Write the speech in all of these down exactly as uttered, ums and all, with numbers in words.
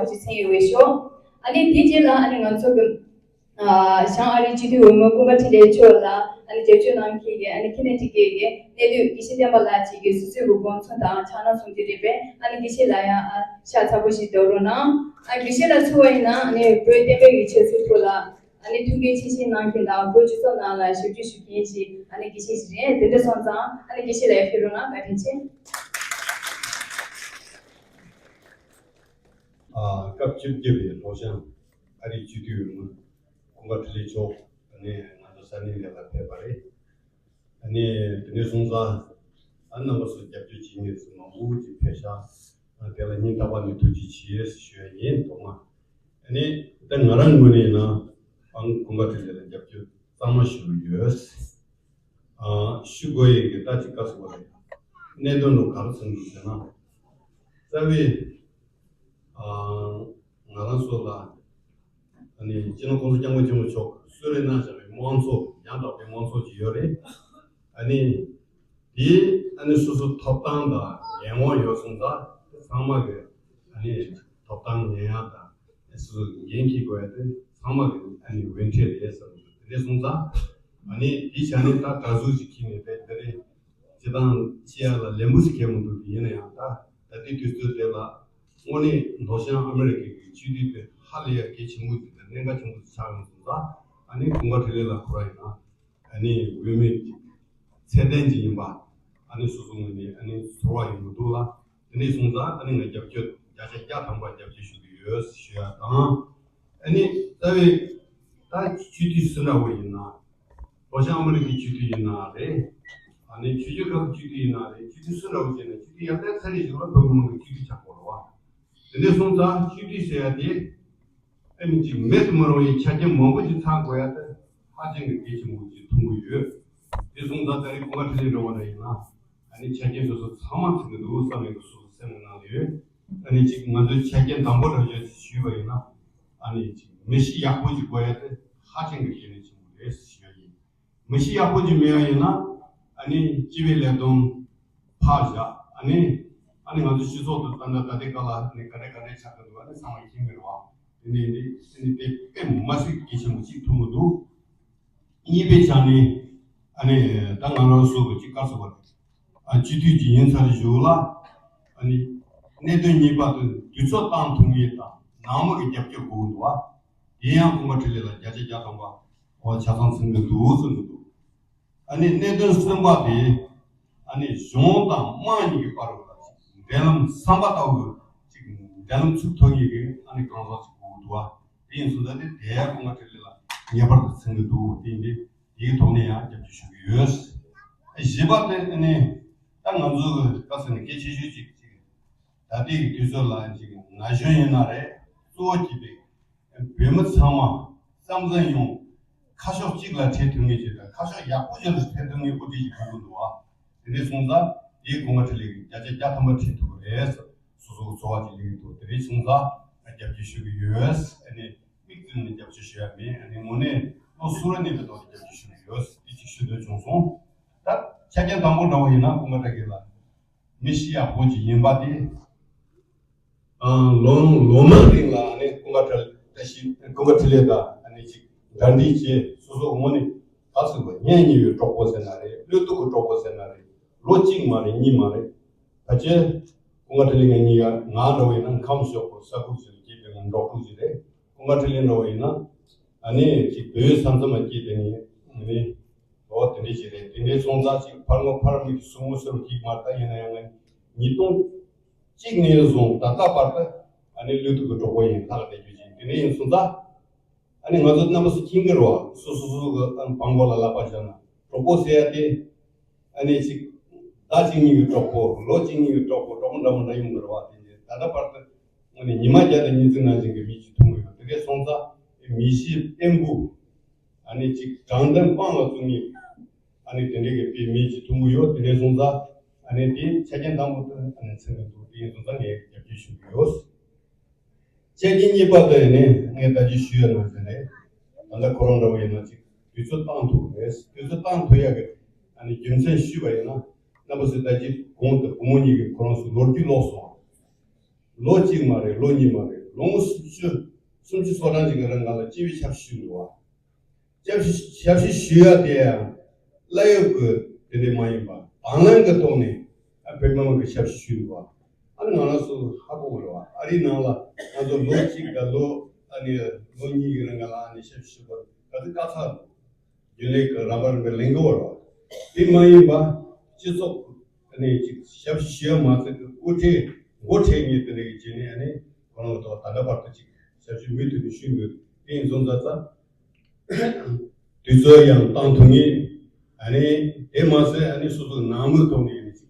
ཅིག་མཚན་ཡོད་པའི་ཤོག་ཨ་ནི་དེ་རྗེས་ལ་ཨ་ནི་ང་ཚོ་གི་ཨ་བྱང་ཨ་རིའི་སྤྱི་འཐུས་འོས་མི་ཀུན་དགའ་འཕྲིན་ལས་མཆོག་ལ་ཨ་ནི་རྒྱབ་སྐྱོར་གནང་མཁན་གྱི་ཨ་ནི་ཁེ་ནེ་ཊི་ཀེཊ་གི་གནས་སྡོད་དགེ་བཤེས་བསྟན་པ་ལགས་ཅིག་གིས་སོ་སོའི་གི་དགོངས་ཚུལ་དང་ཕྱག་ན་བཟུང་སྟེ་རེད་པས། ཨ་ནི་དགེ་བཤེས་ལགས་ཡང་ཨ་ཤ་ཚ་པོ་ཞིག་རྒྱག་རོགས་གནང་། ཨ་དགེ་བཤེས་ལགས་ཚུར་བ་ཡིན་ན་ཨ་ནི་བོད་བསྟན་པའི་གི་ཆོས་ཚུལ་ཐོག་ལ་ཨ་ནི་ཐུགས་འགན་ཆེ་བཞེས་གནང་མཁན་དང་བོད་སྤྱི་ཚོགས་ནང་ལ་ཞབས་ཕྱི་ཞུ་མཁན་ཞིག་ཨ་ནི་དགེ་བཤེས་ཞིག་རེད། དེ་འདྲ་སོང་ཙང་ཨ་ནི་དགེ་བཤེས་ལགས་ཡར་ཕེབས་རོགས་གནང་། བཀའ་དྲིན་ཆེ། ཨ་སྐབས་བཅོ་བརྒྱད་པའི་ལྷོ་བྱང་ཨ་རིའི་སྤྱི་འཐུས་འོས་མི་ཀུན་དགའ་འཕྲིན་ལས་མཆོག་ཨ་ནི་ང་ཚོ་ས་གནས་འདི་ལ་ཕེབས་པ་རེད། ཨ་ནི་དེ་འདྲ་སོང་ཙང་ཨ་རྣམ་པ་ཚོ་རྒྱབ་སྐྱོར་བྱེད་མཁན་ཚོ་མང་པོ་ཅིག་ཕེབས་ཤག་ཨ་དེ་ལ་སྙིང་ཐག་པ་ནས་ཐུགས་རྗེ་ཆེ་ཞུ་ཡ་ཡིན། ཐོག་མ་ཨ་ནི་ད་ང་རང་ངོས་ནས་ཡིན་ན་ཨང་ཀུན་དགའ་འཕྲིན་ལས་ལ་རྒྱབ་སྐྱོར་གཙང་མ་ཞུ་གི་ཡོད། ཨ་ཞུ་དགོས་ཡས་ཀྱི་ད་ཅིག་དཀའ་ཚེགས་པ་རེད། གནད་དོན་ལ་ག་རེ་མཚོན་གྱི་ཟེར་ན། རྩ་བའི་ཨ་ང་རང་ཚོ་ལ་ཨ་ནི་སྤྱི་ནོར་༸གོང་ས་༸སྐྱབས་མགོན་ཆེན་པོ་མཆོག་གསོལ་རས་གནང་བཞག་པའི་དམངས་གཙོ་ཡང་དག་པའི་དམངས་གཙོ་ཅིག་ཡོད་རེད། ཨ་ནི་དེ་ཨ་ནི་སོ་སོ་ཐོབ་ཐང་དང་འགན་དབང་ཡོད་སོང་ཙང་དེ་ཚང་མ་གི་ཨ་ནི་ཐོབ་ཐང་ཉན་ཡག་དང་སོ་སོ་འགན་འཁྱེར་དགོས་ཡག་དེ་ཚང་མ་གི་ཨ་ནི་འོས་འཕྲད་རེད་བསམ་འདུག་དེ་འདྲ་སོང་ཙང་ཨ་ནི་དེའི་ཆ་ནས་ད་གྲྭ་ཟུར་ཞིག་ཁྱེར་ནས་བསྡད་དེ་རེད། སྤྱི་བཏང་བྱེད་ཡག་ལ་ལན་པོ་ཞིག་གལ་མི་འདུག་དེ་ཡིན་ན་ཡང་ད་ད་ལྟའི་དུས་ཚོད་དེ་ལ་དངོས་གནས་མདོ་བྱང་ཨ་མི་རི་ཀའི་གི་སྤྱི་འཐུས་དེ་ཧ་ལས་ཡག་གལ་ཆེན་པོ་ཞིག་དང་གནད་འགག་ཆེན་པོ་ཞིག་ཆགས་ཡོང་སོང་ཙང་ཨ་ནི་ཀུན་དགའ་འཕྲིན་ལས་ལགས་ཁོ་རང་ཡིན་ན། ཨ་ནི་འོས་མི་ཚད་ལྡན་ཅིག་ཡིན་པ། ཨ་ནི་སོ་སོ་ངོས་ནས་ཨ་ནི་ཚོར་བ་ཡོང་གི་འདུག་ལ། དེ་ནས་སོང་ཙང་ཨ་ནི་ང་རྒྱབ་སྐྱོར་བརྒྱ་ཆ་བརྒྱ་ཐམ་པ་རྒྱབ་སྐྱོར་ཞུ་གི་ཡོད་ཞུ་ཡ་དང་། ཨ་ནི་རྩ་བའི་ད་སྤྱི་འཐུས་སུ་འདྲ་བོ་ཡིན་ན། ལྷོ་བྱང་ཨ་མི་རི་ཀའི་སྤྱི་འཐུས་ཡིན་ན་རེད། ཨ་ནི་ཆོས་བརྒྱུད་ཁག་གི་སྤྱི་འཐུས་ཡིན་ན་རེད། སྤྱི་འཐུས་སུ་འདྲ་བོ་བྱས་ན་སྤྱི་འཐུས་ཡར་ལྟའི་ཚ་རེ་ཞིག་ལ་བོད་མི་མང་གི་སྤྱི་འཐུས་ཆགས་དགོས་རེད་བ། དེ་འདྲ་སོང་ཙང་སྤྱི་འཐུས་ཟེར་ཡ་དེ། ཨ་ནི་ཅིག་མེད་དུ་མི་རུང་བའི་ཆ་རྐྱེན་མང་པོ་ཞིག་ཚང་དགོས་ཡ་དེ་ཧ་ཅང་གི་གལ་ཆེན་པོ་ཞིག་མཐོང་གི་ཡོད། དེ་སོང་ཙང་ད་རེས་ཀུན་དགའ་འཕྲིན་ལས་འདྲ་བོ་ན་ཡིན་ན་ཨ་ནི་ཆ་རྐྱེན་དེ་ཚོ་ཚང་མ་ཚང་གི་འདུག་བསམ་ཡས་ཀྱི་སོ་སོ་སེམས་ནང་ལ་ཡོད། ཨ་ནི་ཅིག་ང་ཚོའི་ཆ་རྐྱེན་དང་པོ་འདྲ་བོ་ཞིག་ཞུས་པ་ཡིན་ན་ཨ་ནི་ཅིག་མི་གཤིས་ཡག་པོ་ཞིག་དགོས་ཡ་དེ་ཧ་ཅང་གི་གལ་གནད་ཆེན་པོ་རེད་ཞུ་ཡ་ཡིན། མི་གཤིས་ཡག་པོ་ཅིག་མེད་པ་ཡིན་ན་ཨ་ནི་སྤྱི་པའི་ལས་དོན་ཕར་བཞག་ཨ་ནི་ཨ་ནི་ང་ཚོ་སྤྱི་ཚོགས་དང་ད་ལྟ་ད་ལྟའི་སྐབས་ལ་ཨ་ནི་ག་འདྲ་ག་འདྲ་ཆགས་ཀྱི་འདུག་ཨ་ནི་ཚང་མས་མཁྱེན་གྱི་རེད་བ། དེ་ནས་ཨ་ནི་ཨ་ནི་དེ་དཔེ་མ་སྲིད་གལ་ཆེན་པོ་ཅིག་མཐོང་གི་འདུག་གཉིས་པའི་ཆ་ནས་ཨ་ནི་ད་ང་རང་ཚོ་གི་ཅིག་དཀའ་ཚེགས་པ་རེད། ཨ་སྤྱི་འཐུས་ཅིག་ཡིན་ཚར་བའི་གཞུག་ལ་ཨ་ནི་གནད་དོན་གཉིས་པ་དེ་དུས་ཚོད་བཏང་ཐུབ་མཁན་དང་ནང་མི་གི་རྒྱབ་སྐྱོར་དགོས་ཀྱི་འདུག་བ། དེ་ཡང་ཀུན་དགའ་འཕྲིན་ལས་ལ་བརྒྱ་ཆ་བརྒྱ་ཐམ་པ་འོ་ཆ་ཚང་ཚང་གི་འདུག་གསུང་གི་འདུག་ཨ་ནི་གནད་དོན་གསུམ་པ་དེ་ཨ་ནི་གཞུང་དང་དམངས་གཉིས་ཀྱི་བར་ལ་འབྲེལ་ལམ་བསམ་པ་ལྟ་བུ་ཅིག་འབྲེལ་ལམ་ཚུགས་ཐུབ་མཁན་གྱི་ཨ་ནི་གང་ཟག་ཅིག་དགོས་ཀྱི་འདུག་བ། དེ་ཡིན་སོང་ཙང་དེ་དེ་ཡང་ཀུན་དགའ་འཕྲིན་ལས་ལ་ངེས་པར་དུ་ཚང་གི་འདུག་དེ་ཡིན་དེ་དེའི་ཐོག་ནས་ཡང་རྒྱབ་སྐྱོར་ཞུ་གི་ཡོད། བཞི་པ་དེ་ཨ་ནི་ད་ང་ཚོ་གི་དཀའ་ཚེགས་ནི་གལ་ཆེ་ཤོས་ཅིག་ཅིག་ད་ལྟའི་གི་དུས་ཚོད་ལ་ཅིག་ན་གཞོན་ཡིན་ན་རེད། གཙོ་བོ་གཅིག་དེ་བོད་མི་ཚང་མ་བསམ་བློ་ཡོང་ཁ་ཕྱོགས་གཅིག་ལ་ཁྲིད་ཐུབ་མཁན་ཅིག་དང་ཁ་ཕྱོགས་ཡག་པོ་ཅིག་ལ་ཁྲིད་ཐུབ་མཁན་དབུ་ཁྲིད་ཅིག་དགོས་ཀྱི་འདུག་བ། དེ་འདྲ་སོང་ཙང་དེའི་ཀུན་དགའ་འཕྲིན་ལས་ཀྱིས་བརྒྱ་ཆ་བརྒྱ་ཐམ་པ་ཁྲིད་ཐུབ་པ་རེད། སོ་སོ་གི་ཚོར་བ་ཅིག་སླེབས་ཀྱི་འདུག་དེ་འདྲ་སོང་ཙང་རྒྱབ་སྐྱོར་ཞུ་གི་ཡོད། ཨ་ནི་དམིགས་བཙུགས་ནས་རྒྱབ་སྐྱོར་ཞུ་ཡ་མེད། ཨ་ནི་དངོས་གནས་བློ་གསོ་ར་གནས་པའི་ཐོག་ནས་རྒྱབ་སྐྱོར་ཞུ་གི་ཡོད། དེ་གཅིག་ཞུ་འདོད་བྱུང་སོང་། ད་ཆ་རྐྱེན་དང་པོ་འདྲ་བོ་ཡིན་ན་ཀུན་དགའ་བཀྲ་ཤིས་ལགས། མི་གཤིས་ཡག་པོ་ཅིག་ཡིན་པ་དེ། ཨང་ལོ་ལོ་མང་རིང་ལ་ཨ་ནི་ཀུན་དགའ་བཀྲ་བཀྲ་ཤིས་ཀུན་དགའ་འཕྲིན་ལས་དང་ཨ་ནི་ཅིག་འདྲ་འདྲིས་བྱས་སོ་སོ་དངོས་གནས་ག་ཚོད་པ་གཉེན་ཉེ་བའི་གྲོགས་པོ་ཟེར་ན་རེད། བློ་སྡུག་གི་གྲོགས་པོ་ཟེར་ན་རེད། ལོ་གཅིག་མ་རེད་གཉིས་མ་རེད། ཕལ་ཆེར་ཀུན་དགའ་འཕྲིན་ལས་ང་གཉིས་ཀ་ང་འདྲ་བོ་ཡིན་ན་ཁམས་ཤོག་པོ་ས་ཁུག་ཅིག་ལ་སྐྱེས་པའི་ང་འབྲོག་ཕྲུག་ཅིག་རེད། ཀུན་དགའ་འཕྲིན་ལས་འདྲ་བོ་ཡིན་ན་ཨ་ནི་ཅིག་བོད་ས་མཚམས་ལ་སྐྱེས་དེ་ནི་ཨ་ནི། འོ་དེ་འདྲ་ཞིག་རེད། དེ་འདྲའི་སོང་ཙང་ཅིག་ཕར་ངོ་ཕར་མིག་གི་སྲུ་མོ་ཟེར་བ་ཅིག་མ་རེད། ད་ཡིན་ན་ཡང་ང་ཉིས་སྟོང་གཅིག་ནས་བཟུང་ད་ལྟ་བར་དུ་ཨ་ནི་བློ་སྡུག་གི་གྲོགས་པོ་ཡིན་ལྷག་བསྡད་རྒྱུ་ཅིག་དེ་འདྲ་ཡིན་སོང་ཙང་ཨ་ནི་ང་ཚོ་རྣམ་པ་ཚོ་མཁྱེན་གྱི་རེད་བ། སོ་སོ་སོ་གི་ཨ་ནི་བང་མགོ་ལ་ལག་པ་བཞག་ན་གྲོགས་པོ་ཟེར་ཡ་དེ་ཨ་ནི་ཅིག་ཟླ་གཅིག་གཉིས་ཀྱི་གྲོགས་པོ་ལོ་གཅིག་གཉིས་ཀྱི་གྲོགས་པོ་གྲོགས་པོ་འདྲ་མོ་འདྲ་ཡོང་གི་རེད་བ། དེ་འདྲ་ད་ལྟ་བར་དུ་ཨ་ནི་ཉི་མ་བརྒྱ་དང་ཉི་ཚེ་ནང་བཞིན་གྱི་མི་ཅིག་མཐོང་གི་ཡོད། དེ་འདྲ་སོང་ཙང་མི་གཤིས་བརྟན་པོ། ཨ་ནི་ཅིག་དྲང་བདེན་དཔང་ལ་བཙུགས་ནས་ཨ་ནི་དེ་འདྲའི་གི་དཔེ་མི་ཅིག་མཐོང་གི་ཡོད། དེ་འདྲ་སོང་ཙང་ཨ་ནི་དེ་ཆ་རྐྱེན་དང་པོ་དེ་ཨ་ནི་མཚོན་གྱི་འདུག་དེ་ཡིན་སོང་ཙང་ངས་རྒྱབ་སྐྱོར་ཞུ་གི་ཡོད། ཆ་རྐྱེན་གཉིས་པ་དེ་ནི་ངས་ད་ཅི་ཞུས་ཡོད་ནང་བཞིན་རེད། ད་ལྟ་ཁོ་རང་འདྲ་བོ་ཡིན་ན་ཅིག་དུས་ཚོད་བཏང་ཐུབ་རེད། དུས་ཚོད་བཏང་ཐུབ་ཡག་གི་ཨ་ནི་རྒྱུ་མཚན་ཞུས་པ་ཡིན་ན་རྣམ་པ་ཚོས་ད་ཅི་གོང་དུ་བུ་མོ་གཉིས་ཀྱིས་ཁོ་རང་ཚོ་ལོ་རྒྱུས་ཀློག་སོང་། ལོ་གཅིག་མ་རེད། ལོ་གཉིས་མ་རེད། ལོ་ངོ་སུམ་ཅུ་སུམ་ཅུ་སོ་གྲངས་ཅིག་གི་རིང་ལ་སྤྱི་པའི་ཆབ་སྲིད་ཞུ་འདུག་བ། ཞབས་ཞུ་ཞབས་ཞུ་ཞུ་ཡ་དེ་ཡང་བླ་གཡོག་གི་དེ་འདྲ་མ་ཡིན་པ་དང་བླངས་ཀྱི་ཐོག་ནས་ཨ་བོད་མི་མང་གི་ཞབས་ཞུ་ཞུས་འདུག་བ། ཨ་ནི་ང་རང་ཚོ་ཧ་གོ་གི་རེད་བ། ཨ་རིའི་ནང་ལ་ང་ཚོ་ལོ་གཅིག་དང་ལོ་ཨ་ནི་ལོ་གཉིས་ཀྱི་རིང་ལ་ཨ་ནི་ཞབས་ཞུ་ཞུ་བ་ག་ཚོད་དཀའ་ཚེགས་འདུག་རྒྱུན་ལས་ཀྱི་ར་བར་གྱི་ལས་འགུལ་བ་རེད་བ། དེ་མ་ཡིན་པ་སྤྱི་ཚོགས་ཨ་ནི་ཅིག་ཞབས་ཞུ་ཞུ་ཡ་མ་ཚད་ཀྱི་དབུ་ཁྲིད་འགོ་ཁྲིད་མཁན་དེ་འདྲ་གི་བྱས་ནས་ཨ་ནི་ཁོ་རང་གི་ཐོག་ད་ལྟ་བར་དུ་ཅིག་ཞབས་ཞུ་མུ་མཐུད་ནས་ཞུས་འདུག་དེ་ཡིན་སོང་ཙང་ཙང་། དུས་ཚོད་ཡང་བཏང་ཐུབ་ངེས། ཨ་ནི་དེ་མ་ཟད་ཨ་ནི་སོ་སོའི་ནང་མི་ཐོག་ནས་ཡིན་ཅིག་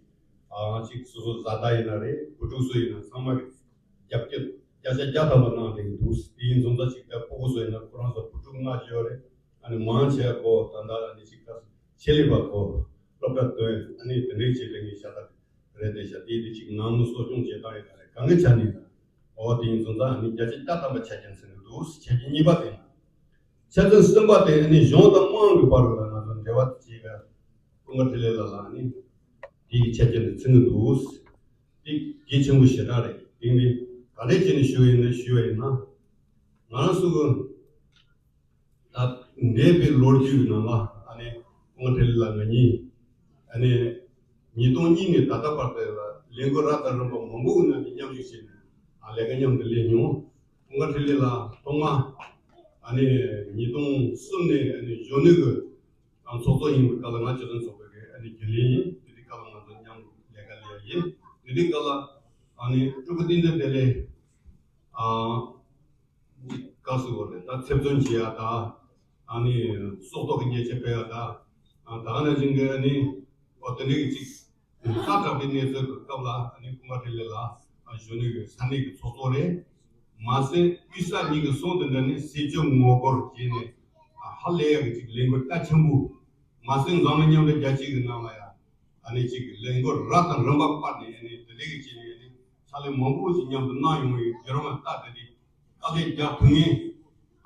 ཨང་ཅིག་སོ་སོ་བཟའ་ཟླ་ཡིན་ན་རེད། བུ་ཕྲུག་སུ་ཡིན་ན་ཚང་མ་རྒྱབ་སྐྱོར་བརྒྱ་ཆ་བརྒྱ་ཐམ་པ་གནང་བསྡད་ཀྱི་འདུག་དེ་ཡིན་སོང་ཙང་ཅིག་ད་ཕྲུ་གུ་སུ་ཡིན་ན་ཁོ་རང་ཚོ་བུ་ཕྲུག་ལྔ་བཞི་ཡོད་རེད། ཨ་ནི་མང་ཆེ་བ་ཁོ་ད་ལྟ་ཨ་ནི་ཅིག་ད་ཆེད་ལས་པ་ཁོ་སློབ་གྲྭ་ཐོན་ཨ་ནི་དེ་འདྲའི་ཆེད་ལས་ངས་བྱ་ད་རེད་དེ་བྱ་དེ་དེ་ཅིག་ནང་མི་གསོ་སྐྱོང་བྱེད་སྟངས་ཡིན་ན་རེད། གང་གི་ཆ་ནས་ཡིན་ན་འོ་དེ་ཡིན་སོང་ཙང་ཨ་ནི་བརྒྱ་ཆ་བརྒྱ་ཐམ་པ་ཆ་རྐྱེན་ཟིན་གྱི་འདུག་ཆ་རྐྱེན་གཉིས་པ་དེ་ཡིན། ཆ་རྐྱེན་གསུམ་པ་དེ་ནི་གཞུང་དང་དམངས་ཀྱི་བར་ལ་ང་ཚོ་འབྲེལ་བ་བྱེད་པའི་ཀུན་དགའ་འཕྲིན་ལས་ལགས་ལ་ནི་དེའི་ཆ་རྐྱེན་དེ་ཚིག་ནི་འདུག་དེ་གལ་ཆེན་པོ་ཞེ་དྲག་རེད། དེ་ནི་ག་རེ་བྱས་ནས་ཞུ་བ་ཡིན་ན་ཞུ་བ་ཡིན་ན། ང་རང་ཚོ་གི་ད་འདས་པའི་ལོ་རྒྱུས་ཀྱི་ནང་ལ་ཨ་ནི་ཀུན་དགའ་འཕྲིན་ལས་ལགས་ང་གཉིས་ཨ་ནི་ཉིས་སྟོང་གཉིས་ནས་ད་ལྟ་བར་དུ་ལས་འགུལ་རབ་དང་རིམ་པ་མང་པོ་གི་ནང་ནས་མཉམ་ཞུགས་བྱས་ནས་ཨ་ལས་ཀ་མཉམ་དུ་ལས་མྱོང་། ཀུན་དགའ་འཕྲིན་ལས་ལགས་ཐོག་མ་ཨ་ནི་ཉིས་སྟོང་གསུམ་ནས་ཨ་ནི་གཞོན་ནུ་གི་ཨ་ཚོགས་གཙོ་ཡིན་པའི་སྐབས་ལ་ང་སྤྱི་མཐུན་ཚོགས་པའི་གི་ཨ་ནི་རྒྱུན་ལས་ཡིན། དེ་དུས་སྐབས་ལ་ང་ཚོ་མཉམ་དུ་ལས་ཀ་ལས་ཡིན། དེ་དུས་སྐབས་ལ་ཨ་ནི་སྤྲུལ་སྐུ་བསྟན་འཛིན་བདེ་ལེགས་ཨ་དཀའ་སུ་བོ་རེད། ད་ཚེ་བཙོན་བྱེད་ཡ་ད་ཨ་ནི་སྲོག་ཐོག་གི་ཉེས་ཆད་ཕོག་ཡ་ད་ཨ་ད་ག་ནང་བཞིན་གི་ཨ་ནི་འོ་དེ་འདྲའི་གི་ཅིག་ཁ་གྲགས་པའི་གནས་ཚུལ་གྱི་སྐབས་ལ་ཨ་ནི་ཀུན་དགའ་འཕྲིན་ལས་ལགས་གཞོན་ནུ་གི་ས་གནས་ཀྱི་ཚོགས་གཙོ་རེད། མ་ཟད་དབུས་ས་གཉིས་ཀྱི་གསུང་དེ་འདྲ་ནི་སྲིད་སྐྱོང་ངོ་རྒོལ་བྱས་ནས་ཧ་ལས་ཡག་གི་ཅིག་ལས་འགུལ་རྒྱ་ཆེན་པོ། མ་ཟད་འཛམ་གླིང་མཉམ་འབྲེལ་རྒྱལ་སྤྱི་གི་ནང་ལ་ཡང་ཨ་ནི་ཅིག་ལས་འགུལ་རབ་དང་རིམ་པ་སྤར་ནས་ཨ་ནི་དེ་འདྲ་གི་བྱས་ནས་ཨ་ནི་ཕྱག་ལས་མང་པོ་ཞིག་མཉམ་དུ་གནང་ཡོང་བའི་བརྒྱུད་རིམ་ལ་ལྟ་དེ་དེ། དཀའ་ལས་རྒྱག་ཐུབ་ངེས།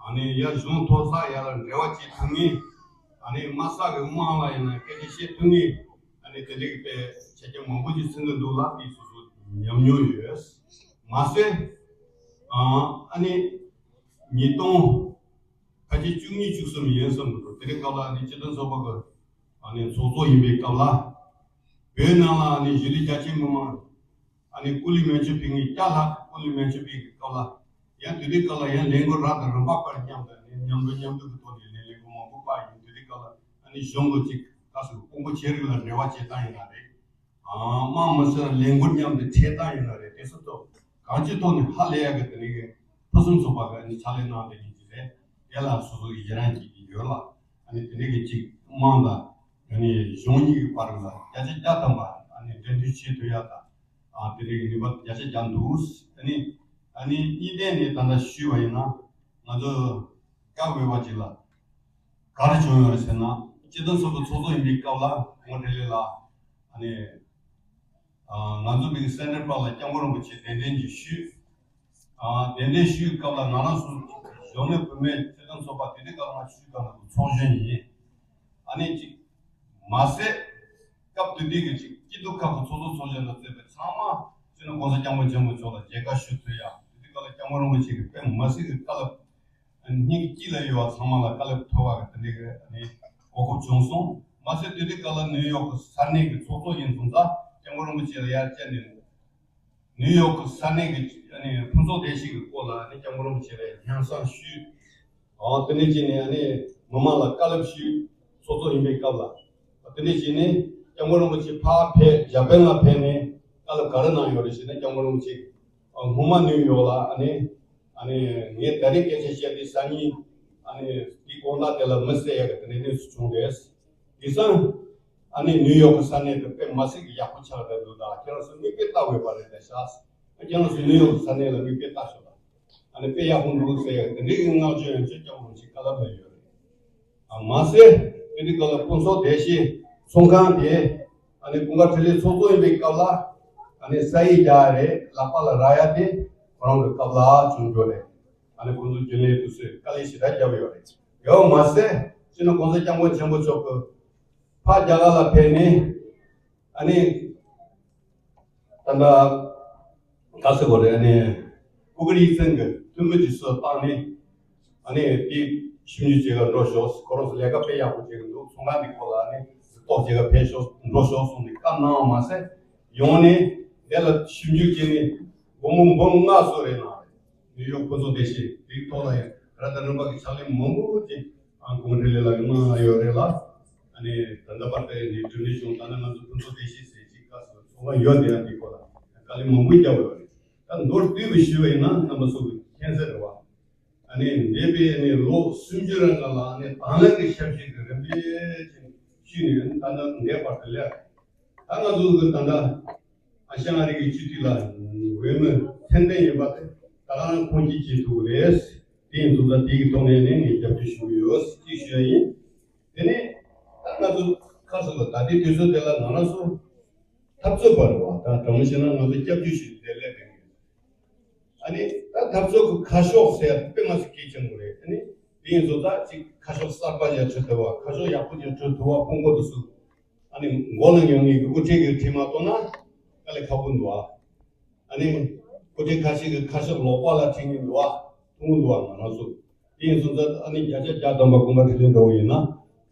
ཨ་ནི་ཡ་གཞུང་ཐོག་ས་ཡ་ལ་འབྲེལ་བ་བྱེད་ཐུབ་ངེས། ཨ་ནི་དམའ་ས་གི་དམངས་ལ་ཡིན་ན་སྐད་ཆ་བཤད་ཐུབ་ངེས། ཨ་ནི་དེ་འདྲའི་གི་དཔེ་ཆ་རྐྱེན་མང་པོ་ཞིག་ཚང་གི་འདུག་ལ་དེ་སོ་སོ་ཉམས་མྱོང་ཡོད། མ་ཟད་ཨ་ནི་ཉིས་སྟོང་ཕལ་ཆེར་བཅུ་གཉིས་བཅུ་གསུམ་ཡིན་བསམ་གི་འདུག་དེ་རིང་སྐབས་ལ་ཨ་ནི་སྤྱི་མཐུན་ཚོགས་པ་གི་ཨ་ནི་ཚོགས་གཙོ་ཡིན་པའི་སྐབས་ལ་བོད་ནང་ལ་ཨ་ནི་གཞིས་ལུས་རྒྱ་ཆེའི་མི་མང་ཨ་ནི་སྐུ་ལུས་མེ་མཆོད་ཕུལ་མཁན་བརྒྱ་ལྷག་སྐུ་ལུས་མེ་མཆོད་ཕུལ་གྱི་སྐབས་ལ། ཡང་དེ་དུས་སྐབས་ལ་ཡང་ལས་འགུལ་རབ་དང་རིམ་པ་སྤར། མཉམ་དུ་ནས་མཉམ་འགྲོ་མཉམ་འདུག་གི་ཐོག་ནས་ལས་ལས་འགུལ་མང་པོ་སྤར་ཡིན། དེ་དུས་སྐབས་ལ་ཨ་ནི་གཞུང་གི་ཅིག་ཁ་སུ་ཀོང་པོ་ཆེ་རིགས་ལ་འབྲེལ་བ་བྱེད་སྟངས་ཡིན་ན་རེད། ཨང་དམངས་མི་སེར་ལས་འགུལ་མཉམ་དུ་འཕྲད་སྟངས་ཡིན་ན་རེད། དེ་སོགས་ཐོག་གང་ཅིའི་ཐོག་ནས་ཧ་ལས་ཡག་གི་དེ་ནས་གི་ཕུན་སུམ་ཚོགས་པ་གི་ཨ་ནི་ཕྱག་ལས་གནང་བསྡད་མཁན་ཅིག་རེད། དེ་ལ་སོ་སོ་གི་ཡི་རང་བྱེད་ཀྱི་ཡོད་ལ། ཨ་ནི་དེ་འདྲའི་གི་ཅིག་དམངས་དང་ཨ་ནི་གཞུང་གཉིས་ཀྱི་བར་ལ་བརྒྱ་ཆ་བརྒྱ་ཐམ་པ་ཨ་ནི་འབྲེལ་མཐུད་བྱེད་ཐུབ་ཡ་དང་། ཨ་དེ་རིང་གི་ནུས་པ་བརྒྱ་ཆ་བརྒྱ་འདུག་ཨ་ནི་ཨ་ནི་གཉིས་ལྡན་ནས་ད་ལྟ་ཞུས་པ་ཡིན་ན་ང་ཚོ་སྐབས་འོས་པ་ཅིག་ལ་ག་རེ་བྱུང་ཡོད་རེད་ཟེར་ན། སྤྱི་མཐུན་ཚོགས་པའི་ཚོགས་གཙོ་ཡིན་པའི་སྐབས་ལ་ཀུན་དགའ་འཕྲིན་ལས་ལགས་ཨ་ནི་ཨ་ང་ཚོ་མི་གི་སེན་ཊར་པཱག་ལ་སྐྱབས་མགོན་རིན་པོ་ཆེ་གདན་འདྲེན་ཅིག་ཞུས། ཨ་གདན་འདྲེན་ཞུས་སྐབས་ལ་ང་རང་ཚོ་གཞོན་ནུ་བུད་མེད་སྤྱི་མཐུན་ཚོགས་པ་དེ་དུས་སྐབས་ང་ཞུས་སྐབས་ལ་ཚོགས་གཞོན་ཡིན། ཨ་ནི་ཅིག་མ་ཟད་སྐབས་དེ་དུས་ཀྱི་ཅིག་སྐྱིད་སྡུག་ཁག་གི་ཚོགས་གཙོ་ཚོགས་གཞོན་དང་བཅས་པའི་ཚང་མ་སྤྱི་ནོར་༸གོང་ས་༸སྐྱབས་མགོན་ཆེན་པོ་མཆོག་ལ་མཇལ་ཁ་ཞུ་ཐུབ་ཡ། དེ་དུས་སྐབས་ལ་༸སྐྱབས་མགོན་རིན་པོ་ཆེ་གིས་དཔེ་མི་སྲིད་ཀྱི་བཀའ་སློབ། སྙིང་དཀྱིལ་ལ་ཡོད་པ་ཚང་མ་ལ་བཀའ་སློབ་ཐོབ་པ་གི་དེ་འདྲའི་གི་ཨ་ནི་གོ་སྐབས་བྱུང་སོང་། མ་ཟད་དེ་དུས་སྐབས་ལ་ནིའུ་ཡོག་གི་ས་གནས་ཀྱི་ཚོགས་གཙོ་ཡིན་སོང་ཙང་༸སྐྱབས་མགོན་རིན་པོ་ཆེ་ལ་ཡར་བཅར་ནས་ནིའུ་ཡོག་གི་ས་གནས་ཀྱི་ཨ་ནི་ཕུན་ཚོགས་བདེ་སྐྱིད་ཀྱི་སྐོར་ལ་ཨ་ནི་༸སྐྱབས་མགོན་རིན་པོ་ཆེ་ལ་སྙན་སེང་ཞུས། ཨ་དེ་ནས་བྱས་ནས་ཨ་ནི་མི་མང་ལ་བཀའ་སློབ་ཞུས། ཚོགས་གཙོ་ཡིན་པའི་སྐབས་ལ། དེ་ནས་བྱས་ནས་༸སྐྱབས་མགོན་རིན་པོ་ཆེ་ཕར་ཕེབས། འཇར་པན་ལ་ཕེབས་ནས་བཀའ་སློབ་ག་རེ་གནང་ཡོད་རེད་ཟེར་ན།༸སྐྱབས་མགོན་རིན་པོ་ཆེ་ཨ་སྔོན་མ་ནིའུ་ཡོག་ལ་ཨ་ནི་ཨ་ནི་ངས་ད་རེས་སྐད་ཆ་བཤད་དུས་སང་ཉིན་ཨ་ནི་དེའི་དགོང་དག་དེ་ལ་མི་བསད་ཡག་གི་དེ་འདྲའི་གནས་ཚུལ་བྱུང་རེད། དེང་སང་ཨ་ནི་ནིའུ་ཡོག་གི་ས་གནས་དེ་དཔེ་མི་སྲིད་ཀྱི་ཡག་པོ་ཆགས་བསྡད་འདུག་ད་ཁྱེད་རང་ཚོ་མིག་དཔེ་ལྟ་དགོས་པ་རེད་ད་ཤག་ཁྱེད་རང་ཚོ་ནིའུ་ཡོག་གི་ས་གནས་ལ་མིག་དཔེ་ལྟ་ཤོག་ད། ཨ་ནི་དཔེ་ཡག་པོ་འདུག་ཟེར་དེ་འདྲའི་གི་བསྔགས་བརྗོད་ཡང་ཆོས་སྐྱབས་རིན་པོ་ཆེ་བཀའ་སློབ་ལ་ཡོད་རེད། ཨ་མ་ཟད་དེ་འདྲའི་སྐབས་ལ་ཕུན་ཚོགས་བདེ་སྐྱིད་ཚོང་ཁང་དེ་ཨ་ནི་ཀུན་དགའ་འཕྲིན་ལས་ཚོགས་གཙོ་ཡིན་པའི་སྐབས་ལ་ཨ་ནི་ས་ཡིག་རྒྱག་ཡ་རེད། ལག་པ་ལ་རག་ཡ་དེ་ཁོ་རང་གི་སྐབས་ལ་བྱུང་རྒྱུ་རེད། ཨ་ནི་ཁོང་ཚོ་རྒྱུན་ལས་དེ་ཚོས་དཀའ་ལས་ཞེ་དྲག་བརྒྱབ་ཡོད་རེད། ཡང་མ་ཟད་སྤྱི་ནོར་༸གོང་ས་༸སྐྱབས་མགོན་ཆེན་པོ་མཆོག་གི་ཕར་རྒྱ་གར་ལ་ཕེབས་ནས་ཨ་ནི་ད་ལྟ་ག་ཟེར་དགོས་རེད། ཨ་ནི་ ཕྲུ་གུ་ཡིག་ཚང་གི་འཐུས་མི་དེ་ཚོ་བཏང་ནས། ཨ་ནི་དེ་ཞིབ་འཇུག་བྱེད་ག་འགྲོ་ཤོག་ཁོ་རང་ཚོ་ལས་ཀ་དཔེ་ཡག་པོ་བྱེད་ཀྱི་འདུག་ཚོང་ཁང་འདི་སྐོར་ལ་ཨ་ནི་གཟིགས་རྟོག་བྱེད་ག་ཕེབས་ཤོག་འགྲོ་ཤོག་གསུངས་ནས་བཀའ་གནང་བ་མ་ཟད། ཡོང་ནས་འདི་ལ་ཞིབ་འཇུག་བྱས་ནས་སྒོར་མོ་འབུམ་ལྔ་བཟོ་རེ་གནང་རེད། ནིའུ་ཡོག་ཕུན་ཚོགས་བདེ་སྐྱིད་དེའི་ཐོག་ལ་ཡང་ར་དང་རིམ་པ་གི་ཕྱག་ལས་མང་པོ་ཅིག་ཨང་གོང་འཕེལ་ལས་ལ་གནང་ཡོད་རེད་ལ། ཨ་ནི་ད་ལྟ་བར་དེ་ནི་གྲུབ་འབྲས་བྱུང་། ད་ནི་ང་ཚོ་ཕུན་ཚོགས་བདེ་སྐྱིད་ཟེར་ཅིག་བཀའ་ཟེར་ཚོགས་པ་ཡོད་དེ་ཡང་དེའི་སྐོར་ལ་དཀའ་ལས་མང་པོ་བརྒྱབ་ཡོད་རེད། ད་མདོར་བསྡུས་པ་ཞུས་པ་ཡིན་ན་རྣམ་པ་ཚོ་གི་མཁྱེན་གསལ་རེད་བ། ཨ་ནི་འདས་པའི་ཨ་ནི་ལོ་སུམ་ཅུ་རིང་ལ་ཨ་ནི་དང་བླངས་ཀྱི་ཞབས་ཕྱི་གི་རིམ་པས་ཅིག་ཞུས་ནས་ད་ལྟ་འདས་པར་དུ་སླེབས། ད་ང་ཚོ་གི་ད་ལྟ་ཨ་ཤ་ཨ་རི་གི་སྤྱི་འཐུས་ལ་འོས་མི་ཚད་ལྡན་ཡིན་པ་དེ་ད་ག་རང་ཁོང་གིས་བྱེད་ཐུབ་རེད། དེ་ཡིན་ཙང་ད་དེ་གི་ཐོག་ནས་ནི་ངས་རྒྱབ་སྐྱོར་ཞུ་གི་ཡོད་ཅེས་ཞུ་ཡ་ཡིན། དེ་ནས་ད་ང་ཚོ་ཁ་སང་ལ་ད་ལྟའི་དུས་ཚོད་དེ་ལ་ང་རང་ཚོ་འཐབ་རྩོད་པ་རེད་བ། ད་དྲང་མོ་བཤད་ན་ང་ཚོ་སྐྱབས་བཅོལ་ཞིག་དེ་སླེབས་པའི་ཨ་ནི་ད་འཐབ་རྩོད་ཀྱི་ཁ་ཕྱོགས་ཟེར་དཔེ་མ་སྲིད་གལ་ཆེན་པོ་རེད། ཨ་ནི་དེ་ཡིན་ཙང་ད་ཅིག་ཁ་ཕྱོགས་གསར་པ་ཞིག་འཁྲིད་ཐུབ་པ། ཁ་ཕྱོགས་ཡག་པོ་ཞིག་འཁྲིད་ཐུབ་པ་ཕུང་པོ་དུ་སུ་ཨ་ནི་མགོ་ལ་ཡོང་ངེས་ཀྱི་དབུ་ཁྲིད་ཀྱིས་ཁྲིད་མ་གཏོང་ན་དཀའ་ལས་ཁག་པོ་འདུག་ཨ། ཨ་ནི་དབུ་ཁྲིད་ཁ་ཤས་ཀྱིས་ཁ་ཕྱོགས་ལོག་པ་ལ་ཁྲིད་ངེས་འདུག་ཨ། ཐུང་འདུག་ཨ། ང་རང་ཚོ་དེ་ཡིན་ཙང་ད་ཨ་ནི་བརྒྱ་ཆ་བརྒྱ་ཐམ་པ་དགོངས་པ་ཁྲི་ལེན་འདྲ་བོ་ཡིན་ན་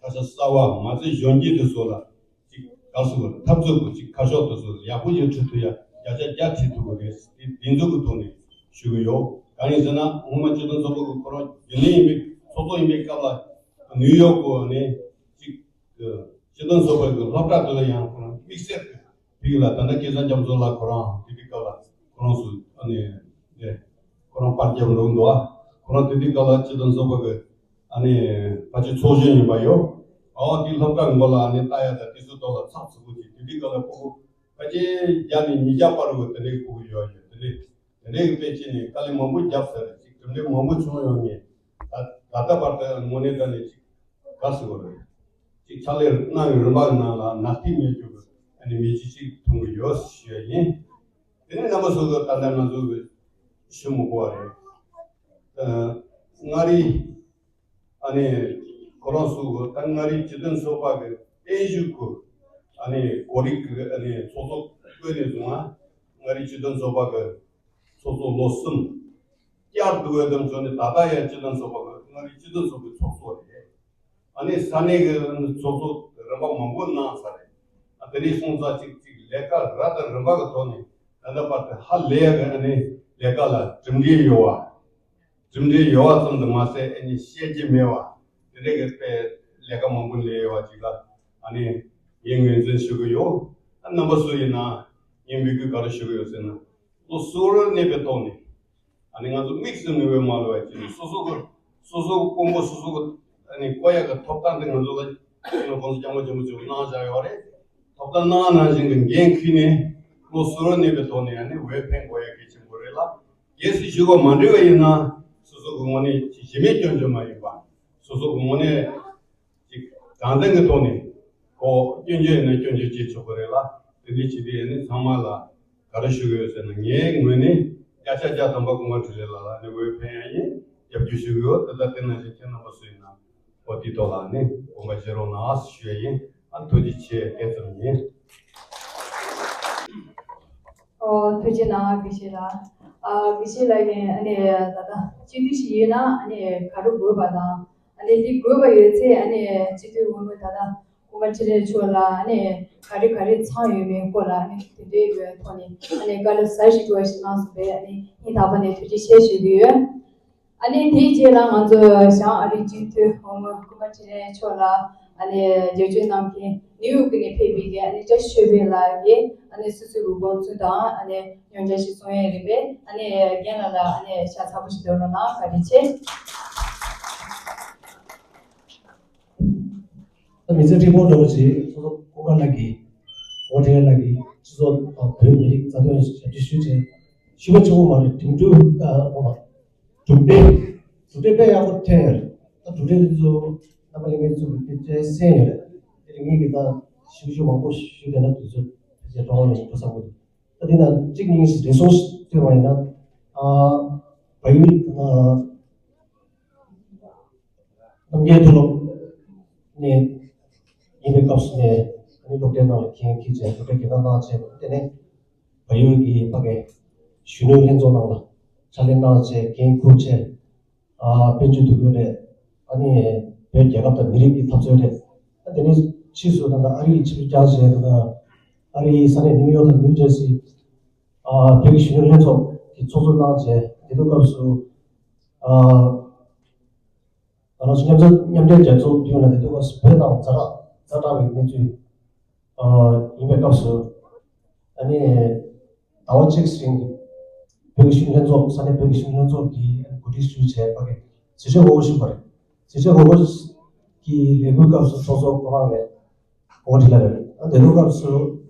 ཁ་ཕྱོགས་གསར་པ་མ་ཚད་གཞོན་སྐྱེས་དུ་སོགས་ལ། ཅིག་ག་སུ་གི་འཐབ་རྩོད་ཀྱི་ཅིག་ཁ་ཕྱོགས་དེ་ཚོ་ཡག་པོ་ཞིག་ཁྲིད་ཐུབ་ཡ་བརྒྱ་ཆ་བརྒྱ་ཁྲིད་ཐུབ་ཀྱི་རེད། དེ་དེ་ཚོ་གི་ཐོག་ནས་ཞུ་གི་ཡོད། གང་ཡིན་ཟེར་ན་སྔོན་མ་སྤྱི་མཐུན་ཚོགས་པ་གི་ཁོ་རང་རྒྱུན་ལས་ཡིན་པའི་ཚོགས་གཙོ་ཡིན་པའི་སྐབས་ལ་ནིའུ་ཡོག་གི་ནས་ཅིག་སྤྱི་མཐུན་ཚོགས་པ་གི་སློབ་གྲྭ་དེ་ལ་ཡང་ཁོ་རང་དམིགས་བསལ་གི་ཕིག་ལ་ད་ལྟ་སྐལ་བཟང་རྒྱ་མཚོ་ལགས་ཁོ་རང་དེ་དུས་སྐབས་ལ་ཁོ་རང་ཚོ་ཨ་ནི་ཁོ་རང་པར་རྒྱབ་འགྲོ་གི་འདུག་ཨ། ཁོ་རང་དེ་དུས་སྐབས་ལ་སྤྱི་མཐུན་ཚོགས་པ་གི་ཨ་ནི་ཕལ་ཆེར་ཚོགས་གཞོན་ཡིན་པ་ཡོད། ཨོ་དེ་སློབ་གྲྭ་མགོ་ལ་ཨ་ནི་ལྟ་ཡ་དང་དེ་ཚོ་ཐོག་ལ་ཚགས་ཚུད་པོ་ཅིག་དེ་དུས་སྐབས་ལ་ཕྲུ་གུ་ཕལ་ཆེར་བརྒྱ་ནས་ཉིས་བརྒྱ་བར་དུ་དེ་འདྲའི་ཕྲུ་གུ་ཡོད་ཡོད། དེ་འདྲའི་དེ་འདྲའི་གི་དཔེ་ཅིག་ནས་དཀའ་ལས་མང་པོ་བརྒྱབ་ཚར་རེད། ཅིག་གྲུབ་འབྲས་མང་པོ་བྱུང་ཡོང་ངེས། ད་ད་ལྟ་བར་དུ་དངོས་གནས་དྲང་གནས་ཅིག་དགའ་ཟེར་བ་རེད། ཅིག་ཕྱག་ལས་གནང་བའི་རིམ་པ་གི་ནང་ལ་ནག་ཐིག་མེད་རྒྱུ་གི་ཨ་ནི་མེ་ལྕེ་ཅིག་མཐོང་གི་ཡོད་ཞུ་ཡ་ཡིན། དེ་ནས་རྣམ་པ་ཚོ་གི་ད་ལྟ་ང་ཚོ་གི་ཞུ་མི་དགོས་པ་རེད། ཨ་མངའ་རིས་ཨ་ནི་ཁོ་རང་ཚོ་གི་ད་མངའ་རིས་སྤྱི་མཐུན་ཚོགས་པ་གི་བརྟན་བཞུགས་གི་ཨ་ནི་གོ་རིགས་གི་ཨ་ནི་ཚོགས་གཙོ་བསྐོས་ནས་བཟུང་ང་མངའ་རིས་སྤྱི་མཐུན་ཚོགས་པ་གི་ཚོགས་གཙོ་ལོ་གསུམ། བསྐྱར་དུ་འོས་འདེམས་བྱུང་ནས་ད་ལྟ་ཡང་སྤྱི་མཐུན་ཚོགས་པ་གི་མངའ་རིས་སྤྱི་མཐུན་ཚོགས་པའི་ཚོགས་གཙོ་རེད། ཨ་ནི་ས་གནས་ཀྱི་ཚོགས་གཙོ་རིམ་པ་མང་པོ་གནང་ཚར་རེད། ཨ་དེ་ནས་སོང་ཙང་ཅིག་ཅིག་ལས་ཀ་ར་དང་རིམ་པ་གི་ཐོག་ནས་ད་ལྟ་བར་དུ་ཧ་ལས་ཡ་གི་ཨ་ནི་ལས་ཀ་ལ་གྲུབ་འབྲས་ཡོད་བ། གྲུབ་འབྲས་ཡོད་བ་ཙམ་དུ་མ་ཟད་ཨ་ནི་བཤད་རྒྱུ་མེད་བ། དེ་འདྲའི་གི་དཔེ་ལས་ཀ་མང་པོ་ལས་ཡོད་བ་ཅིག་ལ་ཨ་ནི་ངས་ངོས་འཛིན་ཞུ་གི་ཡོད། ཨ་རྣམ་པ་ཚོ་ཡིན་ན་ངས་འབོད་སྐུལ་ག་རེ་ཞུ་གི་ཡོད་ཟེར་ན། ལོ་གསུམ་རེ་གནས་པའི་ཐོག་ནས། ཨ་ནི་ང་ཚོ་དམིགས་སུ་མེད་པའི་མ་ལོ་བ་ཅིག་ནས་སོ་སོ་གི་སོ་སོ་གི་དཔོན་པོ་སོ་སོ་གི་ཨ་ནི་བསྐོ་ཡག་གི་ཐོབ་ཐང་དེ་ང་ཚོ་ལ་ཨ་ནི་༸གོང་ས་༸སྐྱབས་མགོན་ཆེན་པོ་མཆོག་གནང་བཞག་ཡོད་རེད། ཐོབ་ཐང་གནང་ནང་བཞིན་གི་འགན་འཁྱེར་ནས་ལོ་གསུམ་རེ་གནས་པའི་ཐོག་ནས་ཨ་ནི་འོས་འཕེན་དགོས་ཡག་གལ་ཆེན་པོ་རེད་ལ། གལ་སྲིད་ཞུ་དགོས་མ་འགྲིག་པ་ཡིན་ན་སོ་སོ་གི་ངོས་ནས་གཞི་མེད་སྐྱོན་བརྗོད་མ་ཡིན་པ། སོ་སོ་གི་ངོས་ནས། ཅིག་དྲང་བདེན་གྱི་ཐོག་ནས་ཁོ་སྐྱོན་བརྗོད་ཡིན་ན་སྐྱོན་བརྗོད་བྱེད་ཆོག་གི་རེད་ལ། དེ་འདྲའི་བྱེད་དུས་ཡིན་ན་ཚང་མ་ལ་ག་རེ་ཞུ་གི་ཡོད་ཟེར་ན་ངའི་ངོས་ནས་བརྒྱ་ཆ་བརྒྱ་ཐམ་པ་ཀུན་དགའ་འཕྲིན་ལས་ལགས་ལ་ནི་འོས་འཕེན་ཡ་ཡིན། རྒྱབ་སྐྱོར་ཞུ་གི་ཡོད། དེ་ལྟར་དེ་ནང་བཞིན་ཁྱེད་རྣམ་པ་སུ་ཡིན་ན་ཨོ་དེའི་ཐོག་ལ་ནི་དགོངས་པ་བཞེས་རོགས་གནང་ཞུ་ཡ་ཡིན། ཨ་ཐུགས་རྗེ་ཆེ། དེ་ཙམ་ཡིན། ཨོ་ཐུགས་རྗེ་གནང་། དགེ་བཤེས་ལགས། ཨ་དགེ་བཤེས་ལགས་ཀྱིས་ཨ་ནི་ད་ལྟ་སྤྱི་འཐུས་ཤིག་ཡིན་ན་ཨ་ནི་ག་རེ་དགོས་པ་དང་། ཨ་ནི་འདི་དགོས་པ་ཡོད་ཚེ་ཨ་ནི་སྤྱི་འཐུས་འོས་མི་ད་ལྟ་ཀུན་དགའ་འཕྲིན་ལས་མཆོག་ལ་ཨ་ནི་ག་རེ་ག་རེ་ཚང་ཡོད་མེད་སྐོར་ལ་ཨ་ནི་དེ་འདྲའི་ཐོག་ནས་ཨ་ནི་བཀའ་སློབ་ཟབ་ཞིག་དགོས་ཞིག་གནང་སོང་བས་ཨ་ནི་སྙིང་ཐག་པ་ནས་ཐུགས་རྗེ་ཆེ་ཞུ་གི་ཡོད། ཨ་ནི་དེའི་རྗེས་ལ་ང་ཚོ་བྱང་ཨ་རིའི་སྤྱི་འཐུས་འོས་མི་ཀུན་དགའ་འཕྲིན་ལས་མཆོག་ལ་ཨ་ནི་རྒྱབ་སྐྱོར་གནང་མཁན་ནིའུ་ཡོག་ནས་ཕེབས་པའི་ཨ་ནི་བཀྲ་ཤིས་ཆོས་འཕེལ་ལགས་ཀྱིས་ཨ་ནི་སོ་སོའི་དགོངས་ཚུལ་དང་ཨ་ནི་མཉམ་ཞུགས་ཤིག་གསུང་ཡས་རེད་པས། ཨ་ནི་རྒན་ལགས་ལ་ཨ་ནི་ཕྱག་ཚ་པོ་ཞིག་འདོན་རོགས་གནང་། བཀའ་དྲིན་ཆེ། ད་མི་ཚེ་ཧྲིལ་པོ་འགྲོ་བ་ཞིག་སོ་སོ་ཀུན་དགའ་ལགས་ཀྱིས་ཀུན་དགའ་འཕྲིན་ལས་ལགས་ཀྱིས་སྤྱི་ཚོགས་དང་བོད་མི་རིགས་རྩ་དོན་ཞབས་ཕྱི་ཞུས་བྱས་ཞུ་བ་ཆེན་པོ་མ་རེད། དེང་དུས་ད་འོ་མ་གྲུབ་འབྲས་གྲུབ་འབྲས་དཔེ་ཡག་པོ་ཐོན་ཡོད་རེད། ད་གྲུབ་འབྲས་དེ་ཚོ་རྣམ་པ་ལྷན་རྒྱས་ཚོ་གིས་དཔེ་གསན་ཡོད་རེད། དེ་ངེད་ཀྱིས་ད་ཞིབ་ཞིབ་མང་པོ་ཞུས་བསྡད་ན་དུས་ཚོད་ཕལ་ཆེར་འགྲོ་འོང་ནས་འགྲོ་ས་མི་འདུག་ད་དེ་ན་གཅིག་གཉིས་རེ་ཟུང་ཐོན་པ་ཡིན་ན། ཨ་བལ་ཡུལ་ཨ་རྣམ་རྒྱལ་མཐོ་སློབ་ནས་ཡིན་པའི་སྐབས་སུ་ནས་ཨ་ནི་སློབ་གྲྭའི་ནང་ལ་མཁན་འཁྱེར་བྱས་སློབ་གྲྭའི་རྒན་བདག་གནང་བྱས་དེ་ནས་བལ་ཡུལ་གྱི་ཕ་གའི་གཞོན་ནུ་ལྷན་ཚོགས་ནང་ལ་ ཕྱག་ལས་གནང་བྱས་འགན་འཁུར་བྱས། ཨ་དཔལ་འབྱོར་འདུ་འགོད་རེད། ཨ་ནི་བོད་རྒྱལ་ཁབ་དང་མི་རིགས་ཀྱི་འཐབ་རྩོད་རེད། ཨ་དེ་ནས་ཕྱིས་སུ་ད་ལྟ་ཨ་རི་ཡི་ཆིབས་བསྒྱུར་བསྐྱངས་བྱས། ད་ལྟ་ཨ་རིའི་ས་གནས་ནིའུ་ཡོག་དང་ནིའུ་ཇར་སི། ཨ་བོད་ཀྱི་གཞོན་ནུ་ལྷན་ཚོགས་ཀྱི་ཚོགས་གཙོ་གནང་བྱས། དེ་དུས་སྐབས་སུ་ཨ་ང་རང་ཚོ་མཉམ་འབྲེལ་མཉམ་འབྲེལ་རྒྱལ་ཚོགས་བསྡུས་ཡོང་ལ། དེ་དུས་སྐབས་སུ་བོད་དང་ཛ་དྲག་ཛ་དྲག་པའི་གནས་ཚུལ་ཨ་ཡིན་པའི་སྐབས་སུ། ཨ་ནི་ཟླ་བ་གཅིག་རིང་གི་བོད་ཀྱི་གཞོན་ནུ་ལྷན་ཚོགས། ས་གནས་བོད་ཀྱི་གཞོན་ནུ་ལྷན་ཚོགས་ཀྱིས་གོ་སྒྲིག་ཞུས་བྱས། ཕ་གི་ཟི་ཁྲོན་ཧོ་ཧོ་ཞུས་པ་རེད། ཟི་ཁྲོན་ཧོ་ཧོ་གི་ལས་འགུལ་སྐབས་སུ་ཚོགས་གཙོ་ཁོ་རང་ལ་གོ་སྒྲིག་ལ་རེད། ཨ་དེ་དུས་སྐབས་སུ་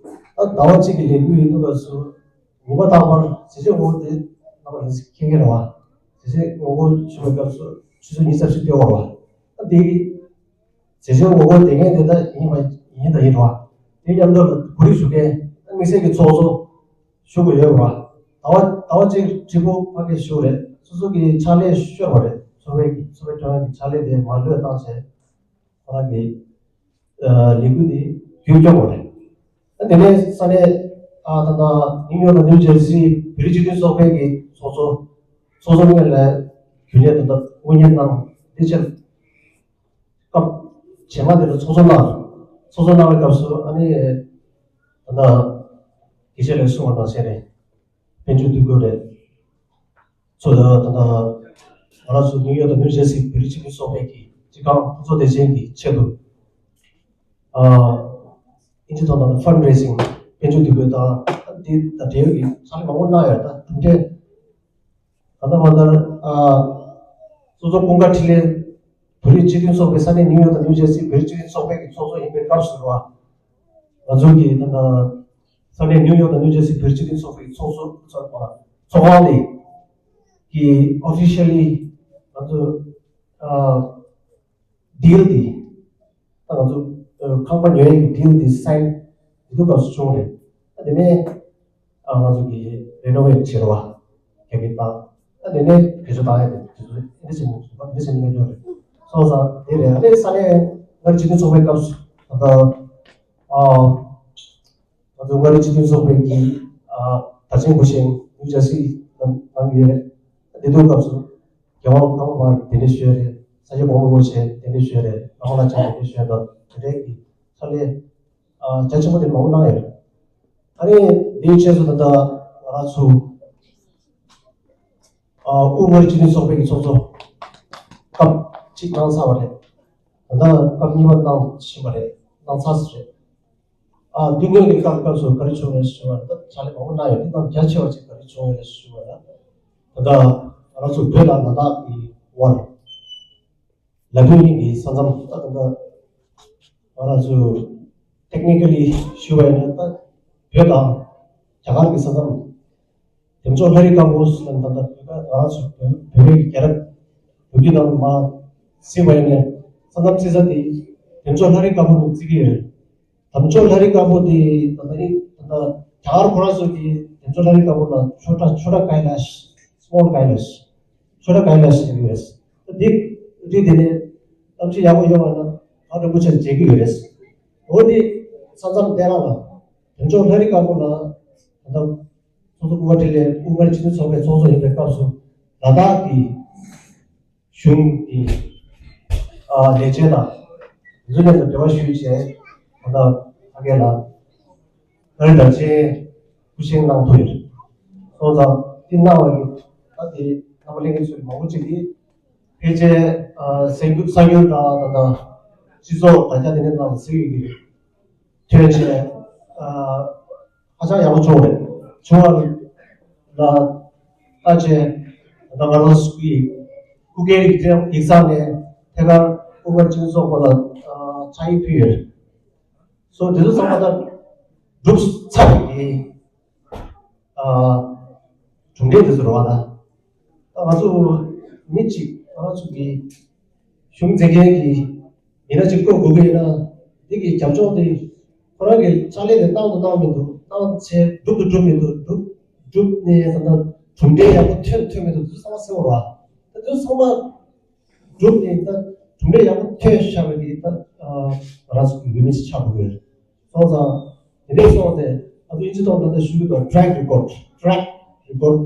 ཨ་ཟླ་བ་གཅིག་གི་ལས་འགུལ་ཡིན་དུས་སྐབས་སུ། ཉི་མ་རྟག་པར་ཟི་ཁྲོན་ཧོ་ཧོ་དེ་རྣམ་པ་ལ་མཁྱེན་གྱི་རེད་བ། ཟི་ཁྲོན་ཧོ་ཧོ་ཞུས་པའི་སྐབས་སུ་ཆུ་ཚོད་ཉི་ཤུ་རྩ་བཞི་སྟོན་པ་རེད་བ། ཨ་དེ་ཟི་ཁྲོན་ཧོ་ཧོ་དེ་གས་དེ་ད་ཡིན་པ་ཡིན་ད་ཡིན་རེད་བ། དེ་མཉམ་དུ་གོ་སྒྲིག་ཞུ་མཁན་དམིགས་བསལ་གྱི་ཚོགས་གཙོ་ཞུ་དགོས་ཡོད་རེད་བ། ཟླ་བ་ཟླ་བ་གཅིག་ཧྲིལ་པོ་ཕ་གིར་བཞུགས་རེད། སོ་སོ་གི་ཕྱག་ལས་ཤོར་བ་རེད། ཚོགས་པའི་གི་ཚོགས་པའི་ཁྱོན་ཡོངས་ཀྱི་ཕྱག་ལས་དེ་མར་ལྷོད་བཏང་བྱས། ཁོ་རང་གི་ལས་འགུལ་འདི་རྒྱུན་སྐྱོང་བ་རེད། ཨ་དེ་ནས་ས་གནས་ཨ་ད་ལྟ་ནིའུ་ཡོག་དང་ནིའུ་ཇར་སི་བོད་རིགས་སྤྱི་མཐུན་ཚོགས་པའི་གི་ཚོགས་གཙོ་ཚོགས་གཙོ་དངོས་ལ་རྒྱུན་ལས་ད་ལྟ་དངོས་གཉེར་གནང་། དེ་ཕྱིར་སྐབས་རྗེས་མ་དེ་ལ་ཚོགས་གཙོ་གནང་། ཚོགས་གཙོ་གནང་བའི་སྐབས་སུ་ཨ་ནི་ད་ལྟ་དགེ་བཤེས་ལགས་གསུངས་པ་ནང་བཞིན་རེད། དཔལ་འབྱོར་འདུ་འགོད་རེད། ཚོ་ད་ད་ང་རང་ཚོ་ནིའུ་ཡོག་དང་ནིའུ་ཇར་སི་བོད་རིགས་སྤྱི་མཐུན་ཚོགས་པའི་གི་སྤྱི་ཁང་ཕུན་ཚོགས་བདེ་ཆེན་གྱི་ཆེད་དུ། ཨ་ཨིན་ཇི་ཐོག་ནང་ལ་ཕན་རེ་སིང་། དཔལ་འབྱོར་འདུ་འགོད་དང་དེ་དང་འབྲེལ་བའི་ཕྱག་ལས་མང་པོ་གནང་ཡོད། ད་གྲུབ་འབྲས་ད་ལྟ་མ་ལྟར་ཨ་སོ་སོ་ཀུན་དགའ་འཕྲིན་ལས་བོད་རིགས་སྤྱི་མཐུན་ཚོགས་པའི། ས་གནས་ནིའུ་ཡོག་དང་ནིའུ་ཇར་སི་བོད་རིགས་སྤྱི་མཐུན་ཚོགས་པའི་གི་ཚོགས་གཙོ་ཡིན་པའི་སྐབས་སུ་རེད་བ། ང་ཚོ་གི་ད་ལྟ་ས་གནས་ནིའུ་ཡོག་དང་ནིའུ་ཇར་སི་བོད་རིགས་སྤྱི་མཐུན་ཚོགས་པའི་ཚོགས་གཙོ་ཚོགས་ཚོགས་ཁང་ནས་གི་ཨོ་ཕི་ཤལ་ལི་ང་ཚོ་ཨ་ཌི་ཨེལ་འདི་ད་ང་ཚོ་ཨ་ཁང་པ་ཉོ་ཡས་ཀྱི་ཌི་ཨེལ་འདི་སའིན་འདི་དུས་སྐབས་སུ་བྱུང་རེད། ཨ་དེ་ནས་ཨ་ང་ཚོ་གི་རེ་ནོ་ཝེ་ཊི་བྱེད་རོགས་ཁེ་པི་ཏལ། ཨ་དེ་ནས་བེད་སྤྱོད་བཏང་ཡས་དེ་དེ་ཚོ་འདི་བྱེད་མི་ཐུབ་པ་འདི་བྱེད་མི་ཐུབ་རེད། སོང་ཙང་དེ་རེད། ཨ་ནི་ས་གནས་མངའ་རིས་སྤྱི་མཐུན་ཚོགས་པའི་སྐབས་སུ་ད་ལྟ་ཨ། ང་ཚོ་མངའ་རིས་སྤྱི་མཐུན་ཚོགས་པའི་གི་ཨ་དར་ཆེན་སྐུ་ཞབས་ནིའུ་ཇར་སི་ནང་ནང་གི་ཡོད་རེད། དེ་དུས་སྐབས་སུ་རྒྱལ་དབང་ཀརྨ་པ་གདན་འདྲེན་ཞུས་རེད། ས་སྐྱ་གོང་མ་རིན་པོ་ཆེ་གདན་འདྲེན་ཞུས་རེད། རྒྱལ་དབང་ལྷ་ལྕམ་གདན་འདྲེན་ཞུས་དང་དེ་འདྲའི་གི་ཕྱག་ལས་ཨ་རྒྱ་ཆེན་པོ་དེ་མང་པོ་གནང་ཡོད་རེད། ཨ་ནི་དེའི་རྗེས་སུ་ད་ལྟ་ང་རང་ཚོ་ཨ་དབུས་མངའ་རིས་སྤྱི་མཐུན་ཚོགས་པའི་གི་ཚོགས་གཙོ་སྐབས་གཅིག་གནང་ཚར་བ་རེད། ད་ལྟ་སྐབས་གཉིས་པ་གནང་བཞིན་པ་རེད། གནང་ཚར་ཟིན་རེད། ཨ་དེ་སྔོན་གྱི་སྐབས་སྐབས་སུ་ག་རེ་བྱུང་རེད་ཞུ་བ་ད་ཕྱག་ལས་མང་པོ་གནང་ཡོད། དེ་དང་རྒྱ་ཆེ་བ་ཅིག་ག་རེ་བྱུང་ཡོད་རེད་ཞུ་བ་ན། ད་ལྟ་ང་རང་ཚོ་བོད་དང་ལ་དྭགས་ཀྱི་དབར་ལ་དྭགས་གཉིས་ཀྱི་ས་མཚམས། ད་ད་ལྟ་ང་རང་ཚོ་ཊེག་ནི་ཀ་ལི་ཞུ་བ་ཡིན་ན་ད་བོད་དང་རྒྱ་གར་གྱི་ས་མཚམས། འདེམས་ལྕོག་ལྷ་རི་དཀར་པོ་ཟེར་ན་ད་ལྟ་བོད་པ་ང་རང་ཚོ་བོད་བོད་པའི་རྒྱལ་རབས་ལོ་རྒྱུས་ནང་ལ་མར་གཟིགས་པ་ཡིན་ན་ས་མཚམས་བརྩི་ས་དེ་འདེམས་ལྕོག་ལྷ་རི་དཀར་པོ་ནང་བརྩི་གི་ཡོད་རེད། འདེམས་ལྕོག་ལྷ་རི་དཀར་པོ་དེ་ད་ལྟ་ནི་ད་ལྟ་རྒྱ་གར་ཁོ་རང་ཚོ་གིས་འདེམས་ལྕོག་ལྷ་རི་དཀར་པོ་ལ་ཆོ་ཊ་ཆོ་ཊ་ཀའི་ལ་ཤི། སི་མོལ་ཀའི་ལ་ཤི། ཆོ་ཊ་ཀའི་ལ་ཤི་ཟེར་གི་ཡོད་རེད། འདི་འདི་དེ་ནས་གཏམ་ཚིག་ཡག་པོ་ཡོད་པ་ན་ཨ་རིན་པོ་ཆེ་མཇལ་གི་ཡོད་རེད། འོ་དེ་ས་མཚམས་བསྟན་ལ་ལ་འདེམས་ལྕོག་ལྷ་རི་དཀར་པོ་ལ་ད་ལྟ་ཚོགས་གཙོ་སྐུ་ངོ་འཕྲིན་ལས་དབུས་མངའ་རིས་སྤྱི་མཐུན་ཚོགས་པའི་ཚོགས་གཙོ་ཡིན་པའི་སྐབས་སུ་ལ་དྭགས་ཀྱི་གཞུང་གི་ཨ་ལས་བྱེད་དང་འཛུལ་ལེན་དང་འབྲེལ་བ་ཞུས་བྱས། ད་ལྟ་ཕ་གི་ལ་ཨ་རི་དར་ཆེན་སྐུ་བཞེངས་གནང་ཐུབ་ཡོད། སོང་ཙང་འདི་གནང་བ་ཡིན་ད་དེ་རྣམ་པ་ལྷན་རྒྱས་ཚོས་མང་པོ་ཅིག་གིས་ཕལ་ཆེར་ཨ་གསར་འགྱུར་གསར་འགྱུར་དང་ད་ལྟ་སྤྱི་ཚོགས་དྲ་རྒྱ་དེ་འདྲའི་ནང་ལ་གཟིགས་ཡོད་ཀྱི་རེད། ཐོན་བྱས་ཨ་ཧ་ཅང་ཡག་པོ་བྱུང་རེད། བྱུང་བ་ལ་ལྟ་བྱས་ད་ང་རང་ཚོ་གི་སྐུ་སྒེར་ཡིག་ཚང་ཡིག་ཚང་ནས་ཐད་ཀར་དབུ་མའི་སྤྱི་ཚོགས་པ་ལ་ཨ་ཕྱག་ཡིག་ཕུལ་ཡོད་རེད། སོ་དེ་ཚོ་ཚང་མ་ད་གྲུབ་ཚར་བའི་ཨ་གྲུབ་འབྲས་དེ་ཚོ་རེད་བ། ད་ད་ང་ཚོ་མི་གཅིག་ང་ཚོ་གི་གཞུང་འཛིན་མཁན་གྱི་མི་སྣ་གཅིག་བསྐོ་དགོས་ཀྱི་ཡོད་ན་འདི་གི་རྒྱབ་ལྗོངས་དེ་ཁོ་རང་གི་ཕྱག་ལས་དེ་བཏང་དང་བཏང་མི་འདུག་བཏང་བྱས་འགྲུབ་དང་འགྲུབ་མི་འདུག་གྲུབ་གྲུབ་ནས་ད་ལྟ་གྲུབ་འབྲས་ཡག་པོ་ཐོན་དང་ཐོན་མི་འདུག་དེ་ཚོ་ཚང་མ་གསལ་བོ་རེད་བ། ད་དེ་ཚོ་ཚང་མ་གྲུབ་ནས་ད་གྲུབ་འབྲས་ཡག་པོ་ཐོན་ཤག་པ་དེ་ད་ང་རང་ཚོ་གི་འོས་མི་ཞིག་ཆགས་དགོས་ཀྱི་རེད། སོང་ཙང་དེ་འདྲའི་སོང་སྟེ་ང་ཚོ་ཨིན་ཇི་ཐོག་ད་ལྟ་ཞུ་གི་འདུག་ཊེག་རེ་ཀོཌ། ཊེག་རེ་ཀོཌ།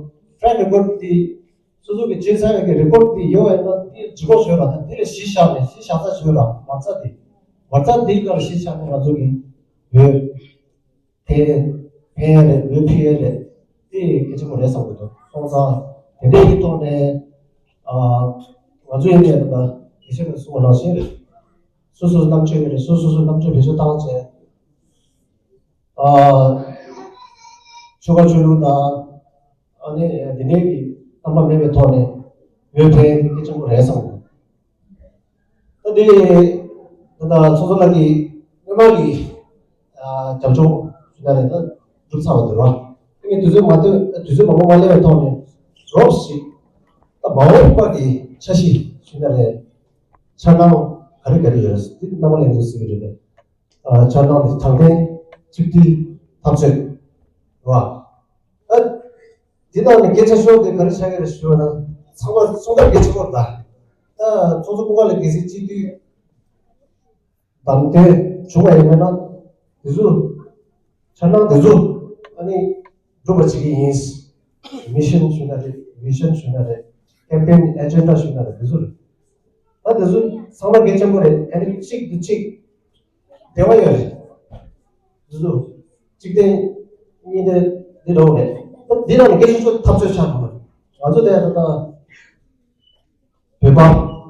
ཊེག་རེ་ཀོཌ་དེ་ སོ་སོ་གི་སྤྱོད་བཟང་ཡོད་ཀྱི་རི་ཀོར་དེ་ཡོད་པ་ཡིན་ན་དེ་ལྗིད་ཁོག་བཟོས་ར། ད་དེ་ལ་གཞི་བཞག་ནས་གཞི་བཞག་ས་བཟོས་ར། མ་རྩ་དེ་མ་རྩ་དེའི་སྐབས་གཞི་བཞག་ནས་ང་ཚོ་གི་བོད་ཕན་ཕན་ཡ་རེད། བོད་ཕན་ཡ་རེད། དེ་གལ་ཆེན་པོ་རེད་བསམ་གྱི་འདུག་སོང་ཙང་དེ་འདྲའི་གི་ཐོག་ནས་ཨ་ང་ཚོ་ཡིན་ནའི་ད་ལྟ་དགེ་བཤེས་ཀྱིས་གསུངས་པ་ནང་བཞིན་རེད། སོ་སོ་སོ་རྣམ་དཔྱོད་ཡོད་རེད། སོ་སོ་སོ་རྣམ་དཔྱོད་བེད་སྤྱོད་བཏང་བྱས། ཨ་ཆོལ་ཁ་ཆོས་ལུགས་དང་ཨ་ནི་དེ་འདྲའི་གི་རྣམ་པ་མེད་པའི་ཐོག་ནས་ཡོད་ཕན་གལ་ཆེན་པོ་རེད་བསམ་གྱི་འདུག་ད་དེ་ད་ལྟ་ཚོགས་གཙོ་ལགས་ཀྱིས་སྔོན་མ་གི་ཨ་རྒྱབ་ལྗོངས་ཞུས་ན་རེད། ད་གྲུབ་ཚར་བ་འདུག་ར། དེ་ངས་དུས་ཚོད་མ་ཐོན་དུས་ཚོད་མང་པོ་མ་སླེབས་པའི་ཐོག་ནས་རོབ་ཞིག་ད་མ་འོངས་པ་གི་འཆར་གཞི་ཞུས་ན་རེད། འཆར་སྣང་ག་རེ་ག་རེ་ཡོད་རེད། འདི་རྣམ་པ་ལྷན་རྒྱས་ཟེར་གྱི་རེད་པས། ཨ་འཆར་སྣང་དེ་དྲང་བདེན་གཅིག་སྒྲིལ་འཐབ་རྩོད་རེད་བ། ཨ་འདི་ནང་ནས་སྐད་ཆ་ཤོར་དེ་ག་རེ་ཆགས་ཀྱི་རེད་ཞུས་པ་ན་ཚང་མ་གསུང་སྟངས་གལ་ཆེན་པོ་རེད། ད་ཚོགས་གཙོ་སྐུ་ངོ་ལགས་གལ་སྲིད་སྤྱི་འཐུས་བདམས་ཐོན་བྱུང་བ་ཡིན་ན་དེ་ཚོ་འཆར་སྣང་དེ་ཚོ་ཨ་ནི་སྒྲུབ་པ་བྱེད་ཀྱི་ཡིན། མི་ཤན་ཞུས་ན་རེད། བི་ཤན་ཞུས་ན་རེད། ཀེམ་པེན་ཨེ་ཇེན་ཌ་ཞུས་ན་རེད། དེ་ཚོ་རེད། ད་དེ་ཚོ་ཚང་མ་གལ་ཆེན་པོ་རེད། ཨ་ནི་གཅིག་དེ་གཅིག་འབྲེལ་བ་ཡོད་རེད། དེ་ཚོ་གཅིག་བརྟེན་གཉིས་བརྟེན་འདི་འདྲ་བོ་རེད། ད་འདི་ནང་ནས་སྐད་ཆ་ཚོ་འཐབ་རྩོད་ཆགས་འགྲོ་གི་རེད། ང་ཚོ་དེ་ད་ལྟ་བོད་པ་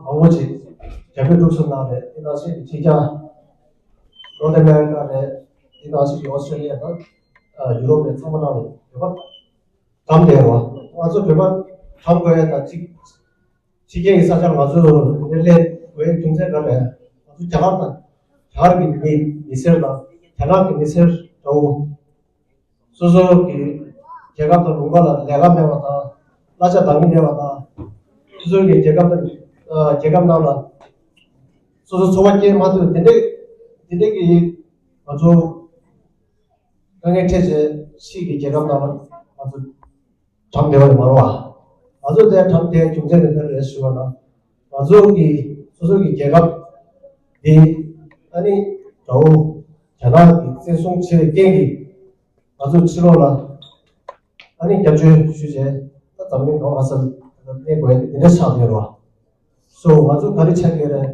མང་པོ་ཅིག་རྒྱ་བོད་འབྲུག་གསུམ་ནང་རེད། དེ་ནང་བཞིན་གྱི་ཕྱི་རྒྱལ་ནོར་ཐ་ཨ་མེ་རི་ཀ་རེད། དེ་ནང་བཞིན་གྱི་ཨོ་སི་ཀྲོ་ལི་ཡ་དང་ཡུ་རོབ་ནས་ཚང་མ་ནང་ནས་བོད་པ་གྲམ་བསྡད་རོགས། ང་ཚོ་བོད་པ་གྲམ་དགོས་ཡ་དང་གཅིག་ཕྱི་རྒྱལ་གྱི་ས་ཆར་ང་ཚོ་འདིར་སླེབས་དགོས་ཡ་རྒྱུ་མཚན་ག་རེ་རེད། ང་ཚོ་རྒྱ་གར་དང་རྒྱ་གར་གྱི་མི་མི་སེར་དང་རྒྱ་ནག་གི་མི་སེར་འདྲ་བོ། སོ་སོ་གི་རྒྱལ་ཁབ་དང་ལུང་པ་ལ་ལས་ཀ་མེད་པ་དང་། གླ་ཆ་འདང་གི་མེད་པ་དང་། སོ་སོ་གི་རྒྱལ་ཁབ་དང་ཨ་རྒྱལ་ཁབ་ནང་ལ་སོ་སོ་འཚོ་བ་སྐྱེལ་མ་ཐུབ། དེ་འདྲས་དེ་འདྲས་ཀྱི་ང་ཚོ་དཀའ་ངལ་འཕྲད་བྱས་ཕྱིའི་གི་རྒྱལ་ཁབ་ནང་ལ་ང་ཚོ་གྲམ་བསྡད་པ་ཡིན་མ་རེད་བ། ང་ཚོ་དེ་གྲམ་བསྡད་རྒྱུ་མཚན་དེ་ག་རེ་རེད་ཞུ་བ་ན། ང་ཚོ་གི་སོ་སོ་གི་རྒྱལ་ཁབ་འདི་ཨ་ནི་དགྲ་བོ་རྒྱ་ནག་གིས་བཙན་བཟུང་བྱས་པའི་རྐྱེན་གྱིས། ང་ཚོ་ཕྱི་ལོགས་ལ་ཨ་ནི་སྐྱབས་བཅོལ་ཞུས་བྱས། ད་འཛམ་གླིང་གང་ག་སར་གནས་དགོས་ཡ་དེ་འདྲ་ཆགས་ཡོད་རེད་བ། སོ་ང་ཚོ་ག་རེ་ཆགས་ཡོད་རེད།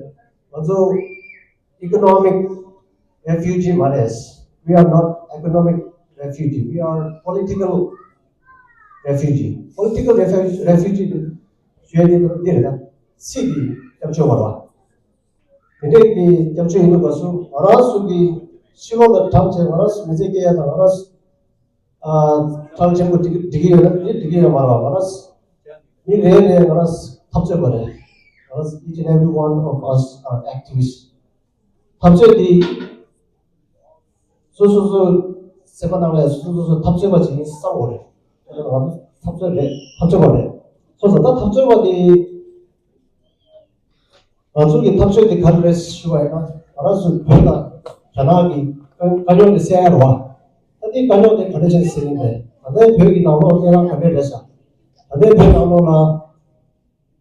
ང་ཚོ་economic refugee མ་རེད། We are not economic refugee. We are political refugee. Political refugee དེ་ཞུ་ཡ་དེ་འདི་རེད། ད་སྲིད་ཀྱི་སྐྱབས་བཅོལ་བ་རེད་བ། དེ་འདྲའི་གི་སྐྱབས་བཅོལ་ཡིན་པ་སོང་། ང་རང་ཚོ་གི་ཕྱི་ལོགས་ལ་གྲམ་བྱས་ང་རང་ཚོ་མི་ཚེ་སྐྱེལ་ཡ་དང་ང་རང་ཚོ་ཨ་ཁྲལ་ཆེན་པོ་སྒྲིག་སྒྲིག་གི་ཡོད་ན་དེ་སྒྲིག་གི་ཡོད་མ་རེད་བ། ང་རང་ཚོ་མི་རེ་རེ་ང་རང་ཚོ་འཐབ་རྩོད་པ་རེད། ང་རང་ཚོ་each and every one of us are activists. འཐབ་རྩོད་འདི་སོ་སོ་སོ་སེམས་པ་ནང་ལ་སོ་སོ་སོ་འཐབ་རྩོད་པ་ཅིག་ཡིན་བསམ་དགོས་རེད། དེ་ནི་ང་ཚོ་འཐབ་རྩོད་རེད། འཐབ་རྩོད་པ་རེད། སོ་སོ་ད་འཐབ་རྩོད་པ་འདི། ང་ཚོ་གི་འཐབ་རྩོད་དེ་ག་རེ་རེད་ཞུ་བ་ཡིན་ན། ང་རང་ཚོ་བོད་དང་རྒྱ་ནག་གི་དཀའ་དཀའ་རྙོག་དེ་སེལ་ཡ་རེད་བ། ད་དེ་དཀའ་རྙོག་དེ་ག་འདྲ་བྱས་སེལ་ཡིན་པས། ད་ལྟའི་བོད་ཀྱི་ནང་ལོགས་གནས་སྟངས་ག་འདྲ་རེད་ཤག་ད་ལྟའི་བོད་ནང་ལོགས་ལ་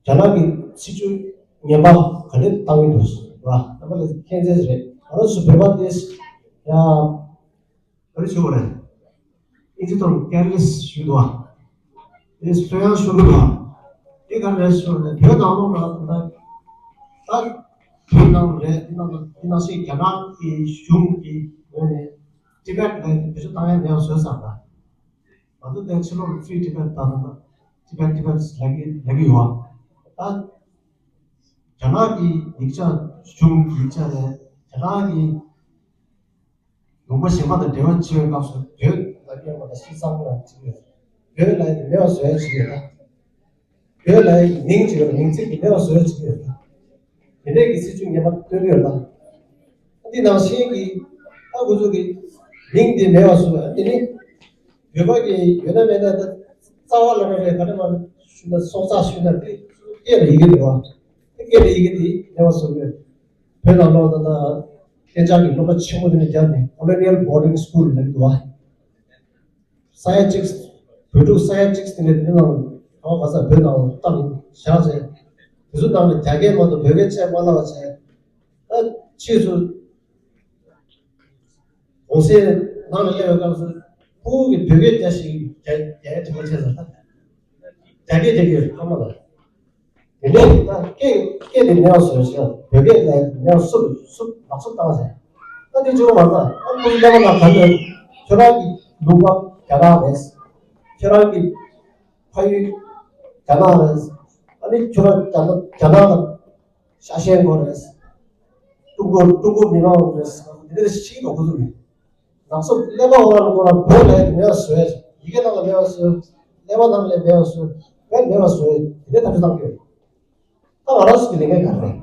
རྒྱ་ནག་གི་སྲིད་བྱུས་ངན་པ་ག་འདྲ་བཏང་གི་འདུག་ར། རྣམ་པ་ལ་མཁྱེན་ཚད་རེད། ང་རང་ཚོ་བོད་པ་དེ་ཡ། ག་རེ་ཞུ་དགོས་རེད། ཨིན་ཇི་ཐོག་ལ་careless ཞུ་འདུག་བ། དེ་སྤྲོ་ཡང་ཞུ་གི་འདུག་བ། དེ་ག་རེ་ཞུ་རེད། བོད་ནང་ལོགས་ལ་ད་ད་བོད་ནང་རེད། དེ་ནང་དེ་ནང་བཞིན་རྒྱ་ནག་གི་གཞུང་གི་ངོས་ནས་ཊི་བེཊ་ལ་བེད་སྤྱོད་བཏང་ཡ་མེད་པ་བཟོས་ཚར་ད། ང་ཚོ་དེ་ཕྱི་ལོགས་ལ་Free Tibet ད་ད་ད་Tibet Tibet ལབ་ཀྱི་ལབ་ཀྱི་ཡོད་བ། ད་རྒྱ་ནག་གི་ཡིག་ཆ་གཞུང་གི་ཡིག་ཆ་རེད། རྒྱ་ནག་གི་ལུང་པ་གཞན་པ་དང་འབྲེལ་བ་བྱེད་པའི་སྐབས་སུ་བོད་ལབ་ཡོད་པ་དང་ཤི་སང་ལ་བྲིས་ཡོད། བོད་ལབ་ཡ་དེ་མེད་པ་བཟོ་ཡ་བྱེད་ཀྱི་ཡོད་ད། བོད་ལབ་ཡ་གི་མིང་བྱེད་ཀྱི་ཡོད་ད། མིང་ཚིག་དེ་མེད་པ་བཟོ་ཡ་བྱེད་ཀྱི་ཡོད་ད། དེ་འདྲས་ཀྱི་སྲིད་བྱུས་ངན་པ་སྟོན་གྱི་ཡོད་ད། འདི་ནང་བཞིན་གྱི་ཨ་ཁུ་ཚོ་གི་མིང་འདི་མེད་པ་བཟོ་བ་འདི་ནི་བོད་པ་གི་ཡོད་ན་མེད་ན་ད་རྩ་བ་ལ་ར་རེད། ག་རེ་མ་ཞུ་ན་སྲོག་རྩ་ཞུ་ན་དེ་སྐད་ལ་ཡི་གེ་རེད་བ། དེ་སྐད་ལ་ཡི་གེ་དེ་མེད་པ་བཟོ་གི་ཡོད། བོད་ནང་ལོགས་ད་ལྟ་གཏན་འཇགས་ཀྱི་སློབ་གྲྭ་ཆེན་པོ་དེ་ནས་བརྒྱབ་ནས་Colonial Boarding School ལབ་ཀྱི་འདུག་བ། ས་ཡ་གཅིག་བོད་ཕྲུག་ས་ཡ་གཅིག་དེ་འདྲ་དེ་ནང་གང་ག་ས་བོད་ནང་བཏང་བཞག་བྱས། དེ་ཚོ་ནང་ལ་རྒྱ་སྐད་མ་གཏོགས་བོད་སྐད་བཤད་མ་ལབ་བྱས། ཨ་ཕྱིས་སུ་གོང་སའི་ནང་ལ་སླེབས་པའི་སྐབས་སུ་ཕྲུ་གུ་གིས་བོད་སྐད་རྒྱག་ཞིག་རྒྱ་རྒྱ་ཡ་དྲི་མ་བྱས་ཙང་། རྒྱ་སྐད་རྒྱག་གི་ཡོད་ཁ་མ་ལ། དེ་ནས་ད་སྐད་སྐད་དེ་མེད་པ་བཟོས་ཤག་བོད་སྐད་ལ་མེད་པ་སུབ་སུབ་ལག་སུབ་བཏང་ཟེར། ད་དེ་བྱུང་བ་ད་ཨ་ཁུ་ཀླད་པ་ནང་ག་འདོད། ཁྱོད་རང་གི་ལུང་པ་རྒྱ་ནག་རེད། ཁྱོད་རང་གི་ཕ་ཡུལ་རྒྱ་ནག་རེད། ཨ་ནི་ཁྱོད་རང་རྒྱ་ནག་རྒྱ་ནག་ལ་ཤ་ཞེན་དགོས་རེད། ཀྲུང་གོ་ཀྲུང་གོ་མི་མང་རེད། དེ་འདྲ་ཤིག་ལ་ཁོ་ཚོ་གི་ནག་སོ་ཀླད་པ་འོག་ལ་ལོག་ལ་བོད་ལ་མེད་པ་བཟོས། ཡི་གེ་ནང་ལ་མེད་པ་བཟོས། ཀླད་པ་ནང་ལ་མེད་པ་བཟོས། བོད་མེད་པ་བཟོས། དེ་འདྲའི་ཐབས་ཤེས་བཏང་གི་ཡོད། ད་ང་རང་ཚོ་གི་ལས་འགན་ག་རེ་རེད།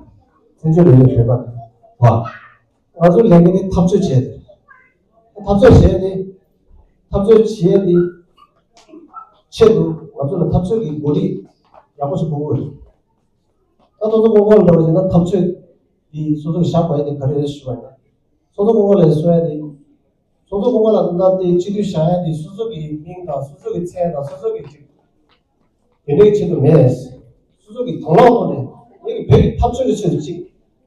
བཙན་བྱོལ་ལས་འགན་ལས་པ་བ། ང་ཚོ་ལས་འགན་དེ་འཐབ་རྩོད་བྱས་ཏེ། འཐབ་རྩོད་བྱས་ཏེ། འཐབ་རྩོད་བྱས་ཏེ། ཆེད་དུ་ང་ཚོ་ལ་འཐབ་རྩོད་ཀྱི་འགོ་ཁྲིད་ཡག་པོ་ཞིག་དགོས་ཀྱི་ཡོད། ད་ཐོག་ཐོག་ཀོང་ཀོང་འདྲ་བ་ཞིག་ན་འཐབ་རྩོད་འདི་སོ་སོ་གི་བཞག་དགོས་ཡ་དེ་ག་རེ་རེད་ཞུ་བ་ཡིན་ན། ཐོག་ཐོག་ཀོང་ཀོང་ལ་གསོལ་ཡ་དེ། ཐོག་ཐོག་ཀོང་ཀོང་ལ་ད་དེ་སྤྱི་འཐུས་བཞག་ཡ་དེ་སོ་སོ་གི་མིང་དང་སོ་སོ་གི་མཚན་དང་སོ་སོ་གི་ཅིག་དེ་འདྲའི་ཆེད་དུ་མེད། སོ་སོ་གི་དང་བླངས་ཐོག་ནས་ངེད་ཀྱི་བོད་ཀྱི་འཐབ་རྩོད་ཀྱི་ཆེད་དུ་ཅིག་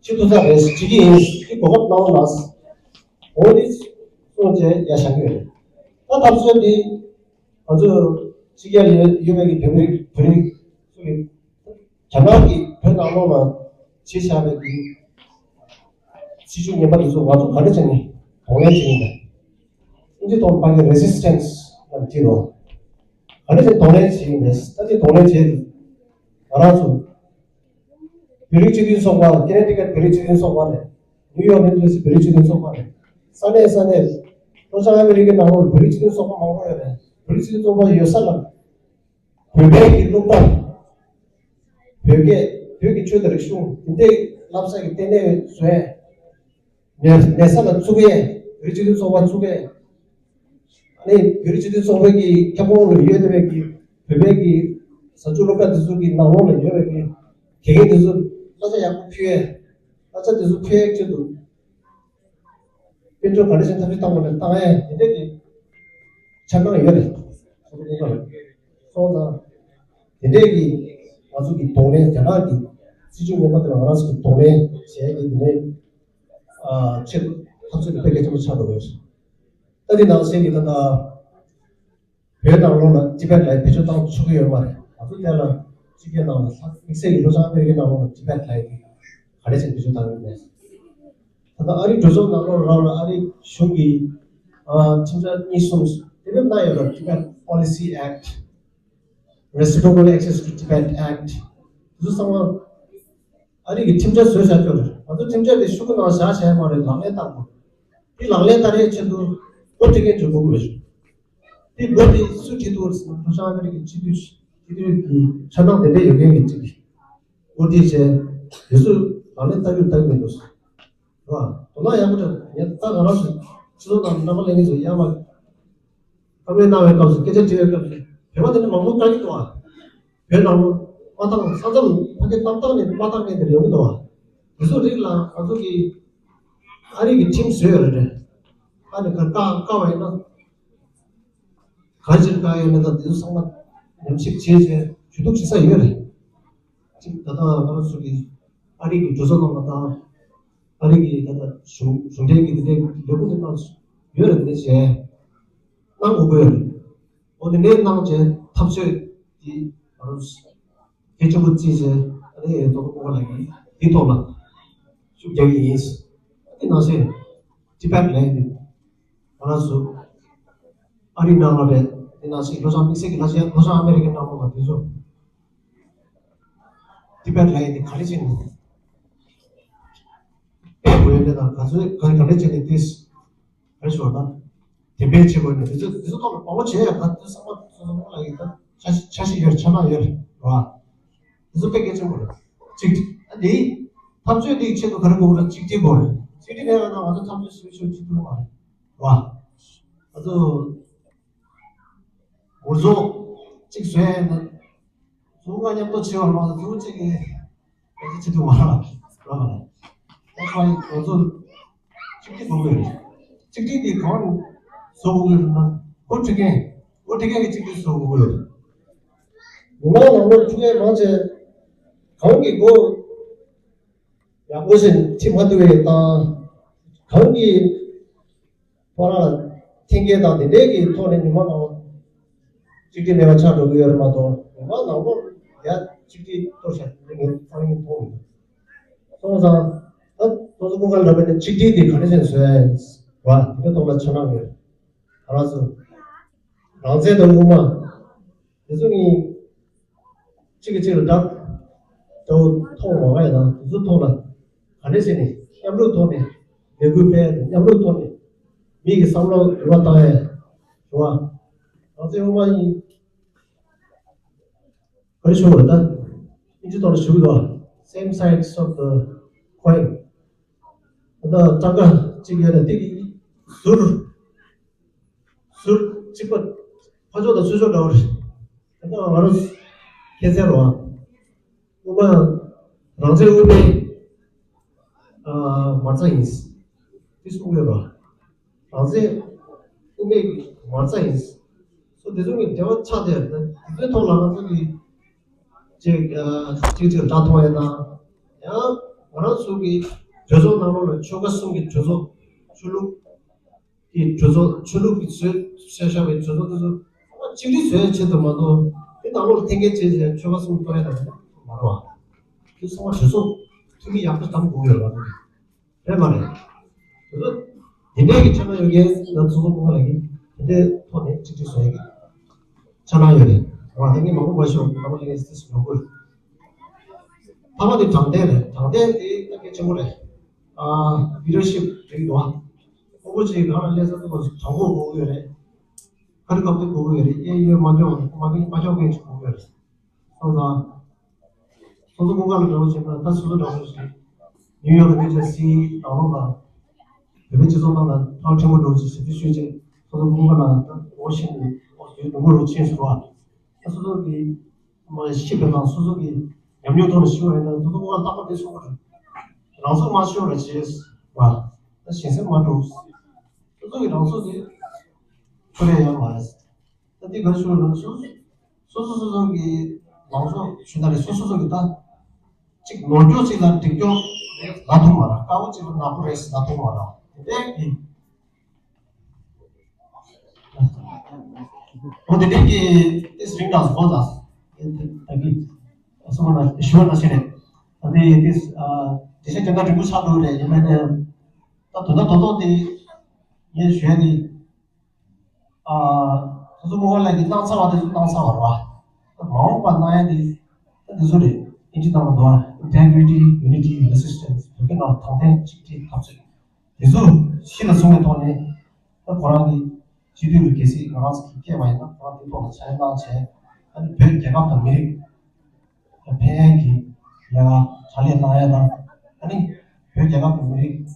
ཅིག་ཐུགས་ཚ་རེད་ཅིག་གི་ཡིན་ཅིག་གོ་སྐབས་གནང་བ་ལ། འོ་འདི་སོང་བྱས་ཡ་བཞག་གི་ཡོད་རེད། ད་འཐབ་རྩོད་འདི་ང་ཚོ་ཕྱི་རྒྱལ་ཡོད་ཡོད་པའི་གི་བོད་རིགས་བོད་རིགས་ཚོ་གི་རྒྱ་ནག་གི་བོད་ནང་ལོགས་ལ་བྱེད་བཞག་པའི་གི་སྲིད་བྱུས་ངན་པ་དེ་ཚོ་ང་ཚོ་ག་འདྲ་བྱས་ནས་གདོང་ལེན་བྱེད་ཀྱི་མེད། ཨིན་ཇི་ཐོག་ཕ་གི་resistance་ལ་བྲིས་རོགས། ག་འདྲ་བྱས་གདོང་ལེན་བྱེད་ཀྱི་མེད། ད་དེ་གདོང་ལེན་བྱེད་དུས་ང་རང་ཚོ་བོད་རིགས་སྤྱི་མཐུན་ཚོགས་པ། ཀེ་ནེ་ཊི་ཀཊ་བོད་རིགས་སྤྱི་མཐུན་ཚོགས་པ་རེད། ནིའུ་ཡོག་ནིའུ་ཇར་སི་བོད་རིགས་སྤྱི་མཐུན་ཚོགས་པ་རེད། ས་གནས་ས་གནས་ལྷོ་བྱང་ཨ་མི་རི་ཀའི་ནང་ལོགས་བོད་རིགས་སྤྱི་མཐུན་ཚོགས་པ་མང་པོ་ཡོད་རེད། བོད་རིགས་སྤྱི་མཐུན་ཚོགས་པ་ཡོད་ས་ལ་བོད་པའི་གི་སློབ་གྲྭ། བོད་སྐད། བོད་ཀྱི་ཆོས་དང་རིག་གཞུང་དེ་འདྲའི་བསླབ་ས་གི་ལྟེ་གནས་བཟོ་ཡས། མེད་མེད་ས་ལ་བཙུགས་ཡས། བོད་རིགས་སྤྱི་མཐུན་ཚོགས་པ་བཙུགས་ཡས། ཨ་ནི་བོད་རིགས་སྤྱི་མཐུན་ཚོགས་པའི་གི་ཁྱབ་ཁོངས་ལ་ཡོད་བསྡད་པའི་གི་བོད་པའི་གི་གཟའ་མཇུག་སློབ་གྲྭ་དེ་ཚོ་གི་ནང་ལོགས་ལ་ཡོད་པའི་གི་དགེ་རྒན་དེ་ཚོ་གླ་ཆ་ཡག་པོ་ཕུལ་ཡས། གླ་ཆ་དེ་ཚོ་ཕུལ་ཡས་ཆེད་དུ་དཔལ་འབྱོར་ག་འདྲ་ཞིག་ཐབས་ཤེས་བཏང་དགོས་ན་བཏང་ཡས་དེ་འདྲའི་གི་འཆར་སྣང་ཡོད་རེད། སོང་ཙང་དེ་འདྲའི་གི་ང་ཚོ་གི་གདོང་ལེན། རྒྱ་ནག་གི་སྲིད་བྱུས་ངན་པ་དེ་ལ་ང་རང་ཚོ་གི་གདོང་ལེན་བྱས་ཏེ་དེ་ནས་ཨ་ཆེད་དུ་འཐབ་རྩོད་དེ་དཔེ་གལ་ཆེན་པོ་ཆགས་འགྲོ་གི་ཡོད་རེད། ད་དེ་ནང་བཞིན་གྱི་ད་ལྟ་བོད་ནང་ལོགས་ལ་ཊི་བེཊ་ལ་བེད་སྤྱོད་བཏང་ཆོག་གི་ཡོད་མ་རེད། ང་ཚོ་དེ་ལ་ཕྱི་རྒྱལ་ནང་ལ་ལྷག་དམིགས་བསལ་གྱི་ལྷོ་བྱང་ཨ་མི་རི་ཀའི་ནང་ལོགས་ལ་ཊི་བེཊ་ལ་ཡི་གེ་ག་རེ་བྱས་བེད་སྤྱོད་བཏང་ཡོད་མེད། ད་ལྟ་ཨ་རིའི་གྲོས་ཚོགས་ནང་ལོགས་རང་ལ་ཨ་རིའི་གཞུང་གིས་ཨ་ཁྲིམས་འཆར་གཉིས་གསུམ་དེ་འདྲ་གནང་ཡོད་རེད། Tibet Policy Act, Reciprocal Access to Tibet Act དེ་ཚོ་ཚང་མ་ཨ་རི་གི་ཁྲིམས་འཆར་བཟོས་བཞག་ཡོད་རེད། ང་ཚོ་ཁྲིམས་འཆར་དེ་ཤོག་གུ་ནང་བཞག་བྱས་མ་རེད། ལག་ལེན་བསྟར་དགོས། དེ་ལག་ལེན་བསྟར་ཡས་ཆེད་དུ་འགོ་ཁྲིད་མཁན་ཚོ་དགོས་ཀྱི་རེད། དེ་འགོ་དེ་སུ་ཁྲིད་འདུག་ཟེར་ན་ལྷོ་བྱང་ཨ་མི་རི་ཀའི་སྤྱི་འཐུས་སྤྱི་འཐུས་ཀྱི་འཆར་སྣང་དེ་འདྲ་ཡོད་མཁན་གྱི་གཅིག་གིས་འགོ་ཁྲིད་བྱས། དེ་ཚོས་ལག་ལེན་བསྟར་རྒྱུ་བསྟར་གྱི་མི་འདུག་ཟེར། རེད་བ། དོ་སྣང་ཡག་པོ་འདྲ་ངས་ད་ང་རང་ཚོ་སྤྱི་ཚོགས་ནང་རྣམ་པ་ལྷན་རྒྱས་ཚོ་ཡར་མར་བཀའ་མོལ་གནང་བའི་སྐབས་སུ་སྐད་ཆ་དྲི་བའི་སྐབས་སུ་བོད་པ་དེ་འདྲ་མང་པོ་བཀག་གི་འདུག་བ། བོད་ནང་ལོགས་མ་བཏང་། ས་མཚམས་ཕ་གི་ཏག་ཏག་ནས་མ་བཏང་མཁན་དེ་འདྲ་ཡོང་གི་འདུག་བ། དེ་ཚོ་རིགས་ལ་ང་ཚོ་གི་ཨ་རི་གི་ཁྲིམས་བཟོས་ཡོད་རེད། ཨ་ནི་ག་བཀག་བཀག་པ་ཡིན་ན། ག་ཅིར་བཀག་ཡོད་མེད་དང་དེ་ཚོ་ཚང་མ་ཉམས་ཞིབ་བྱས་བྱས་ཞུ་གཏུག་བྱེད་ས་ཡོད་རེད། གཅིག་ད་ལྟ་ང་རང་ཚོ་གི་ཨ་རི་གི་གྲོས་ཚོགས་ནང་ལ་དང་། ཨ་རི་གི་ད་ལྟ་གཞུང་གཞུང་འབྲེལ་གྱི་དེ་འདྲའི་ལས་ཁུངས་དེ་ནང་ཡོད་རེད། དེ་བྱས་གནང་དགོས་ཀྱི་ཡོད་རེད། འོ་དེ་འདྲའི་གནང་བྱས་འཐབ་རྩོད་དེ་ང་རང་ཚོ་གལ་ཆེན་པོ་བརྩིས་བྱས་ཨ་རི་ཡའི་ཐོག་ཏུ་ཀོ་ལ་ཡིན་དེའི་ཐོག་ལ་ཤུགས་རྒྱག་གི་ཡིན། དེ་ནང་བཞིན་ཊི་བེཊ་ལ་ཡིན། ང་རང་ཚོ་ཨ་རིའི་ནང་ལ་རེད། དེ་ནང་བཞིན་ལྷོ་བྱང་དམིགས་བསལ་གྱི་ལྷོ་བྱང་ལྷོ་བྱང་ཨ་མི་རི་ཀའི་ནང་ལོགས་ལ་དེ་ཚོ་ཊི་བེཊ་ལ་ཡིན་དེ་ག་རེ་བྱས་ནས་སྤེལ་དགོས་ཡོད་མེད་དང་། ག་ཚོད་ག་ག་རེ་བྱས་ནས་དེ་ག་རེ་ཞུ་བ་དང་། དེ་འཕེལ་བྱེད་དགོས་ནས་དེ་ཚོ་དེ་ཚོ་ཐོག་ལ་དགོངས་པ་བྱས་ཡ། ད་དེ་ཚང་མ་ཚོ་ཚང་མ་ལ་ཡིན་ད་འཆར་འཆར་གཞི་ཡོད། འཆར་སྣང་ཡོད་རེད་བ། དེ་ཚོ་དཔེ་གལ་ཆེན་པོ་རེད། གཅིག་ཨ་འདི་འཐབ་རྩོད་འདི་ཆེད་དུ་ག་རེ་དགོས་རེད། གཅིག་སྒྲིལ་དགོས་རེད། གཅིག་སྒྲིལ་མེད་པ་ན་ང་ཚོ་འཐབ་རྩོད་བྱེད་ཆོག་ཆེད་དུ་མ་རེད་བ། ང་ཚོ་ངོ་ཚོ་གཅིག་བཟོས་ཡ་ན་གཟུགས་ང་མཉམ་དུ་བྱེད་པ་མ་གཟུགས་གཅིག་གི་ཡ་གཅིག་བྱེད་དུ་མ་ར་ར་མ་རེད། ད་ཁ་ཡི་ང་ཚོ་གཅིག་སྒྲིལ་དགོས་རེད། གཅིག་སྒྲིལ་འདི་གང་བཟོ་དགོས་རེད་ན་འགོ་ཁྲིད་མཁན་འགོ་ཁྲིད་མཁན་གྱི་གཅིག་སྒྲིལ་བཟོ་དགོས་རེད། མི་མང་ནང་ལོགས་ཐུག་མཁན་མང་ཆེ་གང་གི་འགོ་ཡག་པོ་ཞིག་ཁྲིད་མ་ཐུབ་པའི་དང་། གང་གི་ཁོ་རང་ལ་འཐེན་འཁྱེར་དང་དེ་འདྲའི་གི་ཐོག་ནས་མི་མང་ནང་ གཅིག་སྒྲིལ་མེད་པ་ཆགས་འགྲོ་གི་ཡོད་རེད་མ་གཏོགས། ངོ་མ་ནང་ལོགས་ཡ་གཅིག་སྒྲིལ་གཏོར་བཤགས་དེ་ངས་ཚང་མས་མཐོང་ཡོད། སོང་ཙང་ད་སོ་སོ་ཀུན་དགའ་ལབ་པ་ནི་གཅིག་སྒྲིལ་དེ་ག་འདྲ་བྱས་བཟོས་ཡ་ཡིན་བ། དེ་འདྲ་ཐོག་ལ་ཆ་ནང་ཡོད། ང་རང་ཚོ་རང་བཙན་དང་དབུ་མ་དེ་ཚོ་གཉིས་གཅིག་གིས་གཅིག་ལ་བརྡབ་འདྲ་བོ་མཐོང་མ་བ་ཡ་དང་དེ་ཚོ་ཐོག་ལ་ག་འདྲ་བྱས་ནས་མཉམ་རུབ་ཐོག་ནས་ལས་འགུལ་སྤེལ་ཡ་དང་མཉམ་རུབ་ཐོག་ནས་མི་གི་བསམ་བློ་འགྱུར་བ་བཏང་ཡ་རེད་བ། རང་བཙན་དབུ་མ་གཉིས། ག་རེ་ཞུ་དགོས་རེད་ད། ཨིན་ཇི་ཐོག་ལ་ཞུ་གི་འདུག Same sides of the coin. ད་སྤྲང་ཀ་གཅིག་ཡོད་ན་དེ་གི་ཟུར་ཟུར་གཅིག་པ་ཕར་ཕྱོགས་དང་ཚུར་ཕྱོགས་འདྲ་བོ་རེད། ད་ང་རང་ཁྱད་མཚར་རོ། དབུ་མ་རང་བཙན་དབུ་མའི་མ་རྩ་ཡིན། དེ་གསུང་ཡོད་རོ། རང་བཙན་དབུ་མའི་མ་རྩ་ཡིན། སོ་དེ་ཚོ་གི་འབྲེལ་བ་ཆགས་བསྡད་ཡོད་རེད། དེ་ཚོའི་ཐོག་ལ་ང་ཚོ་གི་ཅིག་ཅིག་ཅིག་སྒྲ་མཐོང་ཡ་དང་། ཡང་ང་རང་ཚོ་གི་གྲོས་ཚོགས་ནང་ལོགས་ལ་ཆོལ་ཁ་གསུམ་གྱི་གྲོས་ཚོགས་ཆོས་ལུགས་ཀྱི་གྲོས་ཚོགས་ཆོས་ལུགས་ཀྱི་བཟོས་བཟོས་བཞག་པའི་གྲོས་ཚོགས་དེ་ཚོ་གཅིག་སྒྲིལ་བཟོ་ཡ་ཆེད་དུ་མ་གཏོགས་དེ་ནང་ལོགས་ལ་འཐེན་འཁྱེར་བྱས་བྱས་ཆོལ་ཁ་གསུམ་གཏོར་ཡ་དང་མ་རེད་བ། དེ་ཚང་མ་གྲོས་ཚོགས་འཐུས་མི་ཡག་པོ་བདམས་དགོས་ཡོད་རེད་བ། རེད་མ་རེད། དེ་ཚོ་འདི་འདྲའི་གི་ཆ་ན་ཡོད་མཁན་ང་ཚོ་ཚོ་ཁོང་ལ་གི་དེ་འདྲའི་ཐོག་ནས་གཅིག་སྒྲིལ་བཟོ་ཡ་གི་ཆ་ན་ཡོད་རེད། ང་ད་ངས་མང་པོ་མ་ཤེས་པ་ད་མ་ལས་སི་སི་ཡོང་དགོས། ཐ་མ་དེ་དྲང་བདེན་རེད། དྲང་བདེན་དེ་ད་གལ་ཆེན་པོ་རེད། ཨ་ལི་ཌར་ཤིབ་རེད་འདུག་ཨ། ཁོང་ཁོ་ཅིག་གང་ལ་སླེབས་ས་ཚོ་དྲང་པོ་དགོས་ཀྱི་ཡོད་རེད། ཁ་རི་ཁ་ཐུག་དགོས་ཀྱི་ཡོད་རེད། གཡས་གཡོན་མ་འཁྱོག་མ་འཁྱོག་མ་འཁྱོག་མཁན་ཅིག་དགོས་ཀྱི་ཡོད་རེད། སོང་ཙང་། སོ་སོ་ཁོང་ཁ་ལ་འདྲ་བོ་བྱས་ན་ད་སོ་སོ་འདྲ་བོ་ཞིག་ནིའུ་ཡོག་དང་ནིའུ་ཇར་སི་ནང་ལོགས་ལ་བོད་པའི་སྤྱི་ཚོགས་ནང་ལ་ཐག་ཕྲན་བུ་འདྲ་བོ་ཞིག་ཞབས་ཕྱི་ཞུས་རྗེས་སོ་སོ་ཁོང་ཁ་ལ་ད་འོ་ཤེས་ནས་འོ་ཡོད་ནུ་མོ་རུ་ཕྱིན་སོང་བ། ད་སོ་སོ་གི་མ་ཤེས་པའི་ནང་སོ་སོ་གི་ཉམས་མྱོང་ཐོག་ནས་ཞུ་བ་ཡིན་ན་སོ་སོ་ཁོང་ཁ་ལ་རྟག་པར་དེ་གསུང་གི་རེད། རང་ཚུགས་མ་ཤོར་བ་བྱས་བ། ད་ཞེ་སེམས་མ་འགྲོ། སོ་སོ་གི་རང་ཚུགས་དེ་ཁོ་རེ་ཡང་མ་རེད། ད་འདི་ག་ཞུ་ལ་སོ་སོ་སོ་སོ་གི་ལངས་ཕྱོགས་ཞུ་ན་རེད། སོ་སོ་སོ་གི་ད་ཅིག་ནོར་འཁྱོག་ཅིག་ལ་འགྲིག་འཁྱོག་རེད་ལབ་ཐུབ་མ་རེད། དཀར་པོ་ཅིག་ལ་ནག་པོ་རེད་ལབ་ཐུབ་མ་རེད། དེ་འདྲའི་གི་འོ་དེ་འདྲའི་གི་ཏིས་རིང་དང་གོ་དང་ད་གི་སོ་མ་ན་ཞུ་བ་ན་ཤེས་རེད། ད་དེ་ཏིས་འགྲེལ་བཤད་དེ་འདྲ་འགྲིག་པོ་ཆགས་འགྲོ་རེད། ཡིན་ནའི་ད་དོ་ད་དོ་དོ་དེ་ངས་ཞུ་ཡ་དེ། ཨ། སོ་སོ་ངོ་བོ་ལ་གི་སྣང་ཚ་བ་དེ་ཚོ་སྣང་ཚ་བ་རེད་བ། མ་འོངས་པ་སྣང་ཡ་དེ་ད་དེ་ཚོ་རེད། ཨིན་ཇི་ནང་ལ་འདུག་བ། Integrity, Unity, Resistance། བོད་སྐད་ནང་དྲང་བདེན་གཅིག་སྒྲིལ་འཐབ་རྩོད། དེ་ཚོ་གཞི་ལ་བཟུང་བའི་ཐོག་ནས་ད་ཁོ་རང་གི་སྤྱི་འཐུས་ལ་གལ་སྲིད་ང་རང་ཚོ་གི་སྐད་མ་ཡིན་ན་ཁོ་རང་དེ་ཐོག་ལ་ཕྱག་ལས་གནང་བྱས། ཨ་ནི་བོད་རྒྱལ་ཁབ་དང་མི་རིགས་ཕན་ཡན་གྱི་ལས་ཀ་ཕྱག་ལས་གནང་ཡ་དང་། ཨ་ནི་བོད་རྒྱལ་ཁབ་དང་མི་རིགས་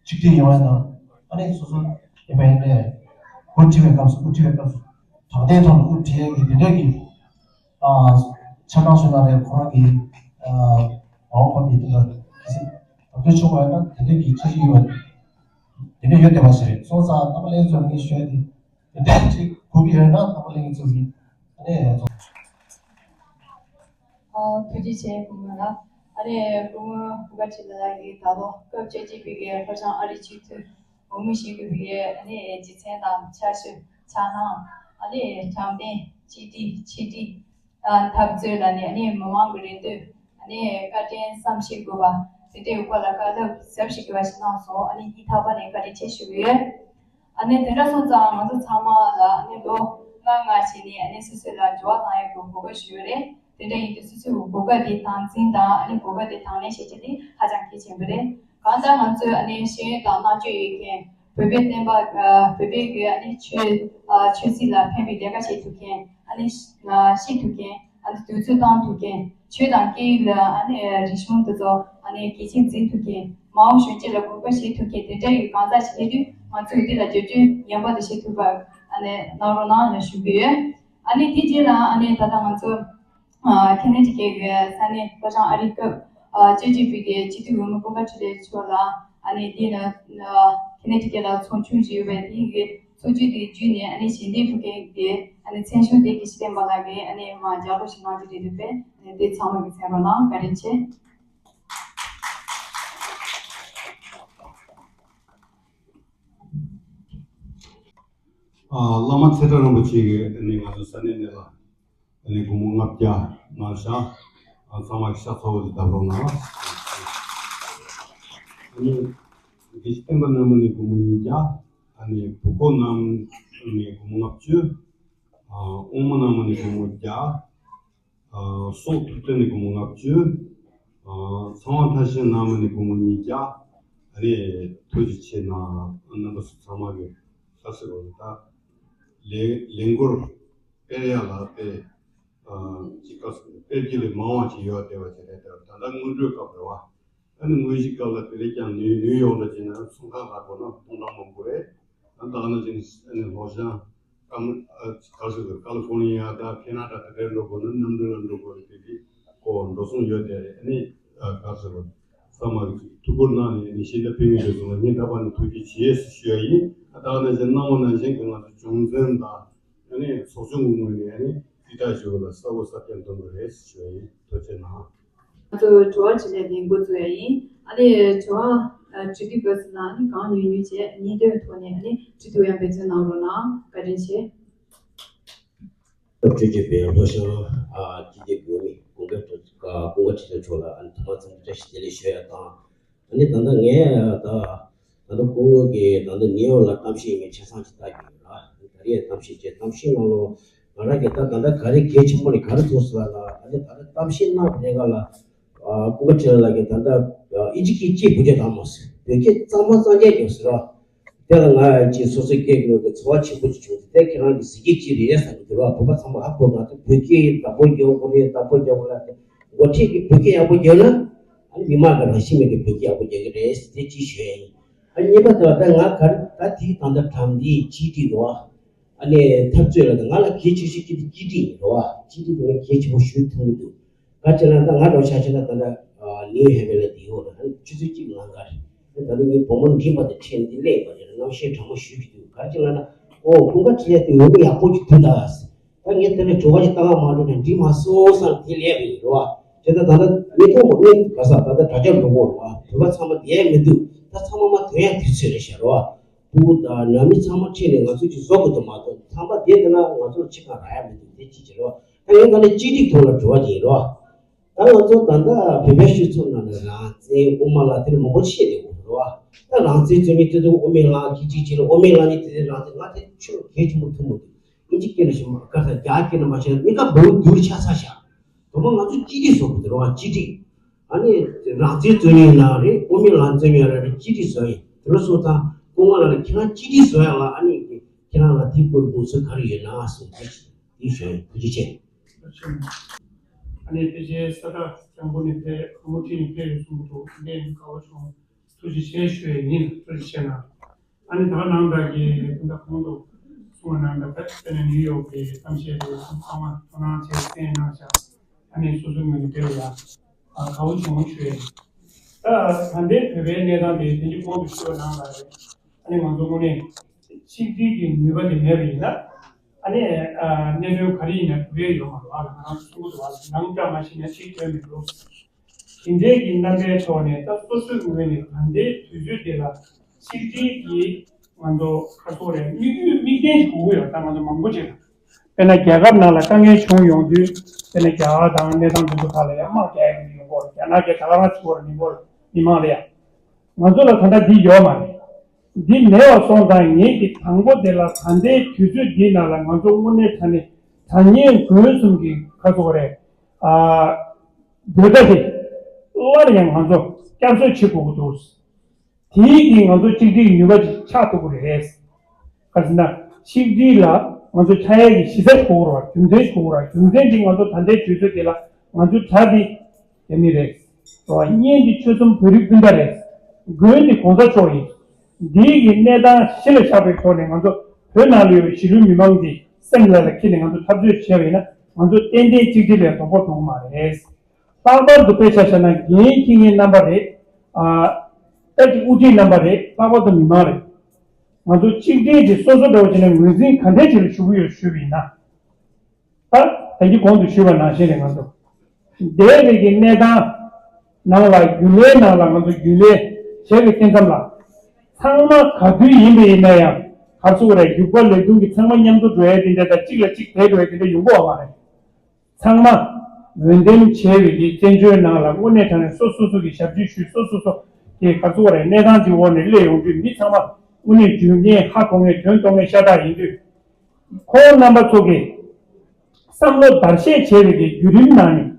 གཅིག་སྒྲིལ་ཡོང་བ་དང་། ཨ་ནི་སོ་སོ་ཨེ་མ་ཨེ་མ་དབུ་ཁྲིད་པའི་སྐབས་སུ་དབུ་ཁྲིད་པའི་སྐབས་སུ་དྲང་བདེན་ཐོག་ལ་དབུ་ཁྲིད་ཡས་ཀྱི་འདི་འདྲས་ཀྱི་ཨ་ཆ་ཚང་ཞུ་ན་རེད། ཁོ་རང་གི་ཨ་མ་འོངས་པ་གི་དེ་ལ་གལ་སྲིད་དམ་དོན་ཆོག་པ་ཡོད་ན་དེ་འདྲས་ཀྱི་འཆར་གཞི་ཡོད་པ་དེ་འདྲས་ཡོད་བསྡད་པ་ཞིག་རེད། སོང་ཙང་རྣམ་པ་ལྷན་རྒྱས་ཚོ་ལ་ངས་ཞུ་ཡ་དེ་དེ་འདྲས་ཅིག་དགོས་ཀྱི་ཡོད་ན་རྣམ་པ་ལྷན་རྒྱས་ཚོ་གི་ཨ་ནི་ཐུགས་རྗེ་ཆེ་སྐུ་ངོ་ལགས། ཨ་ནི་སྐུ་ངོ་བུ་ག་ཁྲི་ལགས་ཀྱིས་ད་ལོ་སྐབས་བཅུ་གཅིག་པའི་གི་ལྷོ་བྱང་ཨ་རིའི་སྤྱི་འཐུས་འོས་མི་བཞེངས་དགོས་པའི་གི་ཨ་ནི་རྒྱུ་མཚན་དང་ཕྱག་ཕྱི་ཕྱག་ལྷང་། ཨ་ནི་དྲང་བདེན་གཅིག་སྒྲིལ་ཆིག་སྒྲིལ་འཐབ་རྩོད་ལ་ནི་ཨ་ནི་མི་མང་གི་རེ་འདུན། ཨ་ནི་བཀའ་དྲིན་བསམ་ཤེས་དགོས་པ་དེ་འདྲའི་སྐོར་ལ་བཀའ་སློབ་ཟབ་ཞིག་དགོས་པ་ཞིག་གནང་སོང་། ཨ་ནི་སྙིང་ཐག་པ་ནས་བཀའ་དྲིན་ཆེ་ཞུ་གི་ཡོད། ཨ་ནི་དེ་འདྲ་སོང་ཙང་ང་ཚོ་ཚང་མ་ལ་ཨ་ནི་ལོ་ལྔ་ལྔ་བྱས་ནས་ཨ་ནི་སོ་སོ་ལ་འབྱོར་བ་བཏང་ཡག་གི་གོ་སྐབས་ཞུས་ཡོད་རེད། དེ་འདྲ་ཡིན་དུས་སོ་སོའི་གོ་སྐབས་དེ་དམ་འཛིན་དང་ཨ་ནི་གོ་སྐབས་དེ་དང་ལེན་བྱེད་ཀྱི་དེ་ཧ་ཅང་གལ་ཆེན་པོ་རེད། གང་ལྟར་ང་ཚོས་ཨ་ནི་ཤེས་ཡོན་དང་རྣམ་དཔྱོད་ཡོད་མཁན། བོད་པའི་བསྟན་པ་ཨ་བོད་པའི་གི་ཨ་ནི་ཆོས་ཨ་ཆོས་སྲིད་ལ་ཕན་པའི་ལས་ཀ་བྱེད་ཐུབ་མཁན། ཨ་ནི་ཤེས་ཐུབ་མཁན། ཨ་ནི་དུས་ཚོད་བཏང་ཐུབ་མཁན། ཆོས་དང་སྐད་ཡིག་ལ་ཨ་ནི་རིག་གཞུང་དེ་ཚོ་ཨ་ནི་གལ་ཆེན་འཛིན་ཐུབ་མཁན། མ་འོངས་གཞོན་སྐྱེས་ལ་དགོངས་པ་བཞེས་ཐུབ་མཁན་དེ་འདྲ་ཡི་གང་ཟག་ཞིག་སླེབས་དུས་ང་ཚོས་འདི་ལ་བསྒྱུར་བཅོས་ངན་པ་དེ་བྱེད་ཐུབ་པ་ཨ་ནི་གནང་རོགས་གནང་ལ་ཞུ་གི་ཡོད། ཨ་ནི་དེ་རྗེས་ལ་ཨ་ནི་ད་ལྟ་ང་ཚོ་ཨ་ཁེ་ན་ཊི་ཀེ་གི་ས་གནས་ལྷོ་བྱང་ཨ་རིའི་སྐབས་ཨ་བཅུ་གཅིག་པའི་གི་སྤྱི་འཐུས་འོས་མི་ཀུན་དགའ་འཕྲིན་ལས་མཆོག་ལ་ཨ་ནི་འདི་ན་ཨ་ཁེ་ན་ཊི་ཀེ་ལ་ཚོགས་ཆུང་ཞིག་ཡོད་པས་དེ་གི་ཚོགས་ཆུང་དེ་བརྒྱུད་ནས་ཨ་ནི་ཞལ་འདེབས་ཕུལ་མཁན་གྱི་ཨ་ནི་མཚན་གཞུང་དེ་དགེ་བཤེས་བསྟན་པ་ལགས་ཀྱིས་ཨ་ནི་མར་ལྗགས་ཀློག་ཞིག་གནང་རྒྱུ་རེད་འདུག་པས། ཨ་ནི་དེ་ཚང་མ་གི་མཚན་རོགས་གནང་། བཀའ་དྲིན་ཆེ། ཨ། བླ་མ་ཚེ་བཀྲ་རིན་པོ་ཆེ་གིས་ཨ་ནི་ང་ཚོ་ས་གནས་ནས་ལ་ཨ་ནི་སྒོར་མོ་ལྔ་བརྒྱ་གནང་ཤག་ཨ། ཚང་མ་གིས་ཤ་ཚ་བོ་ཞིག་བརྡབ་རོགས་གནང་། ཨ་ནི་དགེ་བཤེས་བསྟན་པ་ནར་མ་ནས་སྒོར་མོ་ཉིས་བརྒྱ། ཨ་ནི་བུ་ཁོ་ནམ་ནས་སྒོར་མོ་ལྔ་བཅུ། ཨ། དབུ་མ་ནར་མ་ནས་སྒོར་མོ་བརྒྱ། ཨ། སོག་ཐུབ་བསྟན་ནས་སྒོར་མོ་ལྔ་བཅུ། ཨ། ཚངས་དབང་མཐར་ཕྱིན་ནར་མ་ནས་སྒོར་མོ་ཉིས་བརྒྱ། ཨ་ནི་ཐུགས་རྗེ་ཆེ་གནང་། རྣམ་པ་ཚོ་ཚང་མ་གིས་ལྷ་སའི་ལོ་ད་ལས་ལས་འགུལ་སྤེལ་ཡ་ལ་དཔེ། ཨ། ཅིག་དཀའ་ཚེགས་སྤེལ་རྒྱུ་ལས་མང་བ་ཅིག་ཡོད་བསྡད་པ་ཅིག་རེད་དེ། ད་ལྟ་སྔོན་འགྲོའི་སྐབས་རེད་བ། ཨ་ནི་དངོས་གཞིའི་སྐབས་ལ་དེ་ལས་ཀྱང་ནུས་ནུས་ཡོང་འདྲ་བྱས་ན་ཚོང་ཁང་ལ་དགོས་ན་སྟོང་ཕྲག་མང་པོ་རེད། ཨ། ད་ག་ནང་བཞིན་ཨ་ནི་ལྷོ་བྱང་ཀམ། ཨ། ག་རེ་ཟེར་དགོས། ཀ་ལི་ཧྥོར་ནི་ཡ་དང་ཁེ་ན་ཌ་དེ་འདྲའི་འགྲོ་དགོས་ན། གནམ་གྲུ་ལ་འགྲོ་དགོས་རེད། དེ་དེ་ཁོ་འགྲོ་སོང་ཡོད་བསྡད་རེད། ཨ་ནི། ཨ། ག་རེ་ཟེར་དགོས། ཚང་མ་གིས་ཐུགས་ཁུར་གནང་ནས་ཨ་ནི་ཞལ་འདེབས་ཕུལ་མཁན་དེ་ཚོ་ལ་སྙིང་ཐག་པ་ནས་ཐུགས་རྗེ་ཆེ་ཞུ་ཡ་ཡིན། ཨ། ད་ག་ནང་བཞིན་གནང་བ་ནང་བཞིན་གྱི་ང་ཚོ་བྱུང་འཛིན་དང་། ཨ་ནི་ཚོགས་ཆུང་གི་ངོས་ནས་ཨ་ནི་རྩིས་ཁྲ་ཞུ་བ་ལ་གསལ་པོ་གསལ་རྐྱང་སྟོན་དགོས་རེད་ཞུ་བ་ཡིན། ཐུགས་རྗེ་གནང་། ང་ཚོ་དྲི་བ་དྲིས་ལན་འདི་འགོ་འཛུགས་ཡ་ཡིན། ཨ་ནི་དྲི་བ་ཨ་དྲི་དུས་སྐབས་སུ་ན་ཨ་ནི་གང་ཉུང་ཉུང་བྱས་སྙིང་དོན་ཐོག་ནས་ཨ་ནི་དྲི་ཐུབ་ཡ་འབད་བརྩོན་གནང་རོགས་གནང་། བཀའ་དྲིན་ཆེ། སྐབས་བཅུ་གཅིག་པའི་ལྷོ་ཤར་ཨ་སྤྱི་བདེ་འོས་མི་ཀུན་དགའ་ཀུན་དགའ་ཁྲི་བཟང་མཆོག་ལ་ཨ་ནི་ཐོག་མ་ཚང་མ་བཀྲ་ཤིས་བདེ་ལེགས་ཞུ་ཡ་དང་། ཨ་ནི་ད་ལྟ་ངས་ད་ད་ལྟ་སྐུ་ངོ་གིས་ད་ལྟ་ནིའུ་ཡོག་ལ་གཏམ་བཤད་ངས་ཆ་ཚང་ཅིག་ལྟ་གི་ཡོད་ར། ད་རེས་གཏམ་བཤད་བྱས། གཏམ་བཤད་ནང་ལོ་ང་རང་གིས་ད་ད་ལྟ་ག་རེ་གལ་ཆེན་པོ་རེད་ག་རེ་ཐུག་སོང་ལབ་ན། ཨ་ནི་ད་ལྟ་གཏམ་བཤད་གནང་བའི་སྒང་ལ་ཨ་ཀུན་དགའ་ཁྲི་ལགས་ཀྱིས་ད་ལྟ་ཨ་ཨིན་ཇི་སྐད་ཅིག་བེད་སྤྱོད་བཏང་མ་སོང་། བོད་སྐད་གཙང་མ་གཙང་རྐྱང་རྒྱབ་ཟེར་ར། དེ་ལ་ང་ཅིག་སོ་སོའི་སྐད་ཀྱི་ངོས་ཀྱི་ཚོར་བ་ཆེན་པོ་ཅིག་བྱུང་སྟེ། དེ་ཁྱེད་རང་གི་གཟི་བརྗིད་ཅིག་རེད་བསམ་གྱི་འདུག་ར། བོད་པ་ཚང་མ་ཧ་གོ། ང་ཚོ་བོད་སྐད་བདག་པོ་རྒྱག་དགོས་རེད། བདག་པོ་རྒྱག་དགོས་ལབ་སྟེ། འགོ་ཁྲིད་ཀྱིས་བོད་སྐད་ཡག་པོ་རྒྱབ་ན་ཨ་ནི་མི་མང་གིས་རང་བཞིན་མེད་ཀྱི་བོད་སྐད་ཡག་པོ་རྒྱག་གི་རེད། དེ་གཅིག་ཞུ་ཡ་ཡིན། ཨ་གཉིས་པ་དེ་ལ་ད་ང་ག་རེ་ད་དེའི་ད་ལྟ་དྲ་འདིའི་གཅིག་སྒྲིལ་འདུག་བ། ཨ་ནི་འཐབ་རྩོད་ལ་ད་ང་ལ་གལ་ཆེ་ཤོས་ཀྱི་དེ་གཅིག་སྒྲིལ་ཡིན་འདུག་བ། གཅིག་སྒྲིལ་དེ་ང་གལ་ཆེན་པོ་ཞེ་པོ་མཐོང་གི་འདུག་ག་རེ་ཟེར་ན་ད་ང་འདྲ་བོ་ཆ་བཞག་ན་ད་ལྟ་ནིའུ་ཧེ་ཝེ་ལ་བསྡད་ཡོད་རེད། ཨ་ནི་ཆུ་ཚོད་གཅིག་ལང་ག་རེད། ད་ལྟ་ངའི་བུ་མོ་འགྲིག་པ་དེ་ཁྲིད་འདི་སླེབས་པ་རེད། རྣམ་ཤེས་དྲང་མོ་ཞུ་གི་འདུག་ག་རེ་ཟེར་ན། ཨོ་ཀུན་དགའ་ཁྲི་ལགས་དེ་འོས་མི་ཡག་པོ་ཅིག་འདུག་ད། ད་ངས་དེ་ལ་དྲི་བ་ཞིག་བཏང་བ་མ་འགྲོ་ན་འགྲིག་མ་སོང་བསམ་དེ་སླེབས་པ་ཡིན་རོ། དེ་ད་ད་ལྟ་མི་མཐོང་བ་མི་ག་ས་ད་ལྟ་དྲ་རྒྱ་འགྲོ་གོ་རོ། བོད་པ་ཚང་མ་བསྡད་ཡ་མི་འདུག་ད་ཚང་མ་མ་ཐོན་ཡ་དུས་ཚོད་རེད་ཤག་རོ། ཕྲུ་གུ་དང་ནང་མི་ཚང་མ་ཁྲིད་ནས་ང་ཚོ་ཅིག་བཟོ་དགོས་འདུག་མ་གཏོགས་ཚང་མ་བསྡད་བསྡད་ན་ང་ཚོར་ཕྱི་ཁ་རག་ཡ་མི་འདུག་དེ་གཅིག་བྱེད་རོགས། ད་ངས་ད་ནི་གཅིག་སྒྲིལ་ཐོག་ལ་དྲི་བ་ཅིག་ཡིན་རོགས། ད་ང་ཚོ་ད་ལྟ་བོད་པའི་སྤྱི་ཚོགས་ནང་ལ་རང་བཙན་དབུ་མ་ལ་དེ་ནི་མང་པོ་བཤད་བསྡད་ཡོད་རེད་བ། ད་རང་བཙན་རྩོད་མཁན་དེ་ཚོ་དབུ་མའི་ལམ་གཅིག་སྒྲིལ་བྱས་ལ། དབུ་མའི་ལམ་གཉིས་དེ་ཚོ་རང་བཙན། ང་དེ་ཆོས་གལ་ཆེན་པོ་མཐོང་མི་འདུག་ཨིན་ཇི་སྐད་ལ་ཞིག་མ་ག་ས་རྒྱ་སྐད་ལ་མ་བཤད་ན་མི་ཁ་འབོལ་འདུག་ཆ་ཚང་ཤག་དོ་མ་ང་ཚོ་གཅིག་སྒྲིལ་བཟོ་དགོས་འདུག་རོགས། གཅིག་སྒྲིལ། ཨ་ནི་རང་བཙན་རྩོད་མཁན་ཡིན་ན་རེད། དབུ་མའི་ལམ་རྩོད་མཁན་ཡིན་ན་རེད། གཅིག་སྒྲིལ་བཟོ་ཡིན། དེ་འདྲ་སོང་ཙང་སྐུ་ངོ་ལགས་ལ་ཁྱེད་རང་གཅིག་སྒྲིལ་བཟོ་ཡ་ལ་ཨ་ནི་ཁྱེད་རང་ལ་དེའི་སྐོར་དགོངས་ཚུལ་ག་རེ་ཡོད་ན་གསུངས་ཏེ་དེ་ཞུ་ཡིན། ཐུགས་རྗེ་ཆེ། ཨ་ནི་ཕལ་ཆེར་ས་ཁྲ་སྐྱབས་མགོན་ནས་ཕེབས། ཁོང་ཁྲིད་ནས་ཕེབས་ཡོད་གསུང་གི་འདུག་དེ་འདྲའི་དགའ་བོ་བྱུང་། ཐུགས་རྗེ་ཆེ་ཞུ་ཡ་ཡིན། ཐུགས་རྗེ་ཆེ་གནང་། ཨ་ནི་ད་ག་ནང་བཞིན་གྱི་ད་ལྟ་གོང་དུ་གསུངས་པ་ནང་བཞིན་དཔེར་ན་ནིའུ་ཡོག་གི་གཏམ་བཤད་དེ་ཚང་མ་དོ་སྣང་བྱས་གསན་གནང་ཤག་ཨ་ནི་སོ་སོའི་ངོས་ནས་དེ་ལ་ཡང་དགའ་བོ་བྱུང་ཞུ་ཡ་ཡིན། ད་ད་ལྟའི་བོད་པའི་གནས་སྟངས་དེ་དེང་གི་གོང་དུ་ཞུས་པ་ནང་ལ་རེད། ཨ་ནི་ང་ཚོ་དངོས་གནས་གཅིག་སྒྲིལ་གྱི་ནུས་པ་དེ་མེད་པ་ཡིན་ན། ཨ་ནི་གནད་དོན་ག་རེ་ཡིན་ན་གྲུབ་ཡས་ཡོད་མ་རེད། ཨ་ང་རང་ཚོ་གསུང་གི་འདུག་ཨ་ནང་བཀྲ་མ་ཤིས་ན་ཅིག་ཐོན་མི་འགྲོ། དེ་འདྲའི་གི་རྣམ་པའི་ཐོག་ནས་ད་སོ་སོའི་ངོས་ནས་ད་ལྟའི་དུས་ཚོད་འདི་ལ་གཅིག་སྒྲིལ་གྱི་ང་ཚོ་ཁ་སོག་རེད། དམིགས་ཡུལ་དམིགས་རྟེན་ཞིག་དགོས་ཀྱི་ཡོད། ད་ང་ཚོ་མང་པོ་ཅིག་ལ། དཔེར་ན་རྒྱལ་ཁབ་ནང་ལ་དཀའ་ངལ་བྱུང་ཡོང་དུས། དཔེར་ན་རྒྱ་གར་དང་གནས་སྟངས་དེ་ཚོ་ཁག་ལ་ཡང་དམག་རྒྱག་ཡ་ཡོང་གི་ཡོད་སྐོར། རྒྱ་ནག་གིས་ད་ག་རང་བྱེད་སྐོར་མི་འགོར་མི་མང་ལ་ཡང་། ང་ཚོ་ལ་ད་ལྟ་འདི་ཡོད་མ་རེད། འདི་མེད་པ་སོང་ཙང་ངེད་ཀྱིས་དང་པོ་དེ་ལ་ད་ལྟའི་དུས་ཚོད་འདིའི་ནང་ལ་ང་ཚོ་དངོས་གནས་དྲང་གནས་དྲང་གནས་དགོས་གསུམ་གྱི་ཁ་སོག་རེད། ཨ། འབོད་སྒྲ་དེ་སླར་ཡང་ང་ཚོ་བསྐྱར་གསོ་བྱེད་དགོས་ཀྱི་འདུག་དེའི་གིས་ང་ཚོ་གཅིག་སྒྲིལ་གྱི་ནུས་པ་ཅིག་ཆགས་ཐུབ་ཀྱི་རེད། ག་རེ་ཟེར་ན། གཅིག་སྒྲིལ་ལ་ང་ཚོ་ཆགས་ཡས་ཀྱི་གཞི་རྩ་ཞིག་དགོས་ཀྱི་རེད་བ། རྒྱུ་མཚན་ཞིག་དགོས་ཀྱི་རེད་བ། རྒྱུ་མཚན་འདི་ང་ཚོ་ད་ལྟའི་དུས་ཚོད་འདི་ལ་ང་ཚོའི་དགྲ་འདི་རྒྱ་མི་རེད། རེད་བ། གཉེན་འདི་ཆོལ་གསུམ་བོད་རིགས་སྤུན་ཟླ་རེད། མགོན་འདི་གོང་ས་མཆོག་ཡིན། འདིའི་གི་གནས་སྟངས་གཞི་ལ་བཞག་པའི་ཐོག་ནས་ང་ཚོ་བོད་ནང་ལ་ཡོད་པའི་གཞིས་ལུས་མི་མང་འདི་སེམས་ལ་ལ་ཁྱེར་ནས་ང་ཚོ་འཐབ་རྩོད་བྱས་པ་ཡིན་ན། ང་ཚོ་ཏན་ཏན་གཅིག་སྒྲིལ་ལས་དོགས་པ་འགྲོ་གི་མ་རེད། ལྷག་པར་དུ་དཔེ་ཆ་བཞག་ན་འགན་འཁྱེར་མཁན་རྣམ་པ་རེད། ཨ། ད་ཅིག་དབུ་ཁྲིད་རྣམ་པ་རེད། ལྷག་པར་དུ་མི་མང་རེད། ང་ཚོ་གཅིག་སྒྲིལ་དེ་སོ་སོ་འདྲ་བོ་བྱས་ནས་ངོས་འཛིན་ག་འདྲས་བྱས་ནས་ཞུ་གི་ཡོད་ཞུས་པ་ཡིན་ན། ད་ད་གིན་གོང་དུ་ཞུས་པ་ནང་བཞིན་རེད། ང་ཚོ་འདས་པའི་གི་གནས་སྟངས་ནང་ལ་རྒྱུན་ལས་ནང་ལ་ང་ཚོ་རྒྱུན་ལས་བྱས་པའི་སྐབས་མཚམས་ལ་ཚང་མ་ག་དུས་ཡིན་པ་ཡིན་ན་ཡང་ ག་རེ་ཟེར་དགོས་རེད། རྒྱུག་པ་ལས་དོན་གྱི་ཚང་མ་མཉམ་དུ་འགྲོ་ཡ་དེ་འདྲ་དང་གཅིག་ལ་གཅིག་དེད་འགྲོ་ཡ་དེ་འདྲ་ཡོང་གི་ཡོད་མ་རེད། ཚང་མ་འོས་འདེམས་བྱས་པའི་གི་བཙན་བྱོལ་ནང་ལ་དངོས་གནས་དྲང་གནས་སོ་སོ་སོ་གི་ཞབས་ཕྱི་ཞུས། སོ་སོ་སོ་གི་ག་རེ་ཟེར་དགོས་རེད། གནས་སྟངས་ཀྱི་འོག་ནས་སླེབས་ཡོང་དུས་མི་ཚང་མ་དངོས་གནས་རྒྱུས་མངའ་ཧ་གོ་མཁན་དོན་རྟོགས་མཁན་ཤ་སྟག་ཡིན་དུས། ཁོང་རྣམ་པ་ཚོ་གི་བསམ་བློ་བརྡར་ཤ་བྱས་པའི་གི་བརྒྱུད་རིམ་ནང་ནས་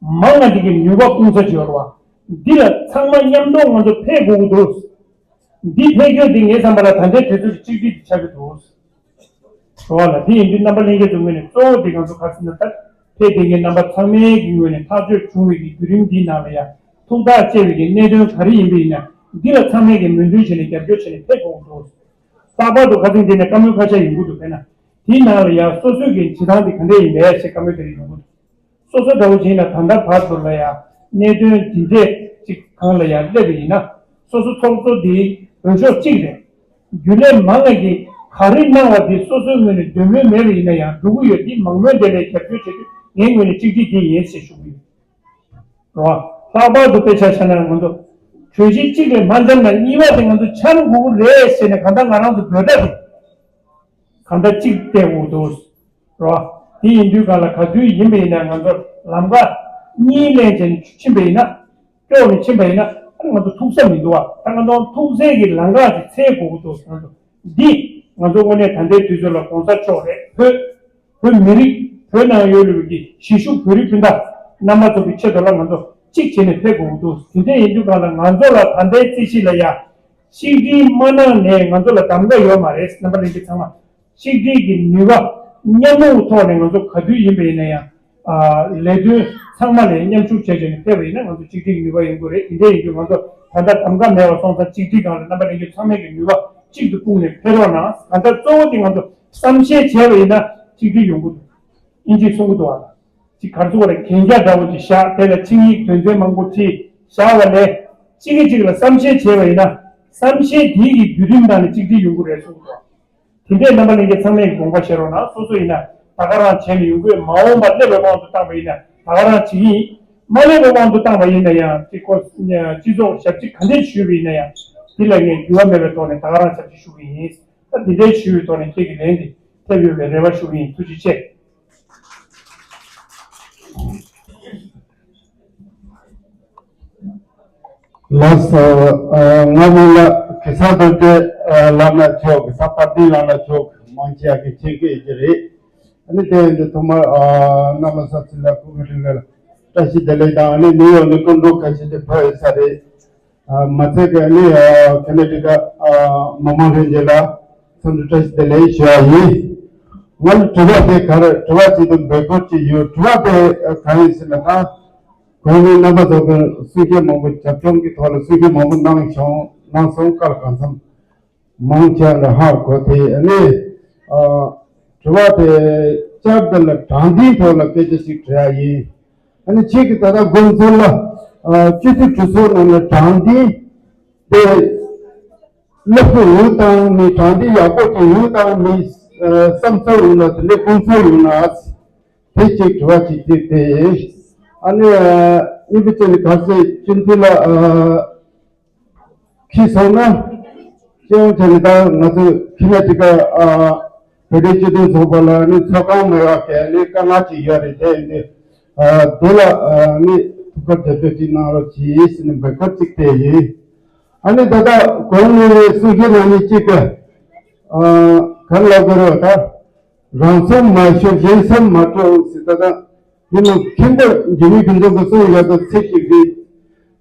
མང་ང་འདི་གི་ནུས་པ་སྤུངས་ས་ཅིག་ཡོད་རེད་བ། འདི་ལ་ཚང་མ་མཉམ་དུ་ང་ཚོ་ཕེབས་དགོས་ཀྱི་འདུག་འདི་ཕེབས་རྒྱུ་འདི་ངའི་བསམ་པ་ལ་ད་ལྟའི་དུས་ཚོད་ཀྱི་གཅིག་སྒྲིལ་འདི་ཆགས་ཀྱི་འདུག་རེད་བ་ལ། འདི་ཡིན་དུས་རྣམ་པ་ལྷན་རྒྱས་ཚོའི་ངོས་ནས་གཙོ་བོ་འདི་ང་ཚོ་ག་རེ་ཟེར་ན། ད་ཕེབས་བསྡད་མཁན་རྣམ་པ་ཚང་མའི་གི་ངོས་ནས་ཐག་གཅོད་བྱུང་བའི་གི་བརྒྱུད་རིམ་འདིའི་ནང་ལ་ཡང་ཐུགས་ཐག་བཅད་པའི་གི་གནད་དོན་ག་རེ་ཡིན་པ་ཡིན་ན། འདི་ལ་ཚང་མས་གི་མོས་མཐུན་བྱས་ནས་རྒྱབ་སྐྱོར་བྱས་ནས་ཕེབས་དགོས་ཀྱི་འདུག་ལྷག་པར་དུ་ཁ་སང་འདི་ནས་བཀའ་མོལ་ཁ་ཤས་ཡོང་གི་འདུག་དཔེར་ན། དེའི་ནང་ལ་ཡང་སོ་སོའི་གི་བྱེད་སྟངས་དེ་ག་འདྲས་ཡིན་པས་ཞེས་བཀའ་མོལ་དེ་འདྲ་ཡོང་གི་འདུག་སོ་སོ་འདྲ་བོ་ཅིག་ཡིན་ན་ད་ལྟ་བར་དུ་ལ་ཡང་གནད་དོན་འདི་འདྲས་ཅིག་སྒང་ལ་ཡང་སླེབས་པ་ཡིན་ན། སོ་སོ་ཚོགས་གཙོ་འདིའི་འོས་ཤོག་གཅིག་རེད། རྒྱུན་ལས་མང་ང་གིས་ག་རེ་གནང་བ་འདི་སོ་སོའི་ངོས་ནས་འདོད་མོས་མེད་པ་ཡིན་ན་ཡང་འགྲོ་གི་ཡོད། འདི་མང་མོས་དེ་ལ་རྒྱབ་སྐྱོར་བྱེད་དུས་ངའི་ངོས་ནས་གཅིག་སྒྲིལ་འདི་ཡིན་ཞེས་ཞུ་གི་ཡོད། རོ། ལྷག་པར་དུ་དཔེ་ཆ་བཞག་ན་ང་ཚོ་གྲོས་གཞི་གཅིག་ལས་མ་འཆམ་ན་གཉིས་པ་དེ་ང་ཚོ་འཆམ་དགོས་ཀྱི་རེད་ཟེར་ནས་གང་ལྟར་ང་རང་ཚོ་འབོད་སྒྲ་དེ་གང་ལྟར་གཅིག་བལྟས་དགོས་འདུག་རོ། དེ་ཡིན་དུས་གང་ལ་ག་དུས་ཡིན་པ་ཡིན་ན་ང་ཚོ་ལམ་ཁ་གཉིས་ལེན་བྱས་ནས་ཕྱིན་པ་ཡིན་ན། སྐྱོར་ནས་ཕྱིན་པ་ཡིན་ན་ང་ཚོ་ཐུག་ས་མི་འདུག་བ། ད་ང་ཚོ་ཐུག་སའི་གི་ལམ་ཁ་དེ་འཚོལ་དགོས་ཀྱི་འདུག་ང་ཚོ་འདི་ང་ཚོ་དངོས་གནས་ད་ལྟའི་དུས་ཚོད་ལ་གོང་ས་མཆོག་རེད། བོད་བོད་མི་རིགས། བོད་ནང་ཡོད་ལུགས་ཀྱི་གཞིས་བཞུགས་བོད་རིགས་སྤུན་ཟླ་རྣམ་པ་ཚོ་གི་ཆེད་དུ་ལ་ང་ཚོ་གཅིག་བྱས་ནས་ཕེབས་དགོས་ཀྱི་འདུག་དེ་འདྲ་ཡིན་དུས་གང་ལ་ང་ཚོ་ལ་ད་ལྟའི་རྩིས་གཞི་ལ་ཡ་གཅིག་སྒྲིལ་མ་གནང་ནས་ང་ཚོ་ལ་གདམ་ག་ཡོད་མ་རེད། རྣམ་པ་ལྷན་རྒྱས་ཚང་མ་གཅིག་སྒྲིལ་གྱི་ནུས་པ་མཉམ་རུབ་ཐོག་ནས་ང་ཚོ་ག་དུས་ཡིན་པ་ཡིན་ན་ཡང་ལས་དོན་ཚང་མ་ལ་མཉམ་ཞུགས་བྱས་བྱས་ནས་ཕེབས་པ་ཡིན་ན་ང་ཚོ་གཅིག་སྒྲིལ་གྱི་ནུས་པ་ཡོང་གི་རེད། དེ་འདྲ་ཡིན་དུས་ང་ཚོ་ད་ལྟ་གདམ་ག་མེད་པ་སོང་ཙང་གཅིག་སྒྲིལ་སྒང་ལ་རྣམ་པ་ལྷན་རྒྱས་ཚང་མས་ཀྱི་ནུས་པ་གཅིག་ཏུ་སྤུངས་ནས་ཕེབས་རོགས་གནང་། ད་ལྟ་གཙོ་བོ་དེ་ང་ཚོ་བསམ་ཤེས་བྱས་པ་ཡིན་ན་གཅིག་སྒྲིལ་ཡོང་གི་འདུག་ཨིན་ཇི་གསུང་གི་འདུག་ཨ། ཅིག་ག་རེ་ཟེར་དགོས་རེད། གན་རྒྱ་འདྲ་བོ་ཅིག་བཞག་དེ་ལ་ཆིངས་ཡིག་དོན་ཚན་མང་པོ་བྲིས་བཞག་པ་ལས་གཅིག་གིས་གཅིག་ལ་བསམ་ཤེས་བྱས་པ་ཡིན་ན་བསམ་ཤེས་དེའི་གི་བརྒྱུད་རིམ་ནང་ནས་གཅིག་སྒྲིལ་ཡོང་གི་རེད་གསུང་གི་འདུག་དེ་འདྲའི་རྣམ་པ་ལྷན་རྒྱས་ཚང་མས་དགོངས་པ་བཞེས་རོགས་གནང་། སོ་སོ་ཡིན་ན་ད་ག་རང་བྱས་ནས་ཡོང་གི་ཡོད། མ་འོངས་པ་སླེབས་པའི་དབང་དུ་བཏང་བ་ཡིན་ན་ད་ག་རང་བྱེད་ཀྱི་ཡིན། མ་སླེབས་པའི་དབང་དུ་བཏང་བ་ཡིན་ན་ཡང་སྤྱི་ཁོ་སྤྱི་ཚོགས་ཞབས་ཕྱི་ག་འདྲས་ཞུས་པ་ཡིན་ན་ཡང་དེ་ལ་ངས་འགྱུར་བ་མེད་པའི་ཐོག་ནས་ད་ག་རང་ཞབས་ཕྱི་ཞུ་གི་ཡིན། ད་འདི་འདྲའི་ཞུས་པའི་ཐོག་ནས་ཁྱེད་ཀྱི་ལན་འདི་ཐེབས་ཡོད་པའི་རེ་བ་ཞུ་གི་ཡིན། ཐུགས་རྗེ་ཆེ། ལགས་སོ། ཨ། སྔ་མོ་ལ་གེ་སར་རྡོ་རྗེ་ལགས་ན་ཆོག་གེ་སར་དཔལ་ལྡན་ལགས་ན་ཆོག་མང་ཆེ་བ་གི་མཁྱེན་གྱི་ཡོད་ཀྱི་རེད། ཨ་ནི་དེ་ཡིན་དུས་ཐོག་མར་ཨ། རྣམ་པ་ཚོ་ཚུར་ལ་སྐུ་ཁམས་བཟང་ལ་བཀྲ་ཤིས་བདེ་ལེགས་དང་། ཨ་ནི་ནིའུ་ཡོག་ནས་སྐུ་མགྲོན་ཁ་ཤས་ཅིག་ཕེབས་ཡོད་ས་རེད། ཨ། མ་ཚད་ཀྱི་ཨ་ནི་ཨ། ཁེ་ན་ཌི་ཀ་ཨ། མ་མང་ལྷན་རྒྱས་ལ་འཚམས་འདྲི་བཀྲ་ཤིས་བདེ་ལེགས་ཞུ་བ་ཡིན། ང་ལ་དྲི་བ་དེ་ག་རེ། དྲི་བ་གཅིག་དང་འབོད་སྐུལ་གཅིག་ཡོད། དྲི་བ་དེ་གང་ཡིན་ཟེར་ན། ད་གོང་ནས་རྣམ་པ་ཚོ་གི་གསུང་བཤད་མང་པོ་རྒྱབ་ལྗོངས་ཀྱི་ཐོག་ལ་གསུང་བཤད་མང་པོ་གནང་བྱུང་། གནང་སོང་། བཀའ་གང་འཚམ་མང་ཆེ་བ་ཧ་གོ། དེ་ཨ་ནི་ཨ། དྲི་བ་དེ་བསྐྱར་དུ་ལ་དྲང་བདེན་ཐོག་ལ་སྐད་ཆ་ཞིག་དྲི་ཡ་ཡིན། ཨ་ནི་ཁྱེད་ཀྱིས་ད་ལྟ་དགོངས་ཚུལ་ལ་ཨ། སྤྱི་འཐུས་གྲོས་ཚོགས་ནང་ལ་དྲང་བདེན་དེ་སློབ་གསོ་ཡོང་དང་མི། དྲང་བདེན་ཡག་པོ་ཅིག་ཡོང་དང་མི་བསམ་ཚུལ་ཡོང་ན། དེ་འདྲའི་དགོངས་ཚུལ་ཡོང་ན། དེ་གཅིག་དྲི་བ་གཅིག་དེ་དེ། ཨ་ནི་གཉིས་པ་བྱས་ནས་ག་ཚོད་སྤྱི་འཐུས་ལ་ཁྱེད་སོང་ན། སྤྱི་ཡོངས་བྱས་ནས་ད་ང་ཚོས་ཁེ་ན་ཌི་ཀ་ཨ། བོད་རིགས་སྤྱི་མཐུན་ཚོགས་པ་ལ་ནི་ཚོགས་ཁང་མེད་པ་གལ་ནི་དཀའ་ངལ་ཅིག་ཡོད་རེད། དེ་ཡིན་དུས་ཨ། དེ་ལ་ཨ། ནི་ཐུགས་ཁུར་རྒྱབ་སྐྱོར་ཅིག་གནང་རོགས་གྱིས་ཟེར་ནས་འབོད་སྐུལ་ཅིག་དེ་ཡིན། ཨ་ནི་ད་ལྟ་གོང་ནས་གསུང་བཤད་གནང་མཁན་གཅིག་གིས་ཨ། ག་རེ་ལབ་དགོས་རེད་པ། ད་རང་མཚམས་མ་ཤོར་གཞན་མཚམས་མ་སྤྲོ་ཟེར། ད་ལྟ་འདི་ནི་མཁན་པོ་འཇིགས་མེད་ཀུན་བཟང་གིས་གསུངས་ཡོད་པའི་ཚིག་ཅིག་རེད།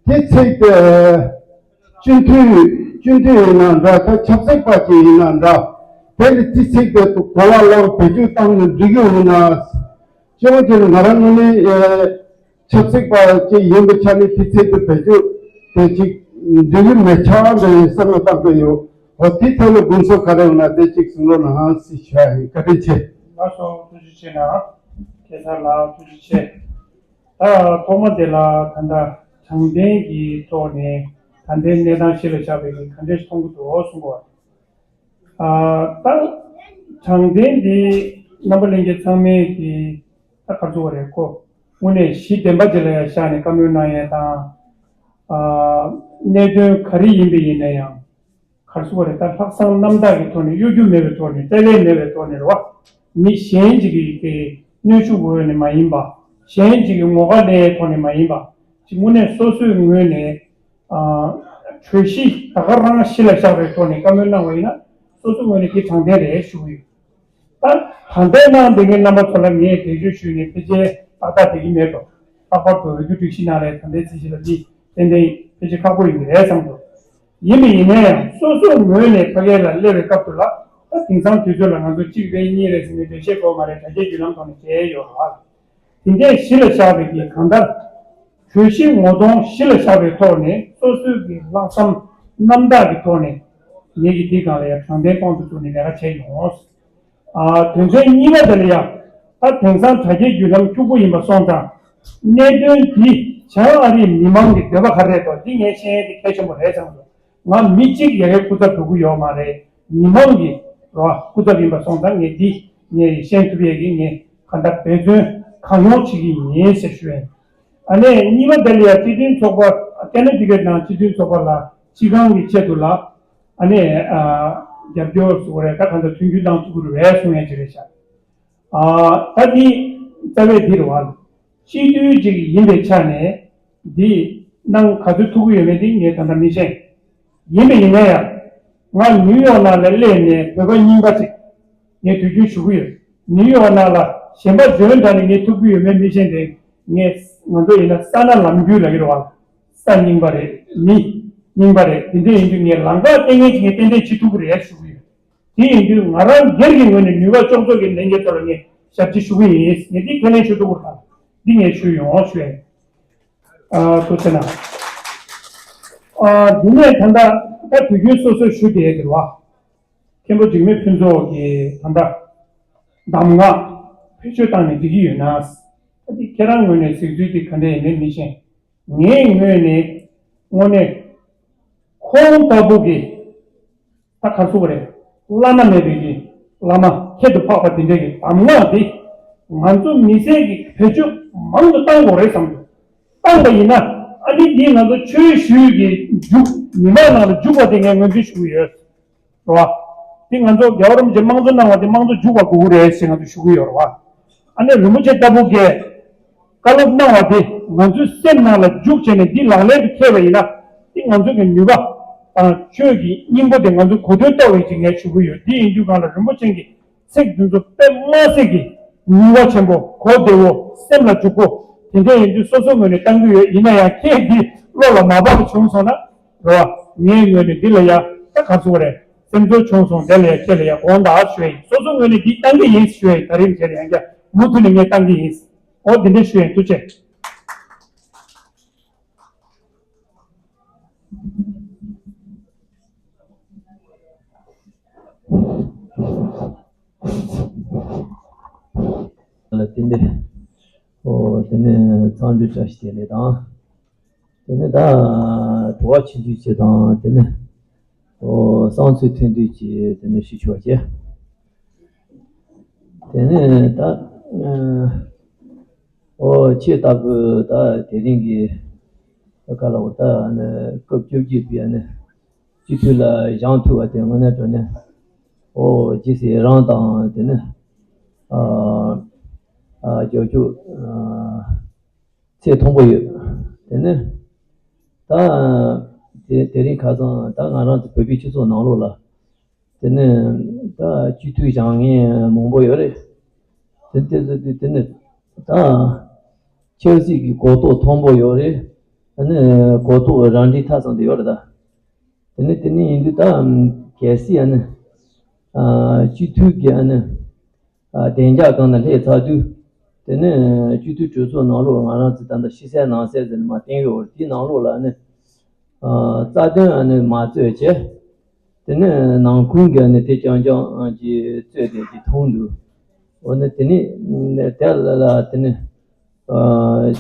དེ་ཚིག་དེ་སྤྱི་འཐུས་སྤྱི་འཐུས་ཡིན་ན་འདྲ། ད་ཆབ་སྲིད་པ་ཅིག་ཡིན་ན་འདྲ། དེ་ནི་དེ་ཚིག་དེ་གོ་བ་ལོག་བེད་སྤྱོད་བཏང་ནས་འགྲིག་གི་ཡོད་ན། སྤྱི་ཡོངས་ཀྱི་ང་རང་ངོས་ནས་ཨེ། ཆབ་སྲིད་པ་ཅིག་ཡིན་པའི་ཆ་ནས་དེ་ཚིག་དེ་བེད་སྤྱོད་དེ་ཅིག་འགྲིག་གི་མེད་ཆགས་འདྲ་ཡིན་བསམ་བློ་བཏང་གི་ཡོད། འོ་དེའི་ཐད་ལ་དགོངས་ཚུལ་ག་རེ་ཡོད་ན་དེ་ཅིག་གསུང་རོགས་གནང་ཟེར་ཞུ་ཡ་ཡིན། བཀའ་དྲིན་ཆེ། ལགས་སོ། ཐུགས་རྗེ་ཆེ་གནང་། གེ་སར་ལགས་ཐུགས་རྗེ་ཆེ། ད་ཐོག་མ་དེ་ལ་ད་ལྟ་དྲང་བདེན་གྱི་ཐོག་ནས་ད་ལྟའི་གནས་སྟངས་གཞི་ལ་བཞག་པའི་གི་ག་འདྲས་མཐོང་གི་འདུག་གསུང་གོ། ཨ། ད་དྲང་བདེན་འདི་རྣམ་པ་ལྷན་རྒྱས་ཚང་མས་ཀྱི་ད་ག་རེ་ཟེར་དགོས་རེད། ཁོ་དངོས་གནས་གཞི་བདེན་པ་ཅིག་ལ་ཡང་བཞག་ནས་བཀའ་མོལ་གནང་ཡས་དང་། ཨ། གནད་དོན་ག་རེ་ཡིན་པ་ཡིན་ན་ཡང་ ག་རེ་ཟེར་དགོས་རེད། ད་ལྷག་བསམ་རྣམ་དག་གི་ཐོག་ནས། གཡོ་སྒྱུ་མེད་པའི་ཐོག་ནས། རྩ་བའི་མེད་པའི་ཐོག་ནས་རེད་བ། མི་གཞན་ཅིག་གི་གི་གནོན་ཤུགས་འོག་ནས་མ་ཡིན་པ། གཞན་ཅིག་གི་ངོ་དགའ་ལེན་ཐོག་ནས་མ་ཡིན་པ། ཅིག་དངོས་གནས་སོ་སོའི་ངོས་ནས། ཨ། གྲོས་གཞི་ད་ག་རང་གཞི་ལ་བཞག་པའི་ཐོག་ནས་བཀའ་མོལ་གནང་བ་ཡིན་ན། སོ་སོའི་ངོས་ནས་དེ་དྲང་བདེན་རེད་ཞུ་གི་ཡོད། ད་དྲང་བདེན་གནང་བསྡད་མཁན་རྣམ་པ་ཚོ་ལ་ངས་འགྲེལ་བརྗོད་ཞུས་ནས་ཕལ་ཆེར་ཏག་ཏག་བསྡད་ཀྱི་མེད་དོ། ལྷག་པར་དུ་འོས་བསྡུ་སྒྲིག་གཞི་ནང་ལ་དྲང་བདེན་རྩོད་གཞི་ལ་འདི་ཏན་ཏན་ཕལ་ཆེར་ཁག་པོ་ཡིན་པ་རེད་བསམ་འདུག་ཡིན་པ་ཡིན་ན་ཡང་སོ་སོའི་ངོས་ནས་ཕ་གི་ལ་སླེབས་པའི་སྐབས་དུ་ལ། ད་དེང་སང་དུས་ཚོད་ལ་ང་ཚོ་གཅིག་རེད་གཉིས་རེད་ཟེར་ནས་འགྲེལ་བཤད་དགོས་མ་རེད། དྲ་རྒྱའི་བརྒྱུད་ལམ་ཐོག་ནས་བྱས་ཡོད་རེད་བ། དེ་འདྲའི་གཞི་ལ་བཞག་པའི་གི་གང་ལྟར། གྲོས་གཞི་ངོ་གདོང་གཞི་ལ་བཞག་པའི་ཐོག་ནས། སོ་སོའི་གི་ལྷག་བསམ་རྣམ་དག་གི་ཐོག་ནས། ངེད་ཀྱིས་འདིའི་སྒང་ལ་ཡང་དྲང་བདེན་དཔང་དུ་བཙུགས་ནས་ལས་ཀ་བྱས་ཡོང་། ཨ། དོན་ཚན་གཉིས་པ་དེ་ལ་ཡང་། ད་དེང་སང་དྲ་རྒྱའི་བརྒྱུད་ལམ་ཕྱུག་པོ་ཡིན་པ་སོང་ཙང་། གནད་དོན་འདི་བྱང་ཨ་རིའི་མི་མང་གི་འདོད་པ་ག་རེ་རེད་དོ། འདི་ངས་ཤེས་ཡས་དེ་གལ་ཆེན་པོ་རེད་བསམ་འདུག་ང་མི་གཅིག་ཡ་གའི་སྐུ་ཚབ་འགྲོ་གི་ཡོད་མ་རེད། མི་མང་གི་རོ་སྐུ་ཚབ་ཡིན་པ་སོང་ཙང་། ངས་འདི་ངས་ཤེས་ཐུབ་ཡས་ཀྱི་ངས་གང་ལྟར་འབད་བརྩོན་གང་ཡོང་བྱེད་ཀྱི་ཡིན་ཟེར་ཞུ་ཡིན། ཨ་ནི་གཉིས་པ་དེ་ལ་ཡང་སྤྱི་མཐུན་ཚོགས་པ། ཀ་ན་ཌི་ཀེཊ་ནང་སྤྱི་མཐུན་ཚོགས་པ་ལ་སྤྱི་ཁང་གི་ཆེད་དུ་ལ། ཨ་ནི། ཨ། རྒྱབ་སྐྱོར་ཟེར་དགོས་རེད། ད་གང་ལྟར་མཐུན་འགྱུར་གནང་ཐུབ་ཀྱི་རེད་གསུང་ཡས་ཅིག་རེད་ཤག་ཨ། ད་འདི་རྩ་བའི་འདི་རེད་བ། སྤྱི་འཐུས་ཅིག་ཡིན་པའི་ཆ་ནས་འདི་གནང་ག་ཚོད་ཐུབ་ཀྱི་ཡོད་མེད་དེ་ངས་ད་ལྟ་མི་ཤེས། ཡིན་པ་ཡིན་ན་ཡང་། ང་ནིའུ་ཡོག་ནང་ལ་སླེབས་ནས་བོད་པ་རྙིང་པ་ཅིག་ངས་དུས་རྒྱུན་ཞུ་གི་ཡོད། ནིའུ་ཡོག་ནང་ལ་གཞན་པ་འཇོན་དྲགས་ནས་ངས་ཐུབ་ཀྱི་ཡོད་མེད་མི་ཤེས་ཏེ། ངས་ང་ཚོ་ཡིན་ན་ས་སྣ་ལམ་རྒྱུད་ལ་ཡོད་རེད་བ། ས་རྙིང་པ་རེད། མི་རྙིང་པ་རེད། དེ་འདྲ་ཡིན་དུས་ངས་ལམ་ཁ་ལྟས་ངན་ཅིག་ངས་ཏན་ཏན་བྱེད་ཐུབ་ཀྱི་རེད་ཞུ་གི་ཡོད། དེ་ཡིན་དུས་ང་རང་སྒེར་གྱི་ངོས་ནས་ནུས་པ་ལྕོགས་ཚོད་ཀྱི་ལྷན་རྒྱས་ཚོ་ལ་ངས་ཞབས་ཕྱི་ཞུ་གི་ཡིན། ངས་འདི་ཁས་ལེན་ཞུ་ཐུབ་ཀྱི་རེད། འདི་ངས་ཞུ་ཡོང་ཞུ་ཡ་ཡིན། ཨ། ཐུགས་རྗེ་གནང་། ཨ། འདི་ནས་ད་ལྟ་ད་དུས་རྒྱུན་སོ་སོའི་ཞུ་བསྡད་ཡོད་རེད་བ། མཁན་པོ་འཇིགས་མེད་ཕུན་ཚོགས་ཀྱིས་ད་ལྟ་གདམས་ངག་བེད་སྤྱོད་བཏང་ནས་འགྲིག་གི་ཡོད་ན། ད་འདི་ཁྱེད་རང་ངོས་ནས་གཟིགས་ཚུལ་འདི་ག་འདྲ་ཡིན་མིན་མི་ཤེས། ངའི་ངོས་ནས་དངོས་གནས་ཁོང་ལྟ་བུ་གི། ད་ག་རེ་ཟེར་དགོས་རེད། བླ་ན་མེད་པའི་གི་བླ་མ་ཁྱད་དུ་འཕགས་པ་དེ་འདྲས་ཀྱི་གདམས་ངག་འདི་ང་ཚོ་མི་སེར་གྱིས་བེད་སྤྱོད་མང་དུ་གཏང་དགོས་རེད་བསམ་འདུག་བཏང་པ་ཡིན་ན། ཨ་ནི་འདི་ང་ཚོ་ཆོས་ཞུས་ཀྱི་འཇུག་མི་མང་ནང་ལ་འཇུག་པ་དེ་ངས་ངོས་འཛིན་ཞུ་གི་ཡོད། རེད་བ། འདི་ང་ཚོ་རྒྱལ་བ་རིན་པོ་ཆེས་དམངས་གཙོ་གནང་བ་དེ་དམངས་གཙོ་འཇུག་པ་དགོས་ཀྱི་རེད་ཞེས་ང་ཚོས་ཞུ་གི་ཡོད་རེད་བ། ཨ་ནི་རིན་པོ་ཆེ་ལྟ་བུ་གིས་བཀའ་སློབ་གནང་བ་དེ་ང་ཚོའི་སེམས་ནང་ལ་འཇུག་བྱས་ནས་འདི་ལག་ལེན་དུ་འཁྱོལ་བ་ཡིན་ན། འདི་ང་ཚོ་གི་ནུས་པ་དང་ཆོས་ཀྱི་སྙིང་པོ་དེ་ང་ཚོ་གོ་དོན་རྟོགས་པའི་ཅིག་ངས་ཞུ་གི་ཡོད། འདི་ཡིན་དུས་སྒང་ལ་རིན་པོ་ཆེ་གི་ཚིག་འདི་ཚོ་དཔེ་མ་སྲིད་ཀྱི་ནུས་པ་ཆེན་པོ། གོ་བདེ་བོ། སེམས་ལ་འཇུག་པོ་དེ་འདྲ་ཡིན་དུས་སོ་སོའི་ངོས་ནས་བཏང་གི་ཡོད། ཡིན་ན་ཡང་ཁྱེད་འདི་བློ་ལ་མ་བབས་པ་བྱུང་སོང་ན། རེད་བ། ངའི་ངོས་ནས་འདི་ལ་ཡ་ད་ག་ཚོད་རེད། སེམས་ཚོར་བྱུང་སོང་། དེ་ལ་ཡ་ཁྱེད་ལ་ཡ་དགོངས་དག་ཞུ་ཡ་ཡིན། སོ་སོའི་ངོས་ནས་འདི་བཏང་གི་ཡིན་ཞུ་ཡ་ཡིན། ད་རིང་བྱས་ཡང་བསྐྱར་མུ་མཐུད་ནས་ངས་བཏང་གི་ཡིན། འོ་འདི་འདྲ་ཞུ་ཡ་ཡིན། ཐུགས་རྗེ་ཆེ། ལ་བརྟེན་ཏེ། ཨོ་དེ་ནས་མཚམས་འཇོག་བཀྲ་ཤིས་བདེ་ལེགས་དང་། དེ་ནས་ད་དྲི་བ་ཆེ་ཤོས་ཅིག་དང་། དེ་ནས་ཨོ་བསམ་ཚུལ་མཐུན་འདོད་ཀྱི་དེ་ནས་ཞུ་ཆོག་ཅེས། དེ་ནས་ད་ཨོ་ཁྱེད་ལྟ་བུ་ད་དེ་རིང་གི་ད་ག་ལ་འོ་ད་ནི་སྐབས་བཅོ་བརྒྱད་པའི་ནི་སྤྱི་འཐུས་ལ་བཞེངས་ཐུབ་པ་དེ་དངོས་གནས་དྲང་གནས་ཨོ་ཇི་སྲིད་རང་དང་དེ་ནས་ཨ་ཨ་རྒྱབ་སྐྱོར་ཨ་ཚད་མཐོན་པོ་ཡོད། དེ་ནས་ད་དེ་དེ་རིང་ཁ་སང་ད་ང་རང་ཚོ་བོད་པའི་སྤྱི་ཚོགས་ནང་ལོགས་ལ་དེ་ནས་ད་སྤྱི་འཐུས་བཞེངས་མཁན་མང་པོ་ཡོད་རེད། དེ་དེ་དེ་དེ་ནས་ད་ཆབ་སྲིད་ཀྱི་གོ་རྟོགས་མཐོན་པོ་ཡོད་རེད། དེ་ནས་གོ་རྟོགས་རང་འགྲེལ་ཐག་ཚང་དུ་ཡོད་རེད་ད། དེ་ནས་དེ་ནས་ཡིན་དུས་ད་གལ་སྲིད་ཨ་ནི་ཨ་སྤྱི་འཐུས་ཀྱི་ཨ་ནི་ཨ་བདེ་འཇགས་སྒང་ལ་སླེབས་ཚར་དུས། དེ་ནས་སྤྱི་འཐུས་གྲོས་ཚོགས་ནང་ལོགས་ང་རང་ཚོ་ད་ལྟ་ཕྱི་གསལ་ནང་གསལ་ཟེར་ནས་མར་བསྟན་ཡོད་རེད། དེའི་ནང་ལོགས་ལ་ཨ་ནི་ཨ་རྩ་དོན་ཨ་ནི་མ་རྩོད་བྱས། དེ་ནས་ནང་ཁུལ་གྱི་ཨ་ནི་དེ་རྐྱང་རྐྱང་གི་རྩོད་དེ་ཅིག་མཐོང་འདུག་འོ་ན་དེ་ནས་དེ་ལ་ལ་དེ་ནས་ཨ་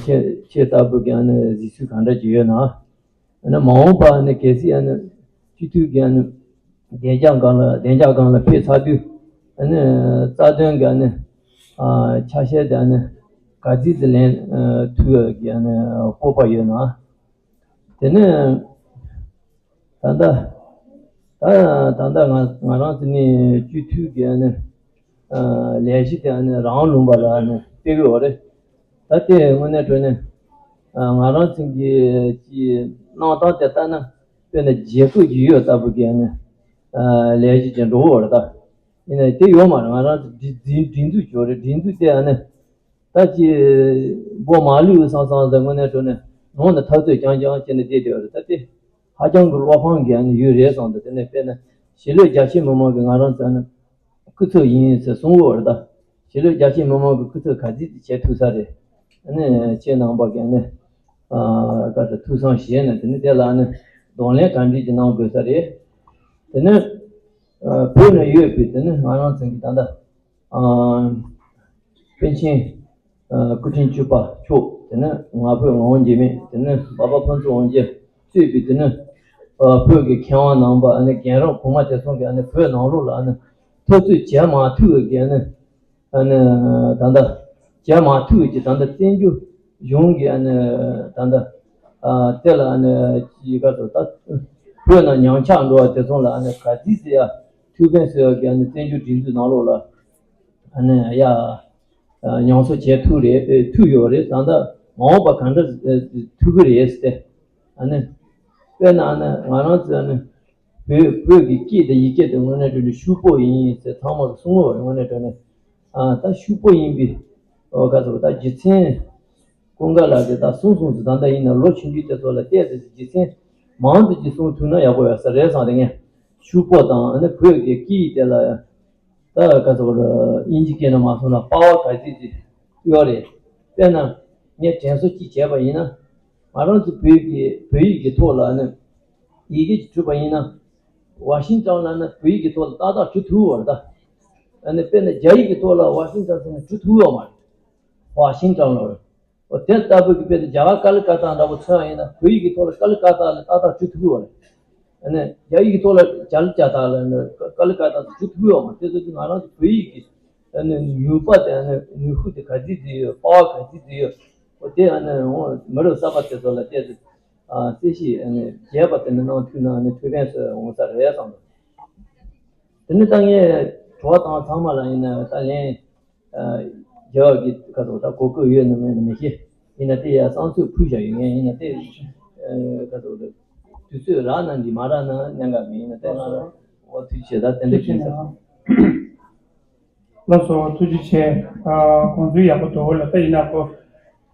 ཁྱེད་ཁྱེད་ལྟ་བུ་གི་ཨ་ནི་གཟིགས་ཚུལ་ག་འདྲ་ཅིག་ཡོད་ན། ཨ་ནི་མ་འོངས་པ་ཨ་ནི་གལ་སྲིད་ཨ་ནི་སྤྱི་འཐུས་ཀྱི་ཨ་ནི་བདེ་འཇགས་སྒང་ལ་བདེ་འཇགས་སྒང་ལ་ཕེབས་ཚར་དུས། ཨ་ནི་རྩ་དོན་གྱི་ཨ་ནི་ཨ་ཆ་ཤས་དེ་ཨ་ནི་ག་ཚོད་ཅིག་ལེན་ཨ་ཐུབ་ཡག་གི་ཨ་ནི་སྤོབས་པ་ཡོད་ན། དེ་ནས་ད་ལྟ་ ད་ད་ལྟ་ང་ང་རང་ཚོ་ནི་སྤྱི་འཐུས་ཀྱི་ཨ་ནི་ལས་གཞི་དེ་ཨ་ནི་རང་ལུང་པ་ལ་ཨ་ནི་སྤེལ་གི་ཡོད་རེད། ད་དེ་དངོས་གནས་དྲང་གནས་ང་རང་ཚོ་གི་ཀྱི་གནང་སྟངས་དེ་ལྟ་ན་དཔེར་ན་རྒྱལ་ཁབ་ཀྱི་ཡོད་ལྟ་བུ་གི་ཨ་ནི་ལས་གཞི་ཅིག་འགྲོ་གི་ཡོད་རེད། ད་ཡིན་ནའི་དེ་ཡོད་མ་རེད། ང་རང་ཚོ་སྒྲིག་སྒྲིག་འཛུགས་ཅིག་ཡོད་རེད། སྒྲིག་འཛུགས་དེ་ཨ་ནི། ད་ཅི་འབོ་མ་ལུས་བསམ་བསམ་ཟེར་དངོས་གནས་དྲང་གནས་ནང་ནས་འཐབ་རྩོད་རྐྱང་རྐྱང་བྱས་ནས་བསྡད་བསྡད་པ་རེད། ད་དེ་ཧ་ཅང་གི་བློ་ཕམ་གྱི་ཨ་ནི་ཡུལ་རེད་བསམ་འདུག་དེ་ནས་དཔེར་ན་གཞིས་ལུས་རྒྱ་ཆེ་མི་མང་གི་ང་རང་ཚོ་ཨ་ནི་སྐུ་ཚབ་ཡིན་ཟེར་གསུང་གི་ཡོད་རེད། ད་གཞིས་ལུས་རྒྱ་ཆེ་མི་མང་གི་སྐུ་ཚབ་ག་ཚོད་ཅིག་བྱེད་ཐུབ་ས་རེད། ཨ་ནི་ཁྱེད་རྣམ་པ་གི་ཨ་ནི་ཨ་ག་ཚོད་ཐུགས་བསམ་བཞེས་ནས་དེ་ནི་དེ་ལ་ཨ་ནི་གདོང་ལེན་ག་འདྲ་ཅིག་གནང་དགོས་ས་རེད། དེ་ནི་ཨ་བོད་ནས་ཡོད་པའི་དེ་ནི་ང་རང་ཚོ་གི་ད་ལྟ། པཎ་ཆེན་སྐུ་ཕྲེང་བཅུ་པ་མཆོག་དེ་ནས་ང་ཕོད་ངག་དབང་འཇིགས་མེད། དེ་ནས་འབའ་པ་ཕུན་ཚོགས་དབང་རྒྱལ་གཙོས་པའི་དེ་ནས་བོད་ཀྱི་མཁས་དབང་རྣམ་པ་ཨ་ནི་རྒན་རབས་གོང་མ་དེ་ཚོ་གིས་ཨ་ནི་བོད་ནང་ལོགས་ལ་ཨ་ནི་འཐབ་རྩོད་བྱེད་མ་ཐུབ་པའི་ཨ་ནི་ཨ་ནི་ད་ལྟ་བྱེད་མ་ཐུབ་པའི་ད་ལྟ་བཙན་བྱོལ་གཞུང་གི་ཨ་ནི་ད་ལྟ་དེ་ལ་ཨ་ནི་ཅི་ག་ཚོད་ད་བོད་ནང་ཉམས་ཆག་འགྲོ་བ་དེ་ཚོ་ལ་ཨ་ནི་ག་ཚོད་ཟེར་ཡ་ཐུགས་ཕན་གསོས་ཡ་གི་ཨ་ནི་བཙན་བྱོལ་སྒྲིག་འཛུགས་ནང་ལོགས་ལ། ཨ་ནི་ཡ། ཉམས་གསོ་བྱེད་ཐུབ་རེད། ཨེ་ཐུབ་ཡོད་རེད། ད་ལྟ་མ་འོངས་པ་གང་འདྲ་ཨེ་ཐུབ་ཀྱི་རེད་ཟེར་ཏེ། ཨ་ནི། དཔེར་ན་ཨ་ནི་ང་རང་ཚོ་ཨ་ནི། བོད་བོད་ཀྱི་སྐད་དང་ཡི་གེ་དེ་དངོས་གནས་དྲང་གནས་ཤུགས་པོ་ཡིན་ཟེར་ཚང་མ་གིས་གསུང་གི་ཡོད་རེད། དངོས་གནས་དྲང་གནས། ཨ་ད་ཤུགས་པོ་ཡིན་པའི། ཨོ་ག་ཚོད་ད་རྗེ་བཙུན། ཀུན་དགའ་ལགས་ཀྱིས་ད་གསུངས་སོང་ཟེར། ད་ལྟ་ཡིན་ན་ལོ་ཆུང་ཆུང་དེ་ཚོ་ལ་བལྟས་ཏེ་རྗེ་བཙུན་མང་ཙམ་ཅིག་གསུང་ཐུབ་ན་ཡག་པོ་ཡོད་ས་རེད་བསམ་རེད། ངས་ཤུགས་པོ་དང་ཨ་ནི་བོད་ཀྱི་སྐད་ཡིག་དེ་ལ་ད་ག་ཚོད་དབྱིན་ཇི་སྐད་ནང་མ་སོང་ན་པ་ཝར་ག་ཚོད་ཅིག་ཡོད་རེད། དཔེར་ན་ངས་དྲན་གསོ་ཅིག་བྱས་པ་ཡིན་ན་ང་རང་ཚོ་བོད་ཀྱི་བོད་ཡིག་གི་ཐོག་ལ་ཨ་ནི་ཡི་གེ་ཅིག་བྲིས་པ་ཡིན་ན་ཝ་ཤིང་ཊོན་ལ་ནི་བོད་ཡིག་གི་ཐོག་ལ་ཏག་ཏག་བྲིས་ཐུབ་ཡོད་རེད། ད་ཨ་ནི་དཔེར་ན་རྒྱ་ཡིག་གི་ཐོག་ལ་ཝ་ཤིང་ཊོན་ཟེར་ནས་བྲིས་ཐུབ་ཡོད་མ་རེད། ཝ་ཤིང་ཊོན་ལ་རེད། འོ་དེ་ལྟ་བུ་གི་དཔེ་དེ་རྒྱ་གར་ཀ་ལི་ཀ་ཏ་འདྲ་པོ་མཚོན་ཡ་ཡིན་ན་བོད་ཡིག་གི་ཐོག་ལ་ཀ་ལི་ཀ་ཏ་ལ་ཏག་ཏག་བྲིས་ཐུབ་ཡོད་རེད། ཨ་ནི་རྒྱ་ཡིག་གི་ཐོག་ལ་ཇ་ལི་ཇ་ཏ་ལ་ནི་ཀ་ལི་ཀ་ཏ་ཟེར་བྲིས་ཐུབ་ཡོད་མ་རེད། དེ་ཚོ་གི་ང་རང་ཚོ་བོད་ཡིག་གི་ཨ་ནི་ནུས་པ་དེ་ཨ་ནི་ནུས་ཤུགས་དེ་ག་ཚོད་ཅིག་ཡོད། པ་ཝར་ག་ཚོད་ཅིག་ཡོད། འོ་དེ་ཨ་ནི་འོ་མི་རབས་གསར་པ་དེ་ཚོ་ལ་བལྟས་ཏེ་ཨ་གསལ་བཤད་ཨ་ནི་རྒྱས་པ་དེ་ནི་གནང་ཐུབ་ན་ཨ་ནི་ཐུགས་ཕན་གསོས་འོང་ས་རེད་བསམ་འདུག་དེ་ནི་ད་ངས་དྲི་བ་བཏང་ཚང་མ་ལ་ཡིན་ན་ད་ལན། རྒྱལ་བ་གི་ཁ་ཐོག་ད་གོ་སྐབས་ཡོད་ན་མེད་ན་མི་ཤེས། ཡིན་ན་དེ་ཡ་བསམ་ཚུལ་ཕུལ་བཞག་ཡོད། ངས་ཡིན་ན་དེ་ཁ་ཐོག་ད་དུས་ཚོད་རག་ན་འདི་མ་རག་ན་གནད་འགག་མེད། ཡིན་ན་དེ་ང་རང་འོ་ཐུགས་རྗེ་ཆེ། ད་དེ་འདྲ་ཞིག་ཟེར། ལགས་སོ། ཐུགས་རྗེ་ཆེ། ཨ་དགོངས་ཚུལ་ཡག་པོ་འདུག་ལ། ད་ཡིན་ན་ཁོ་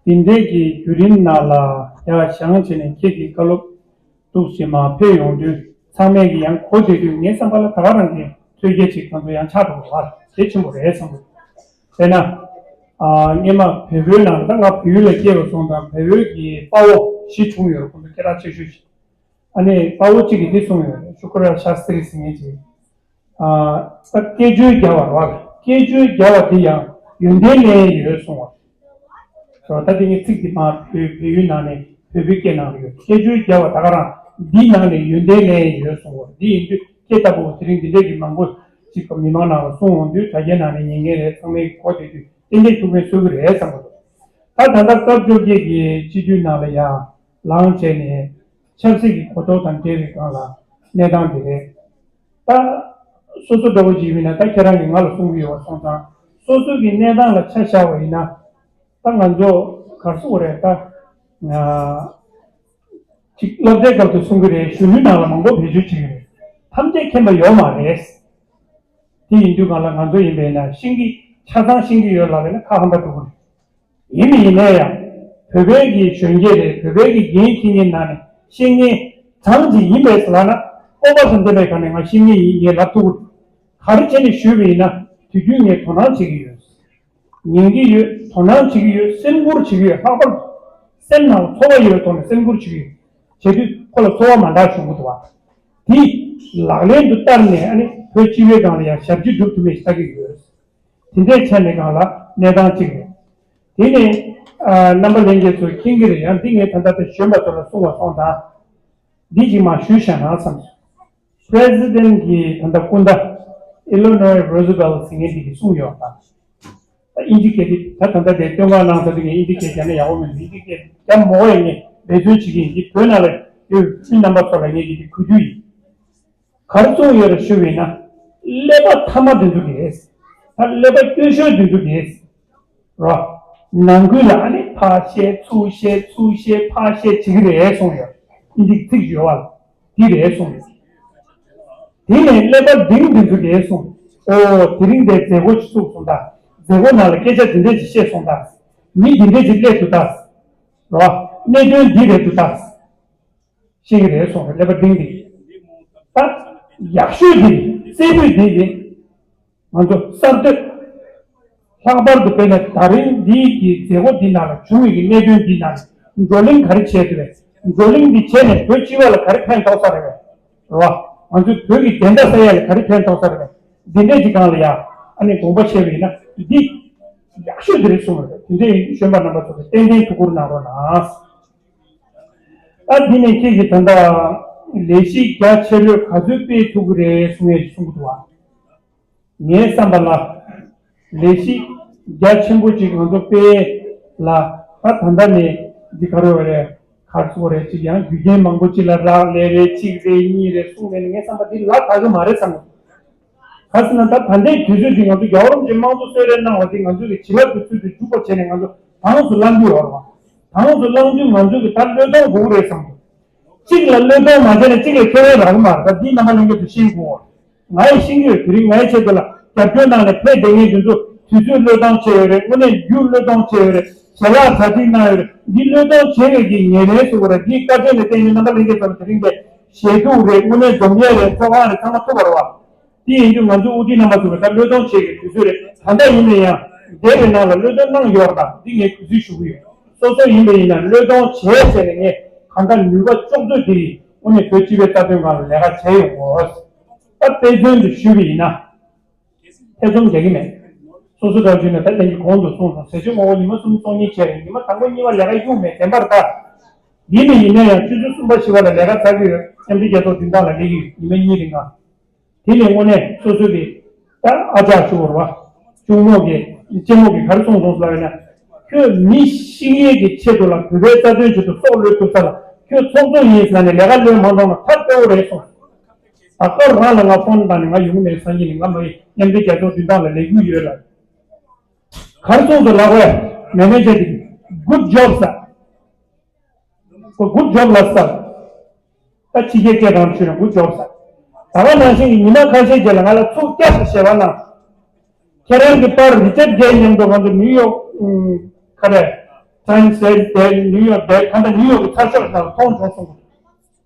འདི་འདྲའི་གི་བརྒྱུད་རིམ་ནང་ལ་ཡར་བཞེངས་བྱས་ནས་ཁྱེད་ཀྱི་བཀའ་སློབ་འདུག་སེ་མར་ཕེབས་ཡོང་དུས་ཚང་མས་ཀྱི་ཡང་གོ་བསྡད་དུས་ངའི་བསམ་པ་ལ་ད་ག་རང་གི་ཐོས་རྒྱ་ཅིག་ང་ཚོ་ཡང་ཆགས་འགྲོ་བ་གལ་ཆེན་པོ་རེད་བསམ་གྱི་འདུག་དཔེར་ན། ཨ་སྔོན་མ་བལ་པོའི་ནང་ལ། ད་ང་བལ་ཡུལ་ལ་སྐྱེས་པ་སོང་ཙང་བལ་པོའི་གི་དཔའ་བོ་བཞི་བྱུང་ཡོད་རེད། ཁོང་ཚོ་སྐད་གྲགས་ཆེ་ཤོས་ཤིག་ཨ་ནི་དཔའ་བོ་གཅིག་གིས་འདི་གསུངས་ཡོད་རེད། ཤུ་ཀ་ར་ཤཱ་སྟྲི་ཟེར་མཁན་ཅིག་ཨ་ད་སྐད་ཅོར་རྒྱབ་པ་རེད་བ། སྐད་ཅོར་རྒྱབ་པ་དེ་ཡང་ཡོན་ཏན་ལེན་ཡོད་གསུངས་པ་རེད། ད་དེ་ངས་ཚིག་འདི་མར་བོད་བོད་ཡིག་ནང་ནས་བོད་པའི་སྐད་ནང་ལ་ཡོད། སྐད་ཅོར་རྒྱབ་པ་ད་ག་རང་འདིའི་ནང་ནས་ཡོན་ཏན་ལེན་ཡོད་གསུངས་པ་རེད། འདི་ཡིན་དུས་ཁྱེད་ལྟ་བུ་དེ་རིང་འདི་འདྲས་ཀྱི་མང་པོ་ཅིག་མི་མང་ནང་ལ་གསུང་འོང་དུས་དྲ་རྒྱའི་ནང་ནས་ཉན་མཁན་རེད། ཚང་མས་གོ་བསྡད་དུས་ཏན་ཏན་ཐུགས་ཕན་གསོས་ཀྱི་རེད་བསམ་གྱི་འདུག་ད་ད་ལྟ་སྐབས་བཅོ་བརྒྱད་ཀྱི་སྤྱི་འཐུས་ནང་ལ་ཡང་ལངས་བྱས་ནས་ཆབ་སྲིད་ཀྱི་གོ་རྟོགས་དང་འབྲེལ་བའི་སྒང་ལ་གནས་སྟངས་འདི་རེད། ད་སོ་སོ་འདྲ་པོ་ཅིག་ཡིན་ན། ད་ཁྱེད་རང་གིས་ང་ལ་གསུང་གི་ཡོད་པ་སོང་ཙང་། སོ་སོ་གི་གནས་སྟངས་ལ་ཆ་བཞག་པ་ཡིན་ན། ད་ང་ཚོ་ག་རེ་ཟེར་དགོས་རེད། ད་ང་ཅིག་སློབ་གྲྭའི་སྐབས་དུ་གསུང་གི་རེད། གཞོན་ནུའི་ནང་ལ་མང་པོ་བེད་སྤྱོད་བྱེད་ཀྱི་རེད། ཐམས་ཅད་མཁྱེན་པ་ཡོད་མ་རེད། དེ་ཡིན་དུས་སྒང་ལ་ང་ཚོ་ཡིན་པས་ན་ཤེས་ཀྱི་ཆ་ཚང་ཤེས་ཀྱི་ཡོད་ལབ་པས་ན་ཁ་ཧམ་པ་འགྲོ་གི་རེད། ཡིན་མིན་ཡིན་ན་ཡང་བོད་པའི་གི་གཞོན་སྐྱེས་རེད། བོད་པའི་གི་འགན་འཁྱེར་མཁན་ནང་ནས་ཤེས་མཁན་གྲངས་ཅིག་ཡིན་པས་ལབ་ན། སྤོབས་པ་དང་ལྡན་པའི་སྒང་ནས་ང་ཤེས་མཁན་ཡིན་ངས་ལབ་ཐུབ་ཀྱི་རེད། ག་རེ་བྱས་ནས་ཞུས་པ་ཡིན་ན། དུས་རྒྱུན་ངས་དོ་སྣང་བྱེད་ཀྱི་ཡོད། ཉན་གྱི་ཡོད། དོ་སྣང་བྱེད་ཀྱི་ཡོད། སེམས་ཁུར་བྱེད་ཀྱི་ཡོད། ལྷག་པར་སེམས་ནང་ཚོར་བ་ཡོད་ཐོག་ནས་སེམས་ཁུར་བྱེད་ཀྱི་ཡོད། བྱེད་དུས་ཁོ་ལ་ཚོར་བ་མ་འདྲ་བྱུང་གི་འདུག་བ། དེ་ལག་ལེན་དུ་བསྟར་ནས། ཨ་ནི་བོད་སྤྱི་པའི་སྒང་ལ་ཡང་ཞབས་ཕྱི་སྒྲུབ་ཐུབ་མེད་ཞིག་ལྟ་གི་ཡོད། དེ་འདྲའི་ཆ་ནས་སྒང་ལ་གནས་སྟངས་གཅིག་རེད། དེ་ནས་ཨ་རྣམ་པ་ལྷན་རྒྱས་ཚོས་མཁྱེན་གྱི་རེད། ཡང་འདི་ངས་ད་ལྟ་དེ་གཞོན་པ་ཚོ་ལ་གསུང་བ་སོང་ཙང་། འདི་གཅིག་མར་ཞུས་བཞག་ན་བསམ་སོང་། President གྱི་ད་ལྟ་སྐུ་ཟླ་Eleanor Roosevelt ཟེར་མཁན་འདི་གིས་གསུངས་ཡོད་པ། ད་དབྱིན་ཇི་སྐད་འདི་ད་ད་ལྟ་དེ་སྟོན་ཁ་གནང་ས་དེ་ངས་དབྱིན་ཇི་སྐད་རྒྱབ་ན་ཡག་པོ་མི་འདུག་དབྱིན་ཇི་སྐད་རྒྱབ་མ་དགོས་ཡ་ངས་འབད་བརྩོན་བྱེད་ཀྱི་ཡིན། འདི་བོད་ནང་ལ་ཡོད་མི་རྣམ་པ་ཚོ་ལ་ངས་འདི་འདི་གོ་རྒྱུ་ཡིན། ག་རེ་གསུངས་ཡོད་རེད་ཞུས་པ་ཡིན་ན། ཀླད་པ་ཐ་མ་དེ་ཚོ་གིས། ད་ཀླད་པ་སྐྱོ་ཤོས་དེ་ཚོ་གིས། རོ། ནང་ཁུལ་ལ་ཨ་ནི་ཕར་བཤད་ཚུར་བཤད་ཚུར་བཤད་ཕར་བཤད་བྱེད་ཀྱི་རེད་གསུངས་ཡོད། ཨིན་ཇིའི་ཚིག་ཡོད་པ་ལ། འདི་རེད་གསུངས་ཡོད། དེ་ནས་ཀླད་པ་འབྲིང་འདི་ཚོ་གིས་གསུངས། ཨོ་དེ་རིང་འདིར་མཛད་སྒོ་ཞིག་ཚུགས་སོང་ད། མཛད་སྒོ་ནང་ལ་སྐད་ཆ་འདི་འདྲས་ཞིག་བཤད་སོང་ད། མི་འདི་འདྲས་ཞིག་སླེབས་འདུག་ད། རོ། གནད་དོན་འདི་རེད་འདུག་ད། ཤེས་ཀྱི་རེད་གསུངས་རེད། ཀླད་པ་འབྲིང་འདི། ད། ཡག་ཤོས་འདི་རེད། གསལ་པོ་འདི་རེད། ང་ཚོ་གསར་གཏོད། ལྷག་པར་དུ་དཔེར་ན་ད་རིང་འདི་གི་མཛད་སྒོ་འདི་ནང་ལ་བྱུང་བའི་གནད་དོན་འདི་ནང་བགྲོ་གླེང་ག་རེ་བྱས་ཏེ་རེད། བགྲོ་གླེང་འདི་བྱས་ནས་བོད་སྤྱི་པ་ལ་ག་རེ་ཕན་ཐོགས་ས་རེད། རེད་བ། ང་ཚོའི་བོད་ཀྱི་བདེན་མཐའ་གསལ་ཡ་ལ་ག་རེ་ཕན་ཐོགས་ས་རེད། འདི་འདྲས་ཀྱི་སྒང་ལ་ཡ། ཨ་ནི་དགོངས་པ་བཞེས་པ་ཡིན་ན་འདི་ཡག་ཤོས་འདི་རེད་གསུངས་པ་རེད། དེ་འདྲས་ཡིན་དུས་གཞོན་པ་རྣམ་པ་ཚོ་གིས་ཏན་ཏན་ཐུགས་ཁུར་གནང་རོགས་གནང་། ཨ་འདི་ནས་ཁྱེད་ཀྱིས་ད་ལྟ་ལས་གཞི་རྒྱ་ཆེ་ལོས་ག་ཚོད་སྤེལ་ཐུབ་ཀྱི་རེད་གསུང་ཡས་གསུང་གི་འདུག་བ། ངའི་བསམ་པ་ལ། ལས་གཞི་རྒྱ་ཆེན་པོ་ཅིག་ང་ཚོ་སྤེལ་ལ། ད་ད་ལྟ་ནས་འདི་ག་རེ་རེད། ག་རེ་ཟེར་དགོས་རེད། ཅིག་ཡང་རྒྱུ་རྐྱེན་མང་པོ་ཅིག་ལ་རག་ལས་རེད། གཅིག་རེད། གཉིས་རེད། གསུམ་རེད། ངའི་བསམ་པ་འདི་ལ་དགའ་གི་མ་རེད་བསམ་གི། ག་ཟེར་ན་ད་ད་ལྟའི་དུས་ཚོད་འདི་ང་ཚོ་རྒྱལ་བ་རིན་པོ་ཆེ་དམངས་གཙོ་གསོལ་རས་གནང་བ་འདི་ང་ཚོ་གི་བྱིན་རླབས་ཀྱི་ཚུལ་དུ་འཇུག་པ་བྱས་ནས་ང་ཚོ་དྭངས་སུ་བླང་རྒྱུ་ཡོད་རེད་བ། དྭངས་སུ་བླང་དུས་ང་ཚོ་གི་ད་བློས་གཏོང་དགོས་ཀྱི་རེད་བསམ་གི། གཅིག་ལ་བློས་གཏོང་མ་བྱས་ན་གཅིག་ལ་ཁེ་ཕན་རག་གི་མ་རེད། ད་འདི་རྣམ་པ་ལྷན་རྒྱས་ཚོ་ཤེས་དགོས། ང་ཡི་ཤེས་ཀྱི་ཡོད། དེ་རིང་ངའི་ཆེད་དུ་ལ་རྒྱབ་སྐྱོར་གནང་ནས་ཕེབས་བསྡད་མཁན་དེ་ཚོ་དུས་ཚོད་བློས་གཏོང་བྱས་ཡོད་རེད། དངོས་གནས་རྒྱུ་བློས་གཏོང་བྱས་ཡོད་རེད། ཞལ་ལག་གྲ་སྒྲིག་གནང་ཡོད་རེད། འདི་བློས་གཏོང་བྱས་ཡོད་ཀྱི་ངེས་ལེན་ཟེར་དགོས་རེད། འདི་བཀའ་དྲིན་ལ་བརྟེན་ནས་རྣམ་པ་ལྷན་རྒྱས་ཚོ་ལ་དེ་རིང་འདི་ཞལ་ཐུག་རེད། དངོས་གནས་འཛོམས་ཡས་རེད། ཚོགས་ཁང་རེད། ཚང་མ་ཐུག་པ་རེད་བ། དེ་ཡིན་དུས་ང་ཚོ་དབུ་ཁྲིད་རྣམ་པ་ཚོ་གི་ད་བློས་གཏོང་བྱེད་ཀྱི་དུས་ཚོད་རེད། ད་ལྟ་ཡིན་ན་ཡང་འདས་པའི་ནང་ལ་བློས་གཏོང་གནང་ཡོད་པ་དང་འདི་ངས་གུས་བརྩི་ཞུ་གི་ཡོད། སོ་སོ་ཡིན་པ་ཡིན་ན་བློས་གཏོང་བྱས་བྱས་ནས་ངས་གང་ག་ནུས་པ་ལྕོགས་ཚོད་དེ་ཡིས་དངོས་གནས་བོད་སྤྱི་པའི་རྩ་དོན་སྒང་ལ་ལས་ཀ་བྱས་ཡོང་གོ། ད་དཔེ་མཚོན་དུ་ཞུས་པ་ཡིན་ན། ཐེ་ཚོམ་རྒྱག་གི་མེད། སོ་སོ་འདྲ་བྱུང་ན་ད་ལན་གྱི་གོང་དུ་སོང་སོང་། ཟས་བཅད་ངོ་བོ་ཉི་མ་གསུམ་ཚོགས་གཉིས་བྱས་རེད། ཉི་མ་དང་པོ་གཉིས་པ་ལས་ཀ་གཡུག་མེད། བདེན་པར་ད། ཡིན་པ་ཡིན་ན་ཡང་ཆུ་ཚོད་གསུམ་པ་བཞི་པ་ལ་ལས་ཀ་ཚར་གྱི་ཡོད། མཉམ་འབྲེལ་རྒྱལ་ཚོགས་མདུན་ཐང་ལ་སླེབས་ཀྱི་ཡོད། ཉི་མ་གཉིས་རིང་ལ། དེ་ནས་དངོས་གནས་སོ་སོ་གི་ད་ཨ་ཅག་ཞུ་བར་བ། གཅུང་མོ་གི་གཅེན་མོ་གི་ག་རེ་གསུངས་སོང་ལབ་ན། ཁྱོད་མི་ཤི་ཡས་ཀྱི་ཆེད་དུ་ལ་བོད་པའི་རྩ་དོན་ཆེད་དུ་སྲོག་བློས་ཐུབ་ས་ལ་ཁྱོད་ཚོགས་གཙོ་ཡིན་ཟེར་ནས་ལས་ཀ་བློས་མ་གཏོང་ན་ཐབས་སྐྱོ་བོ་རེད་གསུངས། ད་སྐབས་རང་ལ་ང་ཕོན་བཏང་ནས་ང་ཡོང་གི་མེད་སང་ཉིན་ནས་ང་མ་ཡིན་མཉམ་འབྲེལ་རྒྱལ་ཚོགས་མདུན་ཐང་ལ་སླེབས་ཀྱི་ཡོད་ལ། ག་རེ་གསུངས་སོང་ལབ་པས། མེ་ནེ་ཇར་དེ་གིས་good job ཟེར། ཁོ་good job ལབ་ས། ད་ཕྱི་རྒྱལ་སྐད་གང་ཞུས་ན་good job ཟེར། ད་ག་ནང་བཞིན་གྱི་ཉི་མ་ཁ་ཤས་རྗེས་ལ་ང་ལ་ཚིག་བརྒྱ་ཞིག་ཞལ་པར་གནང་། ཁྱེད་རང་གི་པར་རི་ཅར་གྲེ་མཉམ་དུ་ང་ཚོ་ནིའུ་ཡོག་ཨུམ། ག་རེ། Times ཟེར་དེ་ནིའུ་ཡོག་དེ་ག་འདྲ་ནིའུ་ཡོག་གི་ཚགས་ཤོག་ནང་ལ་མཐོང་བྱུང་གསུངས།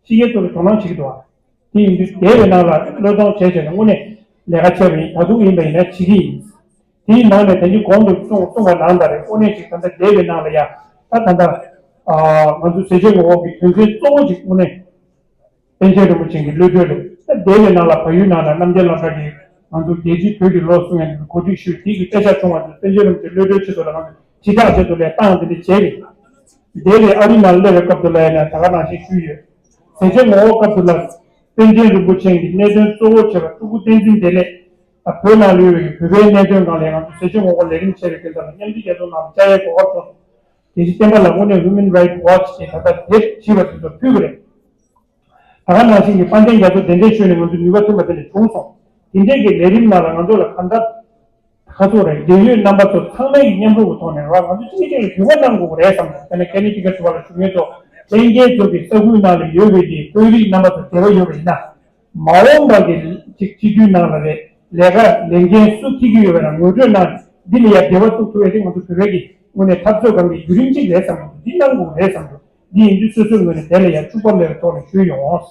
ཕྱི་རྒྱལ་ཚོ་གི་དོ་སྣང་བྱེད་ཀྱི་འདུག་ཨ། དེ་ཡིན་དུས་འདས་པའི་ནང་ལ་བློས་གཏོང་བྱས་བྱས་ནས་དངོས་གནས་ལས་ཀ་བྱས་པ་ཡིན། ད་དུང་ཡིན་པ་ཡིན་ན་བྱེད་ཀྱི་ཡིན། དེའི་ནང་ནས་ད་གིན་གོང་དུ་གསུངས་གསུངས་པ་ནང་ལྟར་རེད། དངོས་གནས་ཅིག་ད་ལྟ་འདས་པའི་ནང་ལ་ཡ་ད་ད་ལྟ་ང་ཚོ་ཟས་བཅད་ངོ་བོ་གི་དོན་ཚན་གཙོ་བོ་ཅིག་དངོས་གནས་པཎ་ཆེན་རིན་པོ་ཆེ་གི་གློད་གྲོལ་རེད། ད་འདས་པའི་ནང་ལ་བལ་ཡུལ་ནང་ལ་རྣམ་རྒྱལ་སློབ་གྲྭ་གིས་ང་ཚོ་རྒྱལ་སྤྱིའི་བོད་ཀྱི་ལོ་གསུང་ཡ་གོ་སྒྲིག་ཞུས། དེ་གི་དཔེ་ཆ་བྱུང་བ་དེ་པཎ་ཆེན་རིན་པོ་ཆེ་གློད་གྲོལ་ཆེད་དུ་ལ་ང་ཚོ་དྲིལ་བསྒྲགས་ཆེད་དུ་ལས་བཏང་དེ་འདྲ་བྱས་རེད། འདས་པའི་ཨ་རི་ནང་སླེབས་པའི་སྐབས་དུ་ལ་ཡིན་ན་ད་ག་ནང་བཞིན་ཞུས་ཡོད། ཟས་བཅད་ངོ་བོ་སྐབས་དུ་ལ་པཎ་ཆེན་རིན་པོ་ཆེ་གི་གནད་དོན་གཙོ་བོ་བྱས་པ་སྤྲུལ་སྐུ་བསྟན་འཛིན་བདེ་ལེགས་བོད་ནང་ལ་ཡོད་པའི་བོད་པའི་གནད་དོན་སྒང་ལ་ང་ཚོ་ཟས་བཅད་ངོ་བོ་ལས་རིམ་བྱས་པའི་སྐབས་དུ་ལ་མཉམ་འབྲེལ་རྒྱལ་ཚོགས་ནང་ལ་བཅར་ཡའི་གོ་སྐབས་བྱུང་སོང་། དེ་བཞིན་བསྟན་པ་ལ་དངོས་གནས་Human Rights Watch གིས་ད་ལྟ་དེབ་ཞིག་ལ་དེ་ཚོ་ཕུལ་གི་རེད། ད་ག་ནང་བཞིན་གྱི་དཔལ་ལྡན་རྒྱ་མཚོ་གདན་འདྲེན་ཞུས་ནས་ང་ཚོ་ནུས་པ་ཐོན་པ་དེ་ལས་བྱུང་སོང་། དེ་འདྲའི་གི་ལས་རིམ་ནང་ལ་ང་ཚོ་ལ་གང་ལྟར་ཁ་ཚོགས་རེད། འབྲེལ་ཡོད་རྣམ་པ་ཚོ་ཚང་མས་ཀྱི་མཉམ་རུབ་ཀྱི་ཐོག་ནས་ར་ང་ཚོ་གཅིག་གིས་གཅིག་ལ་དྲི་བ་གནང་དགོས་ཀྱི་རེད་བསམ་འདུག་དཔེར་ན་ཀེ་ནེ་ཊི་ཀེཊ་ཟེར་བ་ལ་བཞུགས་མཁན་ཚོ་ལྷན་རྒྱས་ཚོ་གི་ས་ཁུལ་ནང་ལ་ཡོད་པའི་གི་དཔོན་རིགས་རྣམ་པ་ཚོ་འབྲེལ་བ་ཡོད་པ་ཡིན་ན། མ་འོངས་པ་གི་ཅིག་སྤྱི་འཐུས་ནང་ལ་རེད། ལས་ཀ་ལས་འགན་སུ་འཁྱེར་གྱི་ཡོད་པ་ན་ངོ་སྤྲོད་གནང་། འདི་ལ་ཡ་འབྲེལ་བ་བཙུགས་ཐུབ་ཡ་དེ་ང་ཚོ་བོད་པའི་གི་དངོས་གནས་འཐབ་རྩོད་སྒང་གི་བརྒྱུད་རིམ་གཅིག་རེད་བསམ་འདུག་འདི་གནང་དགོས་རེད་བསམ་འདུག་འདི་ཡིན་དུས་སོ་སོའི་ངོས་ནས་དེ་ལ་ཡ་ཤུགས་པ་མེད་པའི་ཐོག་ནས་ཞུས་ཡོང་།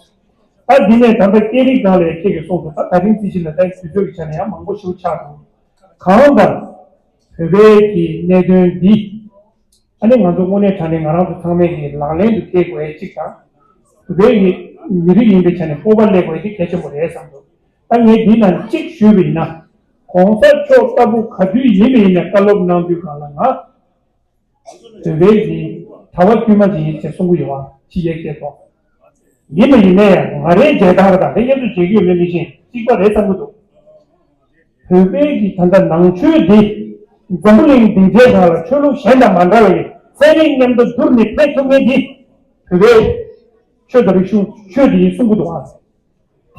ད་འདི་ནས་ད་ལྟ་སྐད་རིགས་སྒང་ལ་ཡ་ཁྱེད་ཀྱིས་གསུངས་སོང་། ད་ད་རིང་རྩིས་གཞི་ལ་ད་དུས་ཚོད་ཀྱི་ཆ་ནས་ཡང་མང་པོ་ཞིག་ཆགས་འདུག་གང་ལྟར། བོད་པའི་གི་གནད་དོན་འདི། ཨ་ནི་ང་ཚོ་དངོས་གནས་དྲང་གནས་ང་རང་ཚོ་ཚང་མས་ཀྱི་ལག་ལེན་དུ་འཁེལ་དགོས་ཡ་གཅིག་དང་། བོད་པའི་གི་མི་རིགས་ཡིན་པའི་ཆ་ནས་སྤོབས་པ་སླེབས་དགོས་ཡ་དེ་གལ་ཆེན་པོ་རེད་བསམ་འདུག་ད་ངས་འདི་ནང་གཅིག་ཞུས་པ་ཡིན་ན། ༸གོང་ས་མཆོག་ལྟ་བུ་ག་དུས་ཡིན་པ་ཡིན་ན་བཀའ་སློབ་གནང་དུས་སྒང་ལ་ང་། བོད་པའི་གི་གྲྭ་པ་དཀྱུས་མ་ཅིག་ཡིན་ཅེས་གསུང་གི་ཡོད་པ་ཕྱི་རྒྱལ་སྐད་ཐོག་ཡིན་པ་ཡིན་ན་ཡང་ང་རའི་མཇལ་ཐང་རེད། ད་ལྟ་མཉམ་དུ་མཇལ་གྱི་ཡོད་མེད་མི་ཤེས། གཅིག་པ་རེད་བསམ་གྱི་འདུག་བོད་པའི་གི་ད་ལྟ་ནང་ཆོས་འདི་འཛམ་བུ་གླིང་སྡིངས་ཆའི་ནང་ལ་ཆོས་ལུགས་གཞན་དང་མ་འདྲ་བའི་ཚན་རིག་མཉམ་དུ་བསྡུར་ནས་ཕེབས་ཐུབ་མཁན་འདི་བོད་པའི་ཆོས་དང་རིག་གཞུང་ཆོས་འདི་ཡིན་གསུང་གི་འདུག་ཨ།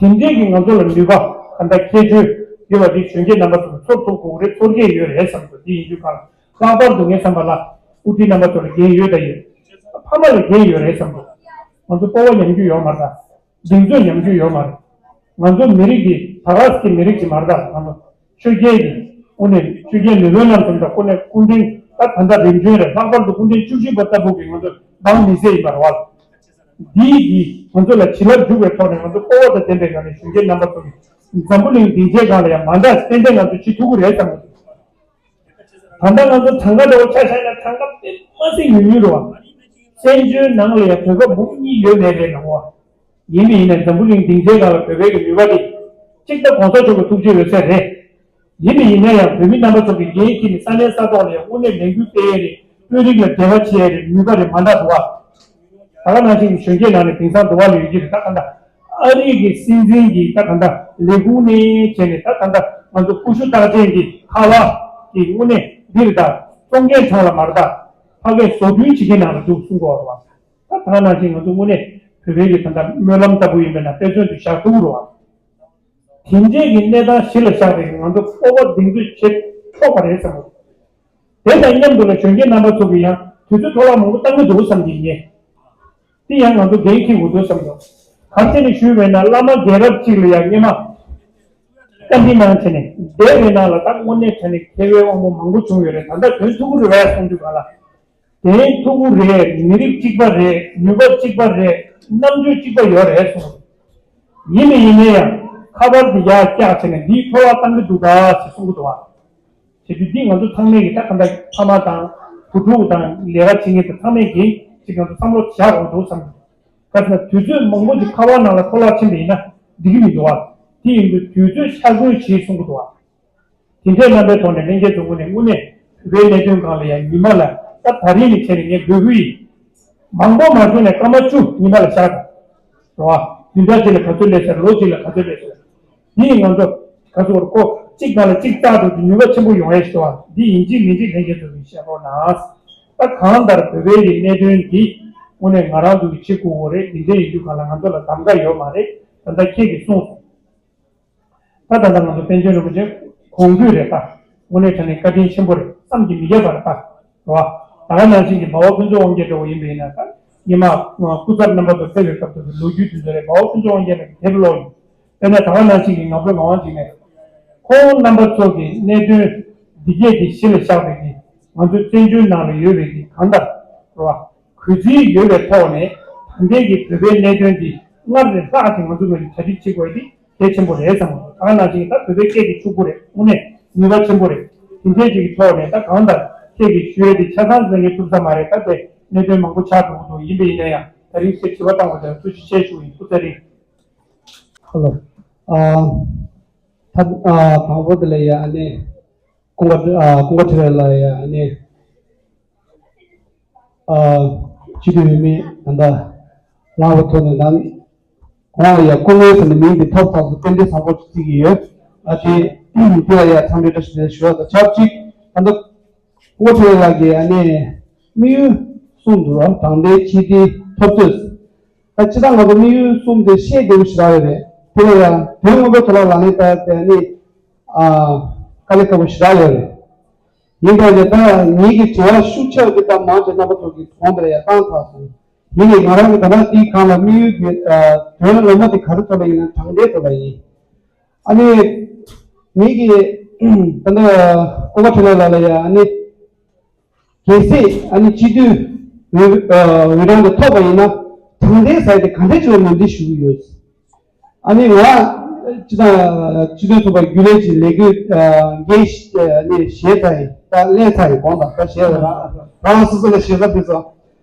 དེ་འདྲས་ཀྱི་ང་ཚོ་ལ་ནུས་པ་ག་འདྲ་ཁྱད་ཆོས་ཡོད་པ་དེ་གཞོན་སྐྱེས་རྣམ་པ་ཚོ་ལ་ཚོར་ཐུབ་དགོས་ཀྱི་རེད། ཚོར་གྱི་ཡོད་རེད་བསམ་འདུག་དེ་ཡིན་དུས་གང་ལྷག་པར་དུ་ངས་བསམ་པ་ལ་དབུ་ཁྲིད་རྣམ་པ་ཚོ་ལ་འགན་ཡོད་དང་ཡོད། ཕ་མ་ལ་འགན་ཡོད་རེད་བསམ་འདུག་ང་ཚོ་སྤོབས་པ་ཉམས་རྒྱུ་ཡོད་མ་རེད། གདེང་ཚོད་ཉམས་རྒྱུ་ཡོད་མ་རེད། ང་ཚོ་མི་རིགས་ཀྱི་ད་ག་ཟེ་གི་མི་རིགས་ཀྱི་མ་རེད་ད། ང་ཚོ་ཆོས་རྒྱལ་གྱི་དངོས་གནས་ཆོས་རྒྱལ་མེས་དབོན་རྣམ་གསུམ་དང་དངོས་གནས་སྐུ་ཕྲེང་ད་ད་ལྟ་རིམ་བྱོན་རེད། ལྷག་པར་དུ་སྐུ་ཕྲེང་བཅུ་བཞི་པ་ལྟ་བུ་གི་ང་ཚོ་འབངས་མི་སེར་ཡིན་པ་རེད་བ། འདིའི་གིས་ང་ཚོ་ལ་བྱིན་རླབས་འཇུག་པའི་ཐོག་ནས་ང་ཚོ་སྤོབས་པ་དང་ལྡན་པའི་ངང་ནས་གཞོན་སྐྱེས་རྣམ་པ་ཚོ་གིས་འཛམ་བུ་གླིང་སྡིངས་ཆའི་སྒང་ལ་ཡང་མ་འདྲ་ཏན་ཏན་ང་ཚོ་བྱེད་ཐུབ་ཀྱི་རེད་བསམ་གྱི་འདུག་ད་ལྟ་ང་ཚོ་གྲངས་ཀ་འདྲ་བོ་ཆ་བཞག་ན་གྲངས་ཀ་དཔེ་མ་སྲིད་ཉུང་ཉུང་རེད་བ། བཙན་བྱོལ་ནང་ལ་ཡང་བོད་པ་མུ་གཉིས་ཡོད་མེད་རེད་ལ་འོ། ཡིན་པ་ཡིན་ན་འཛམ་བུ་གླིང་སྡིངས་ཆའི་སྒང་ལ་བོད་པའི་གི་ནུས་པ་དེ་གཅིག་ད་གོང་ས་མཆོག་གི་ཐུགས་རྗེ་ཡོད་ཚད་རེད། ཡིན་པ་ཡིན་ན་ཡང་བོད་མི་རྣམ་པ་ཚོ་གི་འགན་འཁྱེར་ནས་ས་གནས་ས་ཐོག་ལ་ཡང་དངོས་གནས་ལས་འགུལ་སྤེལ་ཡས་རེད། དཔོན་རིགས་ལ་འབྲེལ་བ་བྱེད་ཡས་རེད། ནུས་པ་རེད་མ་འདྲ་འདུག་བ། ད་ག་ནང་བཞིན་གྱི་གཞོན་སྐྱེས་ནང་ནས་དེང་སང་འདུག་བ་ལོས་ཀྱི་རེད། ད་ག་འདྲ་ཨ་རི་གི་སྲིད་འཛིན་གྱི་ད་ག་འདྲ་ལས་ཁུངས་ནས་བྱས་ནས་ད་ག་འདྲ་ང་ཚོ་ཀུ་ཤུ་རྟགས་ཅན་གྱི་ཁ་པར་གྱི་དངོས་གནས་འདི་རེད། ད་གཙོ་འགན་ཚང་ལ་མ་རེད། ད་ཕ་གིའི་བཟོ་སྐྲུན་བྱེད་མཁན་ནང་ལ་འདུག་གསུང་གི་ཡོད་རེད་བ། ད་ད་ག་ནང་བཞིན་ང་ཚོ་དངོས་གནས་བོད་པའི་གི་ད་ལྟ་སྨོན་ལམ་ལྟ་བུ་ཡིན་པས་ན་དཔེ་མཚོན་དུ་བཞག་ཐུབ་ཀྱི་རེད་བ། དེ་འདྲའི་གི་གནས་སྟངས་གཞི་ལ་བཞག་པའི་ང་ཚོ་སྤོབས་པ་གདེང་ཚོད་ཆེ་དྲགས་པ་རེད་བསམ་གྱི་འདུག་དེ་དང་མཉམ་དུ་ལ་གཞོན་སྐྱེས་རྣམ་པ་ཚོ་གིས་ཡང་དུས་ཚོད་འཕྲོ་བརླག་མང་པོ་བཏང་གི་འདུག་བསམ་གྱི་ཡིན། དེ་ཡང་ང་ཚོ་འགན་འཁྱེར་དགོས་འདུག་བསམ་གྱི་འདུག་ག་རེ་བྱས་ནས་ཞུས་པས་ན་བླ་མ་རྒན་རབས་གཅིག་ལ་ཡང་སྔོན་མ་བཀའ་འདྲི་གནང་བྱས་ནས་འདས་པའི་ནང་ལ་ད་དངོས་གནས་དྲང་གནས་མཁས་པའི་དབང་པོ་མང་པོ་བྱུང་ཡོད་རེད། ད་ལྟ་དོན་ཐུག་གི་རེད་པས་གསུང་དུས་ག་ལ། དེ་ཐུག་གི་རེད། མི་རིགས་གཅིག་པ་རེད། ནུས་པ་གཅིག་པ་རེད། རྣམ་དཔྱོད་གཅིག་པ་ཡོད་རེད་གསུངས། ཡིན་ནའི་ཡིན་ནའི་ཡང་ཁ་པར་འདི་ཡར་བཀྱགས་བྱས་ནས་འདིས་འཕྲོ་བརླག་བཏང་གི་འདུག་ག་ཞེས་གསུང་གི་འདུག་བ། བྱེད་དུས་འདི་ང་ཚོ་ཚང་མས་ཀྱི་ད་ག་འདྲ་ཕ་མ་དང་བུ་ཕྲུག་དང་ལས་ཀ་བྱེད་མཁན་དེ་ཚང་མས་ཀྱི་ཅིག་ང་ཚོ་བསམ་བློ་བཞག་དགོས་འདུག་བསམ་གི། ག་ཟེར་ན་དུས་ཚོད་མང་པོ་ཅིག་ཁ་པར་ནང་ལ་འཕྲོ་བརླག་ཕྱིན་པ་ཡིན་ན་འགྲིག་གི་མི་འདུག་བ། དེ་ཡིན་དུས་དུས་ཚོད་འཆར་འགོད་བྱེད་གསུང་གི་འདུག་བ། དེ་འདྲའི་རྣམ་པའི་ཐོག་ནས་ལྷན་རྒྱས་ཚོ་ངོས་ནས་དངོས་གནས་བོད་པའི་གནད་དོན་སྒང་ལ་ཡང་ཉི་མ་ལ་ད་ད་རིང་ནས་བྱས་ནས་ངས་འབོད་སྐུལ་ཡིན། མང་པོ་མ་བྱུང་ནས་སྐར་མ་བཅུ་ཉི་མ་ལ་བཞག་དང་། རེད་བ། བདུན་ཕྲག་གཅིག་ལ་ག་ཚོད་སླེབས་ཟེར། ལོ་གཅིག་ལ་ག་ཚོད་སླེབས་ཟེར། འདི་ཡིས་ང་ཚོ་ག་ཚོད་བར་ཁོ་གཅིག་ནང་ལ་གཅིག་བཙགས་འགྲོ་དུས་ནུས་པ་ཆེན་པོ་ཡོང་ཡས་ཞེས་པ་འདི་ཡིན་གཅིག་མིན་གཅིག་ལྷན་རྒྱས་ཚོ་གིས་བཤད་རོགས་གནང་། ད་གང་ལྟར་བོད་པའི་གི་གནད་དོན་འདི་དངོས་གནས་ང་རང་ཚོ་གིས་བྱེད་དགོས་ཀྱི་རེད། འདི་འདྲ་ཡིན་དུས་གང་ལ་ང་ཚོ་ལ་གདམ་ག་ཡོད་མ་རེད། ད་ལྟ་ཁྱེད་ཀྱིས་གསུངས་སོང་། ད་ད་ལྟ་ང་ཚོ་པཎ་ཆེན་རིན་པོ་ཆེ་དགོངས་འདུས་རེད་པ། དངོས་གནས་དྲང་གནས་བཀའ་དྲིན་ཆེན་པོ་རེད། བསམ་གྱིས་མི་ཁྱབ་པ་རེད་པ། རེད་བ། ད་ག་ནང་བཞིན་གྱི་འབའ་བ་ཕུན་ཚོགས་དབང་རྒྱལ་འདྲ་བོ་ཡིན་པ་ཡིན་ན། ད་སྔོན་མ་སྐུ་ཚབ་རྣམ་པ་ཚོ་ཕེབས་པའི་སྐབས་དུ་ལོ་རྒྱུས་དེ་ཚོ་རེད། འབའ་བ་ཕུན་ཚོགས་དབང་རྒྱལ་ལགས་ཀྱི་དེབ་ཀློག་ཡིན། དཔེར་ན་ད་ག་ནང་བཞིན་གྱི་ང་ཕོད་ངག་དབང་འཇིགས་མེད། ཁོང་རྣམ་པ་ཚོ་གི་གནད་དོན་འདི་གས་ཀྱི་གཞི་ལ་བཞག་པའི་གི་ང་ཚོའི་བཙན་བྱོལ་ནང་ལ་ཡོད་པའི་གི་གང་ལྟར་རེད་བ། གུས་བརྩི་ཡོད་པའི་ཐོག་ནས་ད་ལྟའི་གི་བོད་པའི་གནད་དོན་འདི་སྔར་ལས་ལྷག་ཅིག་ང་ཚོ་ངོས་ནས་གྲ་སྒྲིག་བྱེད་དགོས་དེ་གལ་ཆེན་པོ་རེད་བསམ་གྱི་འདུག་ད་ག་ནང་བཞིན་ད་བོད་པའི་སྐད་ཀྱི་ཕྱུག་པོ་རེད། དངོས་གནས་ནུས་པ་ཆེན་པོ་རེད། དེ་འདྲའི་ཅིག་གི་ཐོག་ནས་ད་གང་ལྟར་ཁྱེད་ཀྱིས་ཞུ་ཡས་དེ་ཆ་ཚང་ཙམ་ངས་ཐུབ་ས་མ་རེད། ད་དེ་གནད་དོན་མང་པོ་ཆགས་འགྲོ་གི་འདུག་ཡིན་པ་ཡིན་ན་ཡང་ད་རིང་ཚེ་དྲི་བ་བཏང་བ་དེར་ཐུགས་རྗེ་ཆེ་ཞུ་ཡིན། སྐུ་ཚེ་རིང་། ཧེ་ལོ། ཨ། ད་ཨ་དང་པོ་དེ་ལ་ཡ་ཨ་ནི་ཀུན་དགའ་ཨ་ཀུན་དགའ་ཁྲི་ལ་ཡ་ཨ་ནི། ཨ། སྤྱི་འཐུས་འོས་མི་ད་ལྟ་ལངས་པའི་ཐོག་ནས་ད་གོང་ལ་ཡ་སྐུ་ངོ་ཟེར་ནས་མིང་འདི་ཐོབ་ཐག་ཏུ་རྟེན་འབྲེལ་བཟང་པོ་ཅིག་བརྩི་གི་ཡོད། ཨ་དེ་དེ་ལ་ཡ་འཚམས་འདྲི་བཀྲ་ཤིས་བདེ་ལེགས་ཞུ་བ་དང་ཆབས་ཅིག་ད་ལྟ་སྐུ་ངོ་ཁྲི་ལགས་ཀྱིས་ཨ་ནི་དམིགས་ཡུལ་གསུངས་འདུག་ར། དྲང་བདེན་ཆིག་སྒྲིལ་འཐབ་རྩོད། ད་སྤྱིར་བཏང་ང་ཚོ་དམིགས་ཡུལ་གསུམ་དེ་ཤེས་དགོས་པ་ཞེ་དྲག་ཡོད་རེད། དེ་ལ་ཡང་དོན་དངོས་པོའི་ཐོག་ལ་ལག་ལེན་བསྟར་ཏེ་ནི་ཨ་དཀའ་ལས་ཁག་པོ་ཞེ་དྲག་ཡོད་རེད། ཡིན་པ་ཡིན་ད་ངེད་ཀྱི་དྲི་བ་ཤུགས་ཆེ་བ་དེ་ད་མང་ཆེ་རྣམ་པ་ཚོ་གི་གོང་དེ་ལ་ཡང་བཏང་ཚར་སོང་། ཡིན་ནའི་ང་རང་གི་ད་ལྟ་དེའི་སྒང་ལ་དམིགས་ཡུལ་དེ་དོན་ངོ་མ་དེ་ག་རེ་ཐོག་ལ་ཡིན་ན་དྲང་བདེན་ཐོག་ལ་ཡིན། ཨ་ནི་ངེད་ཀྱི་ད་ལྟ་ཀུན་དགའ་ཁྲི་ལོ་ལགས་ལ་ཡང་ཨ་ནི། གལ་སྲིད་ཨ་ནི་སྤྱི་འཐུས་འོས་འོས་གྲངས་དེ་ཐོབ་པ་ཡིན་ན་དྲང་བདེན་ཟེར་དེ་ག་འདྲས་ཅིག་ལ་ངོས་འཛིན་ཞུ་གི་ཡོད། ཨ་ནི་ང་སྤྱི་བཏང་སྤྱི་འཐུས་ཚོགས་པ་རྒྱུན་ལས་ཀྱི་ལས་འགུལ་འགན་ཨ་ནི་བཞེས་ཚར་ཡིན། ད་ལེན་ཚར་ཡིན། དགོངས་དག་ད་བཞེས་ལ་རང་རང་སོ་སོ་ལ་བཞེས་ས་དུས་སོ།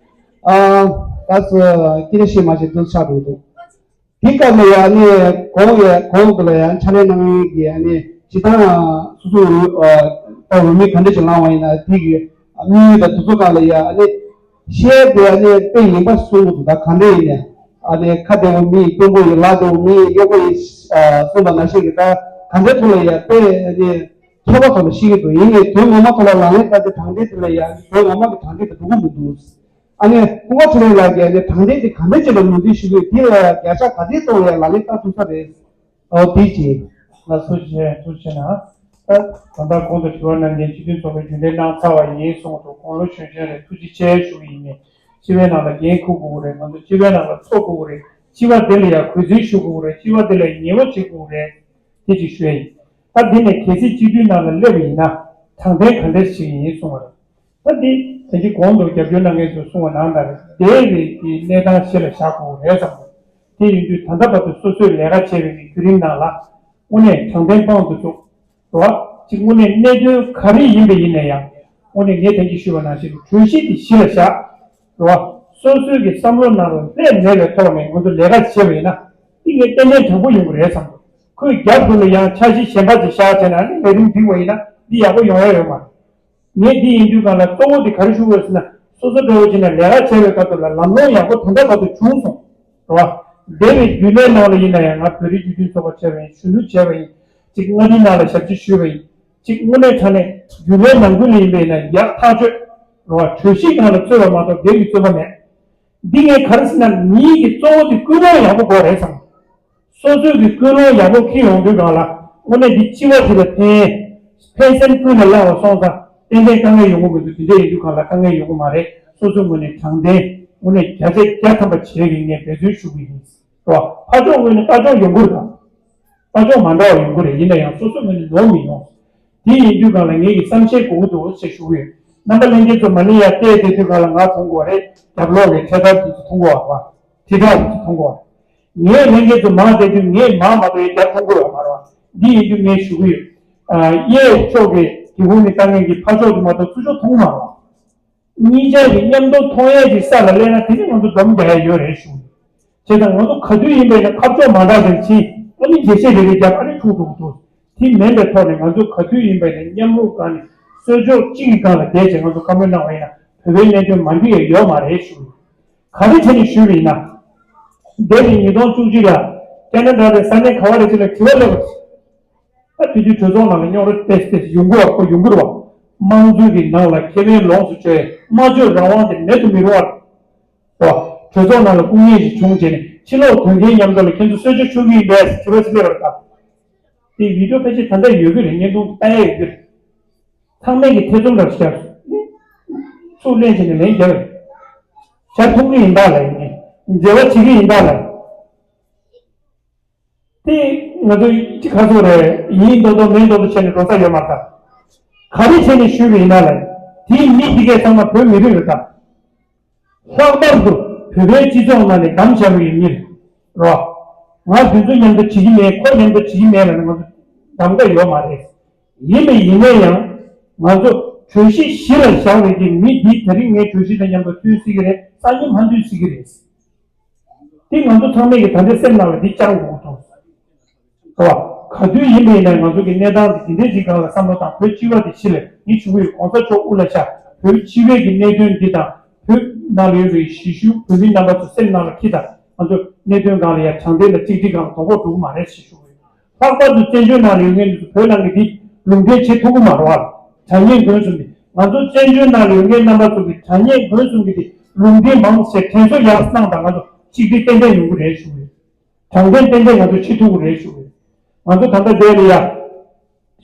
ཨ་ད་སོ་སྐྱིད་ལ་ཤེས་མ་ཤེས་དུས་ཆགས་འགྲོ་འདུག་དེ་སྐབས་ལ་ཡང་ནི་གོང་ཡ་གོང་དུ་ལ་ཡང་ཕྱག་ལས་གནང་མཁན་གྱི་ཡང་ནི་སྤྱི་བཏང་སོ་སོ་ཨ་ད་འོས་མི་ག་འདྲ་ཞིག་ལངས་པ་ཡིན་ན་དེ་གི་དམིགས་ཡུལ་དང་དུས་ཚོད་སྒང་ལ་ཡང་ནི་བཤད་དེ་ཡང་ནི་དཔེ་ངན་པ་གསུང་གི་འདུག་ད་ག་འདྲ་ཡིན་ནས་ཨ་ནི་ཁ་བདེ་བོ་མི་ཡི་དཔོན་པོ་ཡི་ལག་བདེ་བོ་མི་ཡི་གཡོག་པོ་ཡི་གསུངས་པ་ནང་བཞིན་གྱི་ད་ག་འདྲའི་ཐོག་ལ་ཡང་དཔེ་ནི་ཁྱད་པར་ཐོག་ལ་ཤེས་ཀྱི་འདུག་ཡིན་ནའི་དོན་ངོ་མ་ཐོག་ལ་ལག་ལེན་བསྟར་ཏེ་དྲང་བདེན་དེ་ལ་ཡང་དོན་ངོ་མ་གི་དྲང་བདེན་དེ་འགྲོ་གི་མི་འདུག་ཨ་ནི་ཀུན་དགའ་ཁྲི་ལོ་ལགས་ཀྱིས་ཨ་ནི་དྲང་བདེན་དེ་ག་འདྲ་ཅིག་ལ་ངོས་འཛིན་ཞུ་དགོས་དེ་ལ་ཡང་བརྒྱ་ཆ་ག་ཚོད་ཐོག་ལ་ཡང་ལག་ལེན་བསྟར་ཐུབ་ས་རེད། ཨོ་དེ་ཅི། ལགས་སོ་བྱས་ཐུགས་རྗེ་གནང་། ད་ད་ལྟ་གོང་དུ་དྲི་བ་གནང་མཁན་སྤྱི་མཐུན་ཚོགས་པའི་རྒྱུན་ལས་གནང་ཚར་བ་ཡིན་གསུངས་འདུག་དགུང་ལོ་གཞོན་གཞོན་རེད། ཐུགས་རྗེ་ཆེ་ཞུ་གི་ཡིན། སྤྱི་པའི་ནང་ལ་འགན་འཁུར་དགོས་ཀྱི་རེད། ང་ཚོ་སྤྱི་པའི་ནང་ལ་འཚོ་དགོས་ཀྱི་རེད། སྤྱི་པ་དེ་ལ་ཡང་གུས་བརྩི་ཞུ་དགོས་ཀྱི་རེད། སྤྱི་པ་དེ་ལ་ཡང་ཉེ་བོ་བྱེད་དགོས་ཀྱི་རེད། དེ་ཅིག་ཞུ་ཡ་ཡིན། ད་འདི་ནས་གལ་སྲིད་སྤྱི་འཐུས་ནང་ལ་སླེབས་པ་ཡིན་ན་དྲང་བདེན་ག་འདྲས་ཞིག་ཡིན་གསུང་བ་རེད། ད་འདི་ད་ཅི་གོང་དུ་རྒྱབ་སྐྱོར་གནང་མཁན་ཚོས་གསུང་བ་ནང་ལྟར་འདས་པའི་གི་གནས་སྟངས་གཞི་ལ་བཞག་དགོས་རེད་བསམ་གི། དེ་ཡིན་དུས་ད་ལྟ་བར་དུ་སོ་སོས་ལས་ཀ་བྱས་པའི་གི་བརྒྱུད་རིམ་ནང་ལ་དངོས་གནས་དྲང་བདེན་དཔང་དུ་བཙུགས། རེད་བ། གཅིག་དངོས་གནས་གནད་དོན་ག་རེ་ཡིན་པ་ཡིན་ན་ཡང་དངོས་གནས་ངས་ད་གིན་ཞུས་པ་ནང་བཞིན་གྱི་གྲོས་གཞི་དེ་གཞི་ལ་བཞག་རེད་བ། སོ་སོའི་གི་བསམ་བློ་ནང་ལ་སླེབས་མེད་པའི་ཐོག་ནས་ང་ཚོ་ལས་ཀ་བྱས་པ་ཡིན་ན་འདི་ངས་ཏན་ཏན་དྲང་པོ་ཡོང་གི་རེད་བསམ་འདུག་ཁོས་རྒྱབ་ཏུ་ལ་ཡང་འཆར་གཞི་གཞན་པ་ཅིག་བཞག་བྱས་ན་ཨ་ནི་ལས་རིམ་འགྲིག་པ་ཡིན་ན་འདི་ཡག་པོ་ཡོང་ཡ་ཡོད་མ་རེད། ངས་འདི་ཡིན་དུས་གང་ལ་གཙོ་བོ་དེ་ག་རེ་ཞུ་དགོས་ཟེར་ན་སོ་སོ་འདྲ་བོ་བྱས་ན་ལས་ཀ་བྱས་པའི་སྐབས་དུ་ལ་ལམ་ལྷོང་ཡག་པོ་ད་ལྟ་བར་དུ་བྱུང་སོང་། རེད་བ། འདས་པའི་རྒྱུན་ལས་ནང་ལ་ཡིན་ན་ཡང་ང་བོད་རིགས་སྤྱི་མཐུན་ཚོགས་པ་བྱས་པ་ཡིན། གཞོན་ནུ་བྱས་པ་ཡིན། གཅིག་མངའ་སྡེ་ནང་ལ་ཞབས་ཕྱི་ཞུས་པ་ཡིན། གཅིག་དངོས་གནས་དྲང་གནས་རྒྱུན་ལས་ནང་ཁུལ་ལ་ཡིན་པས་ན་ཡག་ཐག་ཆོད། རེད་བ། གྲོས་གཞིའི་སྒང་ལ་རྩོད་པ་མ་གཏོགས་སྒེར་གྱི་རྩོད་པ་མེད། འདི་ངས་ག་རེ་ཟེར་ན་མིའི་གི་གཙོ་བོ་དེ་ཀུན་སློང་ཡག་པོ་དགོས་རེད་བསམ། སོ་སོའི་གི་ཀུན་སློང་ཡག་པོ་འཁྱེར་ཡོང་དུས་སྒང་ལ་དངོས་གནས་འདི་སྤྱི་པ་དེ་ལ་ཕན། ཕན་སེམས་ཀུན་ལ་བསླངས་པ་སོང་ཙང་ཏན་ཏན་དཀའ་ངལ་ཡོང་གི་མི་འདུག་དེ་འདྲ་ཡིན་དུས་སྒང་ལ་དཀའ་ངལ་ཡོང་གི་མ་རེད། སོ་སོའི་ངོས་ནས་དྲང་བདེན་དངོས་གནས་བརྒྱ་ཆ་བརྒྱ་ཐམ་པ་བྱེད་ཀྱི་ངས་འབད་བརྩོན་ཞུ་གི་ཡིན། རེད་བ། ཕར་ཕྱོགས་ངོས་ནས་ལྟ་ཕྱོགས་ཡོང་གི་རེད་ད། ལྟ་ཕྱོགས་མ་འདྲ་བ་ཡོང་གི་རེད། ཡིན་ན་ཡང་སོ་སོ་ངོས་ནས་ནོར་མི་ཡོང་། དེ་ཡིན་དུས་སྒང་ལ་ངེད་ཀྱི་བསམ་ཤེས་དགོས་ཀྱི་འདུག་ཅེས་ཞུ་གི་ཡོད། རྣམ་པ་ལྷན་རྒྱས་ཚོ་མ་ཎི་ཡར་བལྟས་བསྡད་དུས་སྒང་ལ་ང་མཐོང་གི་ཡོད་རེད། རྒྱབ་ལོགས་ནས་འཕྲེད་དར་དེ་ཚོ་མཐོང་གི་ཡོད་རེད་བ། ཁྲི་ཕྲག་དེ་ཚོ་མཐོང་གི་ཡོད་རེད། ངའི་ལྷན་རྒྱས་ཚོ་མར་བསྡད་དུས་ངས་མར་མ་གཏོགས་ཡར་རྒྱབ་མཐོང་གི་ཡོད་མ་རེད་བ། འདི་ཡིན་དུས་ངས་ཞུ་གི་ཡོད། ཨ། གཡས་ཕྱོགས་ཀྱི་སྒེའུ་ཁུང་ནས་ལྟ་མཁན་གྱིས་ཕར་ཕྱོགས་དེ་མ་གཏོགས་ཚུར་ཕྱོགས་མཐོང་གི་མ་རེད་བ། གཉིས་ཆ་གི་མཉམ་དུ་མཐོང་ཡས་ཀྱི་ས་ལ་སླེབས་ན་དེ་ནི་ང་ཚོ་སྡོམ་རྒྱག་ཡས་ཡོད་རེད་ཞུ། བྱས་ཙང་ང་ཚོ་ག་དུས་ཡིན་པའི་ནི་ཁ་ཕྱོགས་མ་འདྲ་ཞིག་ཕྱིན་ཨ་ནི་འགྲེལ་བཤད་རེ་རེ་རྒྱབ་ཨ་ནི་འཁྲུག་འགྲོ་གི་འདུག་དེ་མིན་པའི་ཐོག་ནས་ང་ཚོ་ག་དུས་ཡིན་པའི་ནི་མཉམ་རུབ་སྒང་ནས་རྩོད་ཕྱོགས་གཅིག་གི་སྒང་ལ་བསྡད་བྱས་ང་ཚོ་བཀའ་མོལ་གནང་བ་ཡིན་ན་བོད་པའི་གནད་དོན་མ་འགྲིག་ཡས་ཡོད་མ་རེད་ཞུ། ག་རེ་བྱས་ནས་ཞུས་པ་ཡིན་ན། འདས་པའི་ཉིས་སྟོང་བཅུ་གཅིག་ལ་ཁེ་ན་ཌ་རེད། ས་གནས་ག་བ་རེད་ཅིག་ལ་དྲི་བ་སླེབས་པ། ད་དེ་དུས་གྲོས་ཚོགས་ནང་ལ་རྙོག་དྲ་ཏོག་ཙམ་ཡོང་གི་རེད་པ། ཡོང་གི་རེད་པ། དམངས་གཙོའི་གི་ནང་ལ་ཁེ་ཕན་ལོངས་སུ་སྤྱོད་ཡས་སྨྲ་བརྗོད་རང་དབང་དེ་མེད་དུ་མི་རུང་བ་རེད་པ། གྲོས་ཚོགས་ནང་ལ་སྐུ་ངལ་ཞིག་བྱུང་རྗེས་ནས་ཕྱི་ལོགས་དོན་རྐྱེན་མཉམ་དུ་ལ་ཁྱེད་ཚོ་གསོལ་ཇ་མཆོད་ཀྱི་ཡིན་པས་དྲི་བ་ཞིག་སླེབས་པ་རེད་ད། དེ་བི་ཌི་ཡོ་ཕལ་ཆེར་ད་ལྟ་ཡོད་ཀྱི་རེད། བརྙན་ཐུང་ལྟ་ཡས་ཡོད་ཀྱི་རེད། ཚང་མས་ཀྱི་ཐེ་ཚོམ་འདྲ་ཞིག་བརྒྱབ་སོང་། ཚུར་ལེན་བྱས་ནས་ལན་བརྒྱབ་པ་རེད། བྱ་ཐུབ་ཀྱི་ཡིན་ད་ལབ་ཡིན། འབྲེལ་བ་བྱེད་ཀྱི་ཡིན་ད་ལབ། དེ་ང་ཚོ་ཅི་ཁ་སོ་རེད། ཡིན་མདོག་མདོག་མིན་མདོག་མདོག་བྱས་ནས་འགྲོ་ས་ཡོད་མ་རེད་ད། ག་རེ་བྱས་ནས་ཞུས་པ་ཡིན་ན་ལབ། དེའི་མི་འདི་གས་ཚང་མ་བོད་མི་རིགས་རེད་ད། ལྷག་པར་དུ་བོད་པའི་སྤྱི་ཚོགས་ནང་ནས་བདམས་བཞག་པའི་མི་རེད། རོ། ང་དེ་ཚོ་མཉམ་དུ་བྱེད་ཀྱི་མེད། ཁོ་མཉམ་དུ་བྱེད་ཀྱི་མེད་ལབ་ནས་ང་ཚོ་གདམ་ག་ཡོད་མ་རེད། ཡིན་ནའི་ཡིན་ན་ཡང་ང་ཚོ་གྲོས་གཞི་གཞི་ལ་བཞག་པའི་གི་མི་འདི་དེ་རིང་ངའི་གྲོས་གཞི་དང་མཉམ་དུ་མཐུན་སྲིད་ཀྱི་རེད། སང་ཉིན་མ་མཐུན་སྲིད་ཀྱི་རེད། དེ་ང་ཚོ་ཚང་མས་ཀྱི་ད་ལྟའི་སེམས་ནང་ལ་འདི་བཅངས་དགོས་ཀྱི་འདུག་རེད་བ། ག་དུས་ཡིན་པ་ཡིན་ན་ང་ཚོ་གི་གནས་སྟངས་འདི་འདི་འདྲའི་ཅིག་སྒང་ལ་བསམ་བློ་བཏང་བོད་སྤྱི་པ་དེ་ཕྱི་ལ་ངས་ཞུ་གི་ཡོད། གོང་ས་མཆོག་དབུ་ལ་བཞག་བོད་སྤྱི་པའི་གི་གནད་དོན་འདི་དང་བོད་ནང་ལ་ཡོད་པའི་གཞིས་བཞུགས་བོད་མི་རྣམ་པ་ཚོ་སེམས་ནང་ལ་འཁྱེར་དང་། ང་ཚོ་གནད་དོན་སྒང་ལ་ཡ་དྲང་བདེན་དང་གཅིག་སྒྲིལ་སྒང་ལ་དོ་ཕོག་འགྲོ་གི་མ་རེད་ཞེས་ཞུ་གི་ཡོད། ལྷག་པར་དུ་བཙན་བྱོལ་ནང་ལ་ཡོད་མཁན་འདི་ཚོ་བོད་ནང་གི་འདི་ལུང་འདྲེན་བྱེད་ཐུབ་ཀྱི་མ་རེད་བ། དྲ་བརྙན་མགོན་གསུམ་འདི་ང་ཚོ་བཙན་བྱོལ་ནང་ལ་ཡོད་མཁན་རྣམ་པ་ཚོ་གི་དྲ་བརྙན་མགོན་གསུམ་གི་འདི་ལུང་འདྲེན་མང་ཆེ་དྲན་གསོ་ཡག་གནང་དང་། ང་ཚོ་གཅིག་སྒྲིལ་ཏན་ཏན་ཡོང་གི་རེད་ཞུ་གི་ཡོད། དྲང་བདེན་ཏན་ཏན་ང་ཚོ་བྱེད་ཐུབ་ཀྱི་རེད་ཞུ་གི་ཡོད། ང་ཚོ་ད་ལྟ་འདི་ལ་ཡ།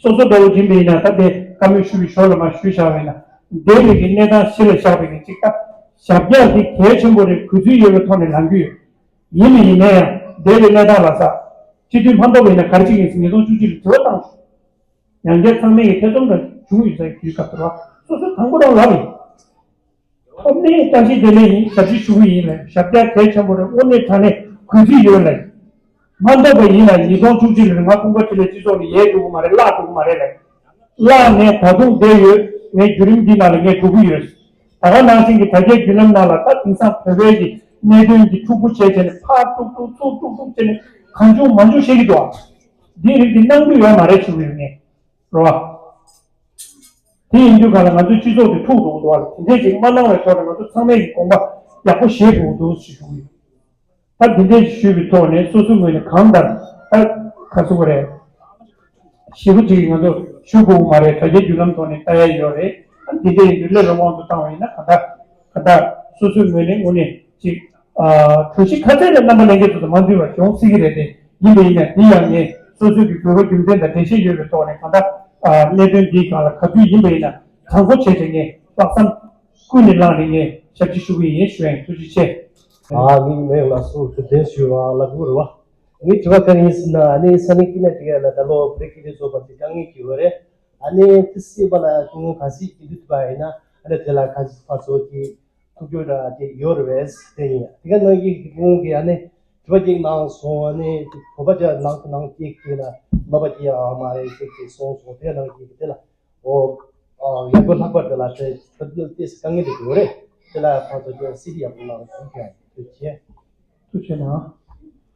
སོ་སོ་ལྟ་བུ་ཡིན་པ་ཡིན་ན་ད་དེ་བཀའ་མོལ་ཞུ་བའི་ཞོར་ལ་མར་ཞུས་བཞག་པ་ཡིན་ན། འདས་པའི་གི་གནས་སྟངས་གཞི་ལ་བཞག་པའི་གི་ཅིག་ད། ཞབས་བཀྱག་འདི་གལ་ཆེན་པོ་རེད། གུས་བརྩི་ཡོད་པའི་ཐོག་ནས་ལངས་ཀྱི་ཡོད། ཡིན་ནའི་ཡིན་ནའི་ཡང་འདས་པའི་གནས་སྟངས་ལ་ས། སྤྱི་འཐུས་མ་ཐོབ་པ་ཡིན་ན་ག་རེ་བྱེད་ཀྱི་ཡིན་ཟེར་ཉིས་སྟོང་བཅུ་གཅིག་ལ་དྲི་བ་བཏང་བྱུང་། ཡང་བསྐྱར་ཚང་མས་ཀྱི་ཐེ་ཚོམ་འདྲ་བྱུང་ཡོད་ས་དུས་སྐབས་དེར་བ། སོ་སོ་དང་པོ་རང་ལབ་ཡིན། ཐོབ་ནས་བཀྲ་ཤིས་བདེ་ལེགས་ཡིན། ཞབས་ཕྱི་ཞུ་གི་ཡིན་ལབ། ཞབས་བཀྱག་གལ་ཆེན་པོ་རེད། དངོས་གནས་དྲང་གནས་གུས་བརྩི་ཡོད་ལབ། མ་འདོད་པ་ཡིན་ན་ཉིས་སྟོང་བཅུ་གཅིག་ལ་ང་ཀུན་དགའ་འཕྲིན་ལས་སྤྱི་ཚོགས་ནས་ཡལ་འགྲོ་གི་མ་རེད། བརླག་འགྲོ་གི་མ་རེད་ལབ། བརླག་ནས་ད་དུང་བསྡད་ཡོད། ངའི་བརྒྱུད་རིམ་འདི་ནང་ལ་ངས་འགྲོ་གི་ཡོད། ད་ག་ནང་བཞིན་གྱི་དྲ་རྒྱའི་བརྒྱུད་ལམ་ནང་ལ་ད་དེང་སང་བོད་པའི་གི་གནད་དོན་གྱི་འཁྲུག་པོ་བྱས་བྱས་ནས་ཕར་དཀྲུག་དཀྲུག་ཚུར་དཀྲུག་དཀྲུག་བྱས་ནས་གང་བྱུང་མང་བྱུང་བཤད་ཀྱི་འདུག་ཨ། འདི་རིགས་འདི་གནང་རྒྱུ་ཡོད་མ་རེད་ཞུ་གི་ཡོད་ངས། རེད་བ། དེ་ཡིན་དུས་གང་ལ་ང་ཚོའི་སྤྱི་ཚོགས་དེ་འཁྲུག་འགྲོ་གི་འདུག་བ། དེ་འདྲས་ཅིག་མ་གནང་བའི་ཐོག་ནས་ང་ཚོ་ཚང་མས་ཀྱི་དགོངས་པ་ཡག་པོ་བཞེས་དགོས་ཀྱི་འདུག་ཞེས་ཞུ་གི་ཡོད། ད་དེ་འདྲས་ཞུས་པའི་ཐོག་ནས་སོ་སོའི་ངོས་ནས་གང་ལྟར་ད་ག་ཚོད་རེད། ཞེ་པོ་ཅིག་ང་ཚོ་ཞུ་དགོས་ཀྱི་མ་རེད། དྲ་རྒྱའི་བརྒྱུད་ལམ་ཐོག་ནས་ལྟ་ཡ་ཡོད་རེད། ད་དེ་འདྲས་ཡིན་དུས་སླེབས་པའི་དབང་དུ་བཏང་བ་ཡིན་ན་ག་ད་ག་ད་སོ་སོའི་ངོས་ནས་དངོས་གནས་ཅིག་གྲོས་གཞི་ཁ་གསལ་ལ་རྣམ་པ་ལྷན་རྒྱས་ཚོ་དང་མ་འདུས་པ་ཡོང་སྲིད་ཀྱི་རེད་དེ། ཡིན་པ་ཡིན་ན། དེ་ཡང་ངས་སོ་སོའི་གི་དགོས་པ་རྒྱུ་མཚན་དང་འགྲེལ་བཤད་ཡོད་པའི་ཐོག་ནས། གང་ལྟར་ཨ་གནད་དོན་འདིའི་སྒང་ལ་ག་དུས་ཡིན་པ་ཡིན་ན་དྲང་པོ་བྱས་བྱས་ངས་དཔག་བསམ་ཀུན་ནས་བསླངས་ནས་ངས་ཞབས་ཕྱི་ཞུ་གི་ཡིན་ཞུ་ཡིན། ཐུགས་རྗེ་ཆེ། ཨ་ནི་མེད་ལ་སོ་སོ་དེ་ཞུ་བ་ལ་དགོས་རེད་བ། ངའི་དྲི་བ་ག་རེ་ཡིན་ཟེར་ན། ཨ་ནི་ས་གནས་དཀྱིལ་ན་དེ་ག་ལ་ད་ལོ་བོད་རིགས་སྐད་སྡེ་ཚོགས་པ་དེ་དཀའ་ངལ་གྱི་ཡོད་རེད། ཨ་ནི་དེ་སྲིད་པ་ལ་སྐུ་ངོ་ག་ཟིག་གི་འདུག་པ་ཡིན་ན། ཨ་ནི་དེ་ལ་ག་ཟིག་ཕར་ཚུར་གྱི་ཐུགས་རྒྱུད་འདྲ་དེ་ཡོད་རེད་པས་དེ་ཡིན། དེ་ག་ནང་གི་སྐུ་ངོ་གིས་ཨ་ནི་དྲི་བ་གཅིག་གནང་སོང་། ཨ་ནི་བོད་པ་ཅག་ནང་དུ་ནང་སྐྱེས་སྐྱེས་ལ་ལབ་པ་ཅི་ཡང་མ་རེད་ཅེས་ཅེས་གསུངས་སོང་། དེ་ག་ནང་གི་དེ་ལ། ཨོ། ཨ་ཡག་པོ་ལྷག་པར་དུ་ལ་དེ་ད་དུང་ཏོག་ཙམ་དཀའ་ངལ་དེ་ཡོད་རེད། དེ་ལ་ཕར་ཚུར་ཅིག་སི་ཌི་ཡག་པོ་གནང་རོགས་ཞུ་གི་ཡ། ཐུགས་རྗེ་ཆེ། ཐུགས་རྗེ་གནང་།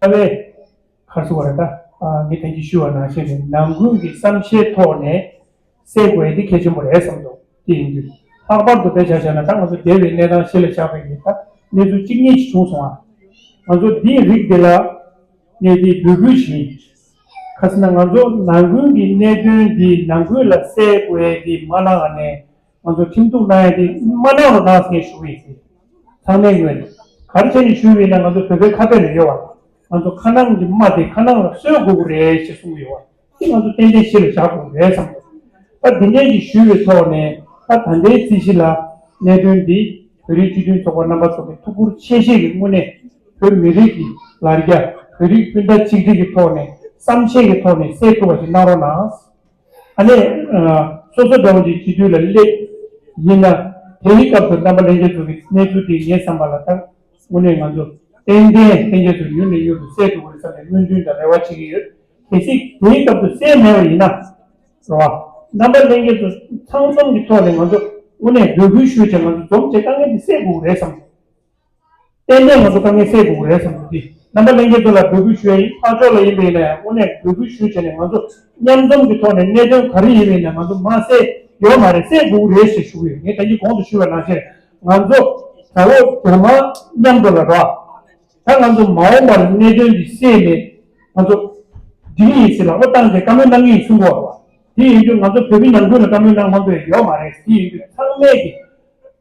ཨ་ལས། ག་རེ་ཟེར་བ་རེད་ད། ཨ་ངས་ད་གིན་ཞུས་པ་ནང་བཞིན་རེད། ནང་ཁུལ་གྱི་བསམ་ཤེས་ཐོག་ནས་སེལ་དགོས་ཡ་དེ་གལ་ཆེན་པོ་རེད་བསམ་འདུག་དེ་ཡིན་དུས་ལྷག་པར་དུ་དཔེ་ཆ་བཞག་ན། ད་ང་ཚོ་འདས་པའི་གནས་སྟངས་གཞི་ལ་བཞག་པ་ཡིན་ན། ད་གནས་ཚུལ་གཅིག་གཉིས་ཤིག་བྱུང་སོང་ཨ། ང་ཚོ་འདིའི་རིགས་དེ་ལ་ངས་དེ་འབོད་སྐུལ་བྱེད། ག་ཟེར་ན། ང་ཚོ་ནང་ཁུལ་གྱི་གནད་དོན་འདི་ནང་ཁུལ་ལ་སེལ་དགོས་ཡ་དེ་མ་གནང་བ་ནས། ང་ཚོ་ཁྲིམས་གཏུག་གནང་ཡ་དེ་མ་གནང་རོགས་གནང་ཟེར་ཞུ་གི་ཡིན། ཚང་མའི་ངོས་ནས་ག་རེ་བྱས་ནས་ཞུས་པ་ཡིན་ན། ང་ཚོ་བོད་པའི་ཁ་ཐོག་ལ་ཡོད་པ། ང་ཚོ་ཁ་ནང་གི་རྨ་དེ་ཁ་ནང་ལ་གསོ་དགོས་ཀྱི་རེད་ཅེས་གསུངས་ཡོད་པ། དེ་ང་ཚོ་ཏན་ཏན་གཞི་ལ་བཞག་དགོས་རེད་བསམ་འདུག་ད་དེ་འདྲའི་ཅིག་ཞུས་པའི་ཐོག་ནས། ད་ད་ལྟའི་རྩིས་གཞི་ལ་གནད་དོན་འདི་བོད་རིགས་སྤྱི་མཐུན་ཚོགས་པ་རྣམ་པ་ཚོ་གི་ཐུགས་ཁུར་ཆེ་བཞེས་ཀྱི་ངོས་ནས། བོད་མི་རིགས་ཀྱི་ལ་རྒྱ། བོད་རིགས་སྤུན་ཟླ་གཅིག་སྒྲིལ་གྱི་ཐོག་ནས། བསམ་ཤེས་ཀྱི་ཐོག་ནས་སེལ་ཐུབ་པ་ཞིག་གནང་རོགས་གནང་། ཨ་ནི། ཨ་སོ་སོ་འདྲ་བོ་ཅིག་སྤྱི་འཐུས་ལ་སླེབས་ཡིན་ན། དེའི་སྐབས་སུ་རྣམ་པ་ལྷན་རྒྱས་ཚོ་གི་གནས་ཚུལ་དེ་ངའི་བསམ་པ་ལ། ད་དངོས་གནས་ང་ཚོ་ཏན་ཏན་ལྷན་རྒྱས་ཚོ་མྱུར་ནས་མྱུར་དུ་སེལ་ཐུབ་ཀྱི་རེད་བསམ་པའི་སྨོན་འདུན་དང་རེ་བ་བྱེད་ཀྱི་ཡོད། གལ་སྲིད་དེའི་སྐབས་སུ་སེལ་མེད་པ་ཡིན་ན། རེད་བ། རྣམ་པ་ལྷན་རྒྱས་ཚོ་ཚང་འཛོམས་ཀྱི་ཐོག་ནས་ང་ཚོ་དངོས་གནས་འབོད་སྐུལ་ཞུས་བྱས། ང་ཚོ་འཛོམས་བྱས་དཀའ་ངལ་འདི་སེལ་དགོས་ཀྱི་རེད་བསམ། ཏན་ཏན་ང་ཚོ་དཀའ་ངལ་སེལ་དགོས་ཀྱི་རེད་བསམ་འདུག་དེ་རྣམ་པ་ལྷན་རྒྱས་ཚོ་ལ་འབོད་སྐུལ་ཞུ་ཡ་ཡིན། ཕར་ཕྱོགས་ལ་ཡིན་པ་ཡིན་ན་ཡང་དངོས་གནས་འབོད་སྐུལ་ཞུས་བྱས་ནས། ང་ཚོ་མཉམ་འཛོམས་ཀྱི་ཐོག་ནས་གནད་དོན་ག་རེ་ཡིན་པ་ཡིན་ན། ང་ཚོ་མ་སེལ་ཡོད་མ་རེད། སེལ་དགོས་ཀྱི་རེད་ཞེས་ཞུ་གི་ཡོད། ངས་ད་གིན་གོང་དུ་ཞུས་པ་ནང་བཞིན། ང་ཚོ་དགྲ་བོ་རྒྱ་དམར་མཉམ་དུ་ལ་རོགས། ད་ང་ཚོ་མ་འོངས་པར་གནད་དོན་འདི་སེལ་ནས་ང་ཚོ་སྒྲིལ་ཡིན་ཟེར། ལག་པ་བཏང་བྱས་བཀའ་མོལ་གནང་གི་ཡིན་གསུང་གི་ཡོད་རེད་བ། དེ་ཡིན་དུས་ང་ཚོ་བོད་མི་ནང་ཁུལ་ལ་བཀའ་མོལ་གནང་མ་དགོས་ཡ་ཡོད་མ་རེད། དེ་ཡིན་དུས་ཚང་མས་ཀྱི་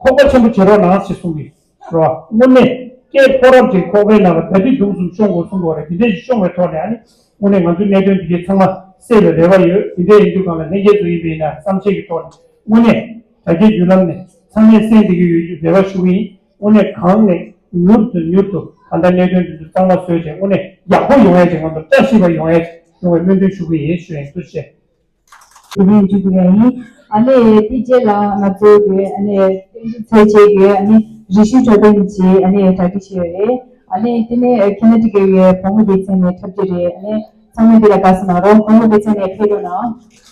ཁོག་པ་ཆེན་པོ་བྱེད་རོགས་གནང་ཞེས་གསུང་གི་རེད་བ། དངོས་གནས་སྐད་ཕོ་རབ་ཅིག་ཁོག་པའི་ནང་ལ་ད་དེ་དུང་གསུམ་ཤོང་དགོས་གསུང་གི་ཡོད་རེད། དེ་འདྲ་ཞིག་ཤོང་བའི་ཐོག་ནས། ཨ་ནི་དངོས་གནས་ང་ཚོའི་གནད་དོན་འདི་གའི་ཚང་མ་སེལ་བའི་རེ་བ་ཡོད། དེ་འདྲ་ཡིན་དུས་སྒང་ལ་ལྷན་རྒྱས་ཚོ་ཡིན་པ་ཡིན་ན། བསམ་ཤེས་ཀྱི་ཐོག་ནས་དངོས་གནས་དྲ་རྒྱའི་བརྒྱུད་ལམ་ནས་ཚང་མས་གསན་བསྡད་ཀྱི་ཡོད་རྒྱུ་རེ་བ་ཞུ་གི་ཡིན། དངོས་གནས་གང་ནས་མྱུར་དུ་མྱུར་དུ་གང་ལྟར་གནད་དོན་འདི་ཚོ་གཙང་མ་བཟོས་བྱས། དངོས་གནས་ཡག་པོ་ཡོང་ཡ་ཅིག་ང་ཚོ་བཀྲ་ཤིས་པ་ཡོང་ཡ་ཅིག་ཡོང་བའི་སྨོན་འདུན་ཞུ་གི་ཡིན་ཞུ་ཡིན། ཐུགས་རྗེ་ཆེ། དེ་ནས་འཇུ་དགོས་ཡ་ཡིན། ཨ་ནི་དེ་རྗེས་ལ་ང་ཚོའི་གི་ཨ་ནི་རྟེན་འབྲེལ་ཚོགས་ཆེན་གྱི་ཨ་ནི་རི་ཤུ་འཕྲོད་བསྟེན་གྱི་ཨ་ནི་གྲ་སྒྲིག་བྱས་ཡོད་རེད། ཨ་ནི་དེ་ནས་ཁེ་ན་ཌ་གའི་བུ་མོ་སྡེ་ཚན་ནས་འཁྲབ་ཀྱི་རེད། ཨ་ནི་ཚང་མས་འདི་ལ་དགའ་བསུ་གནང་རོགས། བུ་མོ་སྡེ་ཚན་ནས་ཕེབས་རོགས་གནང་།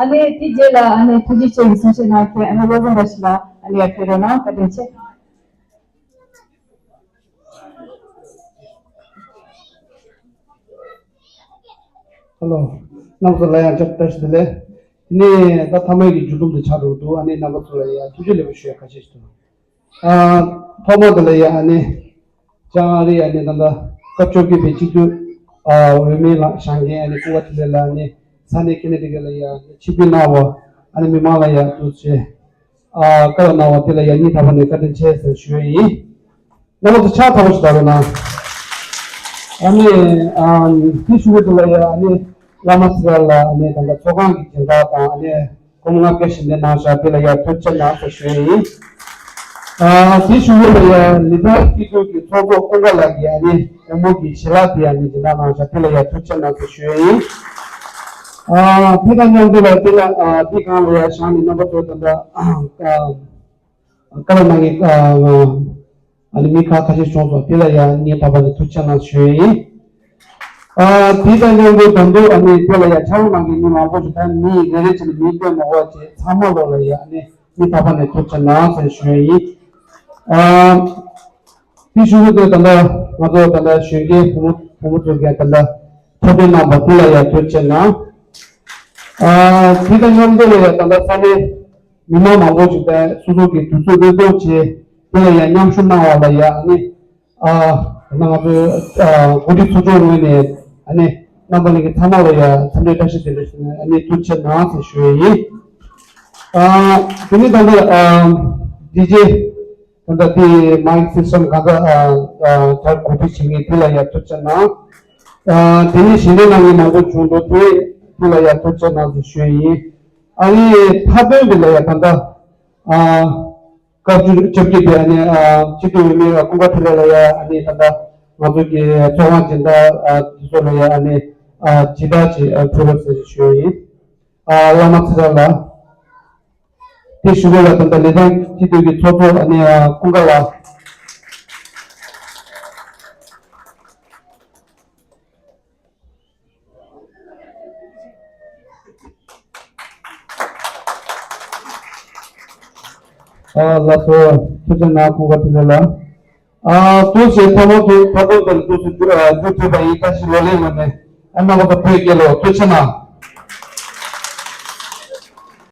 ཨ་ནི་དེ་རྗེས་ལ་ཨ་ནི་ཐུགས་རྗེ་ཆེ་ཡི་གསུང་བཤད་གནང་མཁན་ཨ་ནི་བློ་བཟང་བཀྲ་ཤིས་ལགས་ཨ་ནི་ཡར་ཕེབས་རོགས་གནང་། བཀའ་དྲིན་ཆེ། ཧེ་ལོ། རྣམ་པ་ཚོ་ལ་ཡང་བཀྲ་ཤིས་བདེ་ལེགས། དེ་ནས་ད་མཐའ་མའི་གི་མཇུག་སྡོམ་དུ་ཆགས་འགྲོ་གི་འདུག་ཨ་ནི་རྣམ་པ་ཚོ་ལ་ཡང་ཐུགས་རྗེ་ལེགས་པོ་ཞུ་ཡ་ཁ་ཤས་ཤིག་འདུག་ཨ། ཐོག་མ་དེ་ལ་ཡང་ཨ་ནི་ལྕང་རི་ཨ་ནི་ད་ལྟ་སྐབས་བཅོ་བརྒྱད་པའི་སྤྱི་འཐུས་ཨ་འོས་མི་ལ་བཞེངས་མཁན་ཨ་ནི་སྐུ་ངོ་འཕྲིན་ལས་ལགས་ཨ་ནི་ས་གནས་ཁེ་ན་ཌི་ག་ལ་ཡང་ཆིབས་བསྒྱུར་གནང་བ་ཨ་ནི་མི་མང་ལ་ཡང་ཐུགས་རྗེ་ཆེ། ཨ་བཀའ་སློབ་གནང་བ་དེ་ལ་ཡང་སྙིང་ཐག་པ་ནས་བཀའ་དྲིན་ཆེ་ཟེར་ཞུ་ཡི་ཡིན། རྣམ་པ་ཚོ་ཕྱག་ཚ་པོ་ཞིག་བརྡབ་རོགས་གནང་། ཨ་ནི་ཨ་དེ་ཞུ་གི་འདུག་ལ་ཡ་ཨ་ནི་བླ་མ་ཚེ་རིང་ལགས་ཨ་ནི་ད་ལྟ་ཚོགས་ཁང་གི་སྦྱིན་བདག་དང་ཨ་ནི་སྒོར་མོ་ལྔ་བརྒྱ་ཞལ་འདེབས་གནང་བཞག་དེ་ལ་ཡ་ཐུགས་རྗེ་གནང་ཟེར་ཞུ་ཡི་ཡིན། ཨ་དེ་ཞུ་གི་ལ་ཡ་ལི་ཐང་སྐྱིད་སྡུག་གི་ཚོགས་གཙོ་ཀུན་དགའ་ལགས་ཀྱིས་ཨ་ནི་སྒོར་མོ་གི་ཞལ་ལག་དེ་ཨ་ནི་སྦྱིན་བདག་གནང་བཞག་དེ་ལ་ཡ་ཐུགས་རྗེ་གནང་ཟེར་ཞུ་ཡི་ཡིན། ཨ་དེ་དང་མཉམ་དུ་ལ་དེ་ལ་ཨ་དེ་སྒང་ལ་ཡ་བཞག་ནས་རྣམ་པ་ཚོ་ད་ལྟ་ཨ་བཀའ་སློབ་གནང་མཁན་ཨ་ཨ་ནི་མི་ཁག་ཁ་ཤས་བྱུང་སོང་། དེ་ལ་ཡང་སྙིང་ཐག་པ་ནས་ཐུགས་རྗེ་གནང་ཞུ་ཡི་ཡིན། ཨ་དེ་དང་མཉམ་དུ་ད་དུང་ཨ་ནི་དེ་ལ་ཡང་ཕྱག་ལས་གནང་མཁན་མི་མང་པོ་ཞིག་ད་མི་རེ་རེ་བྱས་ནས་མིང་བཏོན་མ་དགོས་པ་བྱས་ཚང་མ་ལོ་ལ་ཡང་ཨ་ནི་སྙིང་ཐག་པ་ནས་ཐུགས་རྗེ་གནང་ཟེར་ཞུ་ཡི་ཡིན། ཨ་དེ་ཞུ་གི་དེ་ད་ལྟ་ང་ཚོ་ད་ལྟ་གཞོན་སྐྱེས་བུ་མོ་བུ་མོ་ཚོ་གིས་ད་ལྟ་འཁྲབ་སྟོན་གནང་བ་དེ་ལ་ཡང་ཐུགས་རྗེ་གནང་། ཨ་དེ་དང་མཉམ་དུ་ལ་ཡང་ད་ལྟ་ས་གནས་མི་མང་མང་པོ་ཞིག་དང་སོ་སོ་གི་དུས་ཚོད་བློས་གཏོང་བྱས་དེ་ལ་ཡང་མཉམ་ཞུགས་གནང་བ་ལ་ཡང་ཨ་ནི་ཨ་ང་ཚོའི་ཨ་འགོ་ཁྲིད་ཚོགས་ཆུང་ངོས་ནས་ཨ་ནི་རྣམ་པ་ལྷན་རྒྱས་ཚང་མ་ལ་ཡང་འཚམས་འདྲི་བཀྲ་ཤིས་བདེ་ལེགས་ཞུ་ནས་ཨ་ནི་ཐུགས་རྗེ་གནང་ཟེར་ཞུ་ཡི་ཡིན། ཨ་དེ་ནས་ད་ལྟ་ཨ་ཌི་ཇེ་ད་ལྟ་དེ་མའིག་སིས་ཊམ་གང་ག་ཨ་ཨ་ད་གོ་སྒྲིག་བྱེད་མཁན་དེ་ལ་ཡང་ཐུགས་རྗེ་གནང་། ཨ་དེ་ནས་ཞལ་འདེབས་གནང་མཁན་མང་པོ་བྱུང་འདུག་དེ་དེ་ལ་ཡང་ཐུགས་རྗེ་གནང་ཟེར་ཞུ་ཡི་ཡིན། ཨ་ནི་མཐའ་དོན་དེ་ལ་ཡང་ད་ལྟ་ཨ་སྐབས་བཅུ་བཅོ་བརྒྱད་པའི་ཨ་ནི་ཨ་སྤྱི་འཐུས་འོས་མི་ཀུན་དགའ་འཕྲིན་ལས་ལ་ཡང་ཨ་ནི་ད་ལྟ་ང་ཚོ་གི་ཚོགས་ཁང་སྦྱིན་བདག་ཨ་དེ་ཚོ་ལ་ཡང་ཨ་ནི་ཨ་སྦྱིན་བདག་ཅིག་ཨ་ཕུལ་རོགས་ཟེར་ཞུ་ཡི་ཡིན། ཨ་བླ་མ་ཚེ་རིང་ལགས། དེ་ཞུ་གི་ལ་ད་ལྟ་ལི་ཐང་སྤྱི་འཐུས་ཀྱི་ཚོགས་གཙོ་ཨ་ནི་ཨ་ཀུན་དགའ་ལགས། ཨ་ལགས་སོ། ཐུགས་རྗེ་གནང་ཀུན་དགའ་འཕྲིན་ལས་ལགས། ཨ་ཐུགས་རྗེ་ཆེ། ཐོག་མར་དུ་ད་དུང་དེར་དུས་སུ་འགྱུར་ཨ་འགྱུར་ཐུབ་པ་ཡིན། བཀྲ་ཤིས་ལོ་ལེགས་ངོས་ནས་ཨ་རྣམ་པ་ཚོ་བོད་རྒྱལ་ལོ། ཐུགས་རྗེ་གནང་།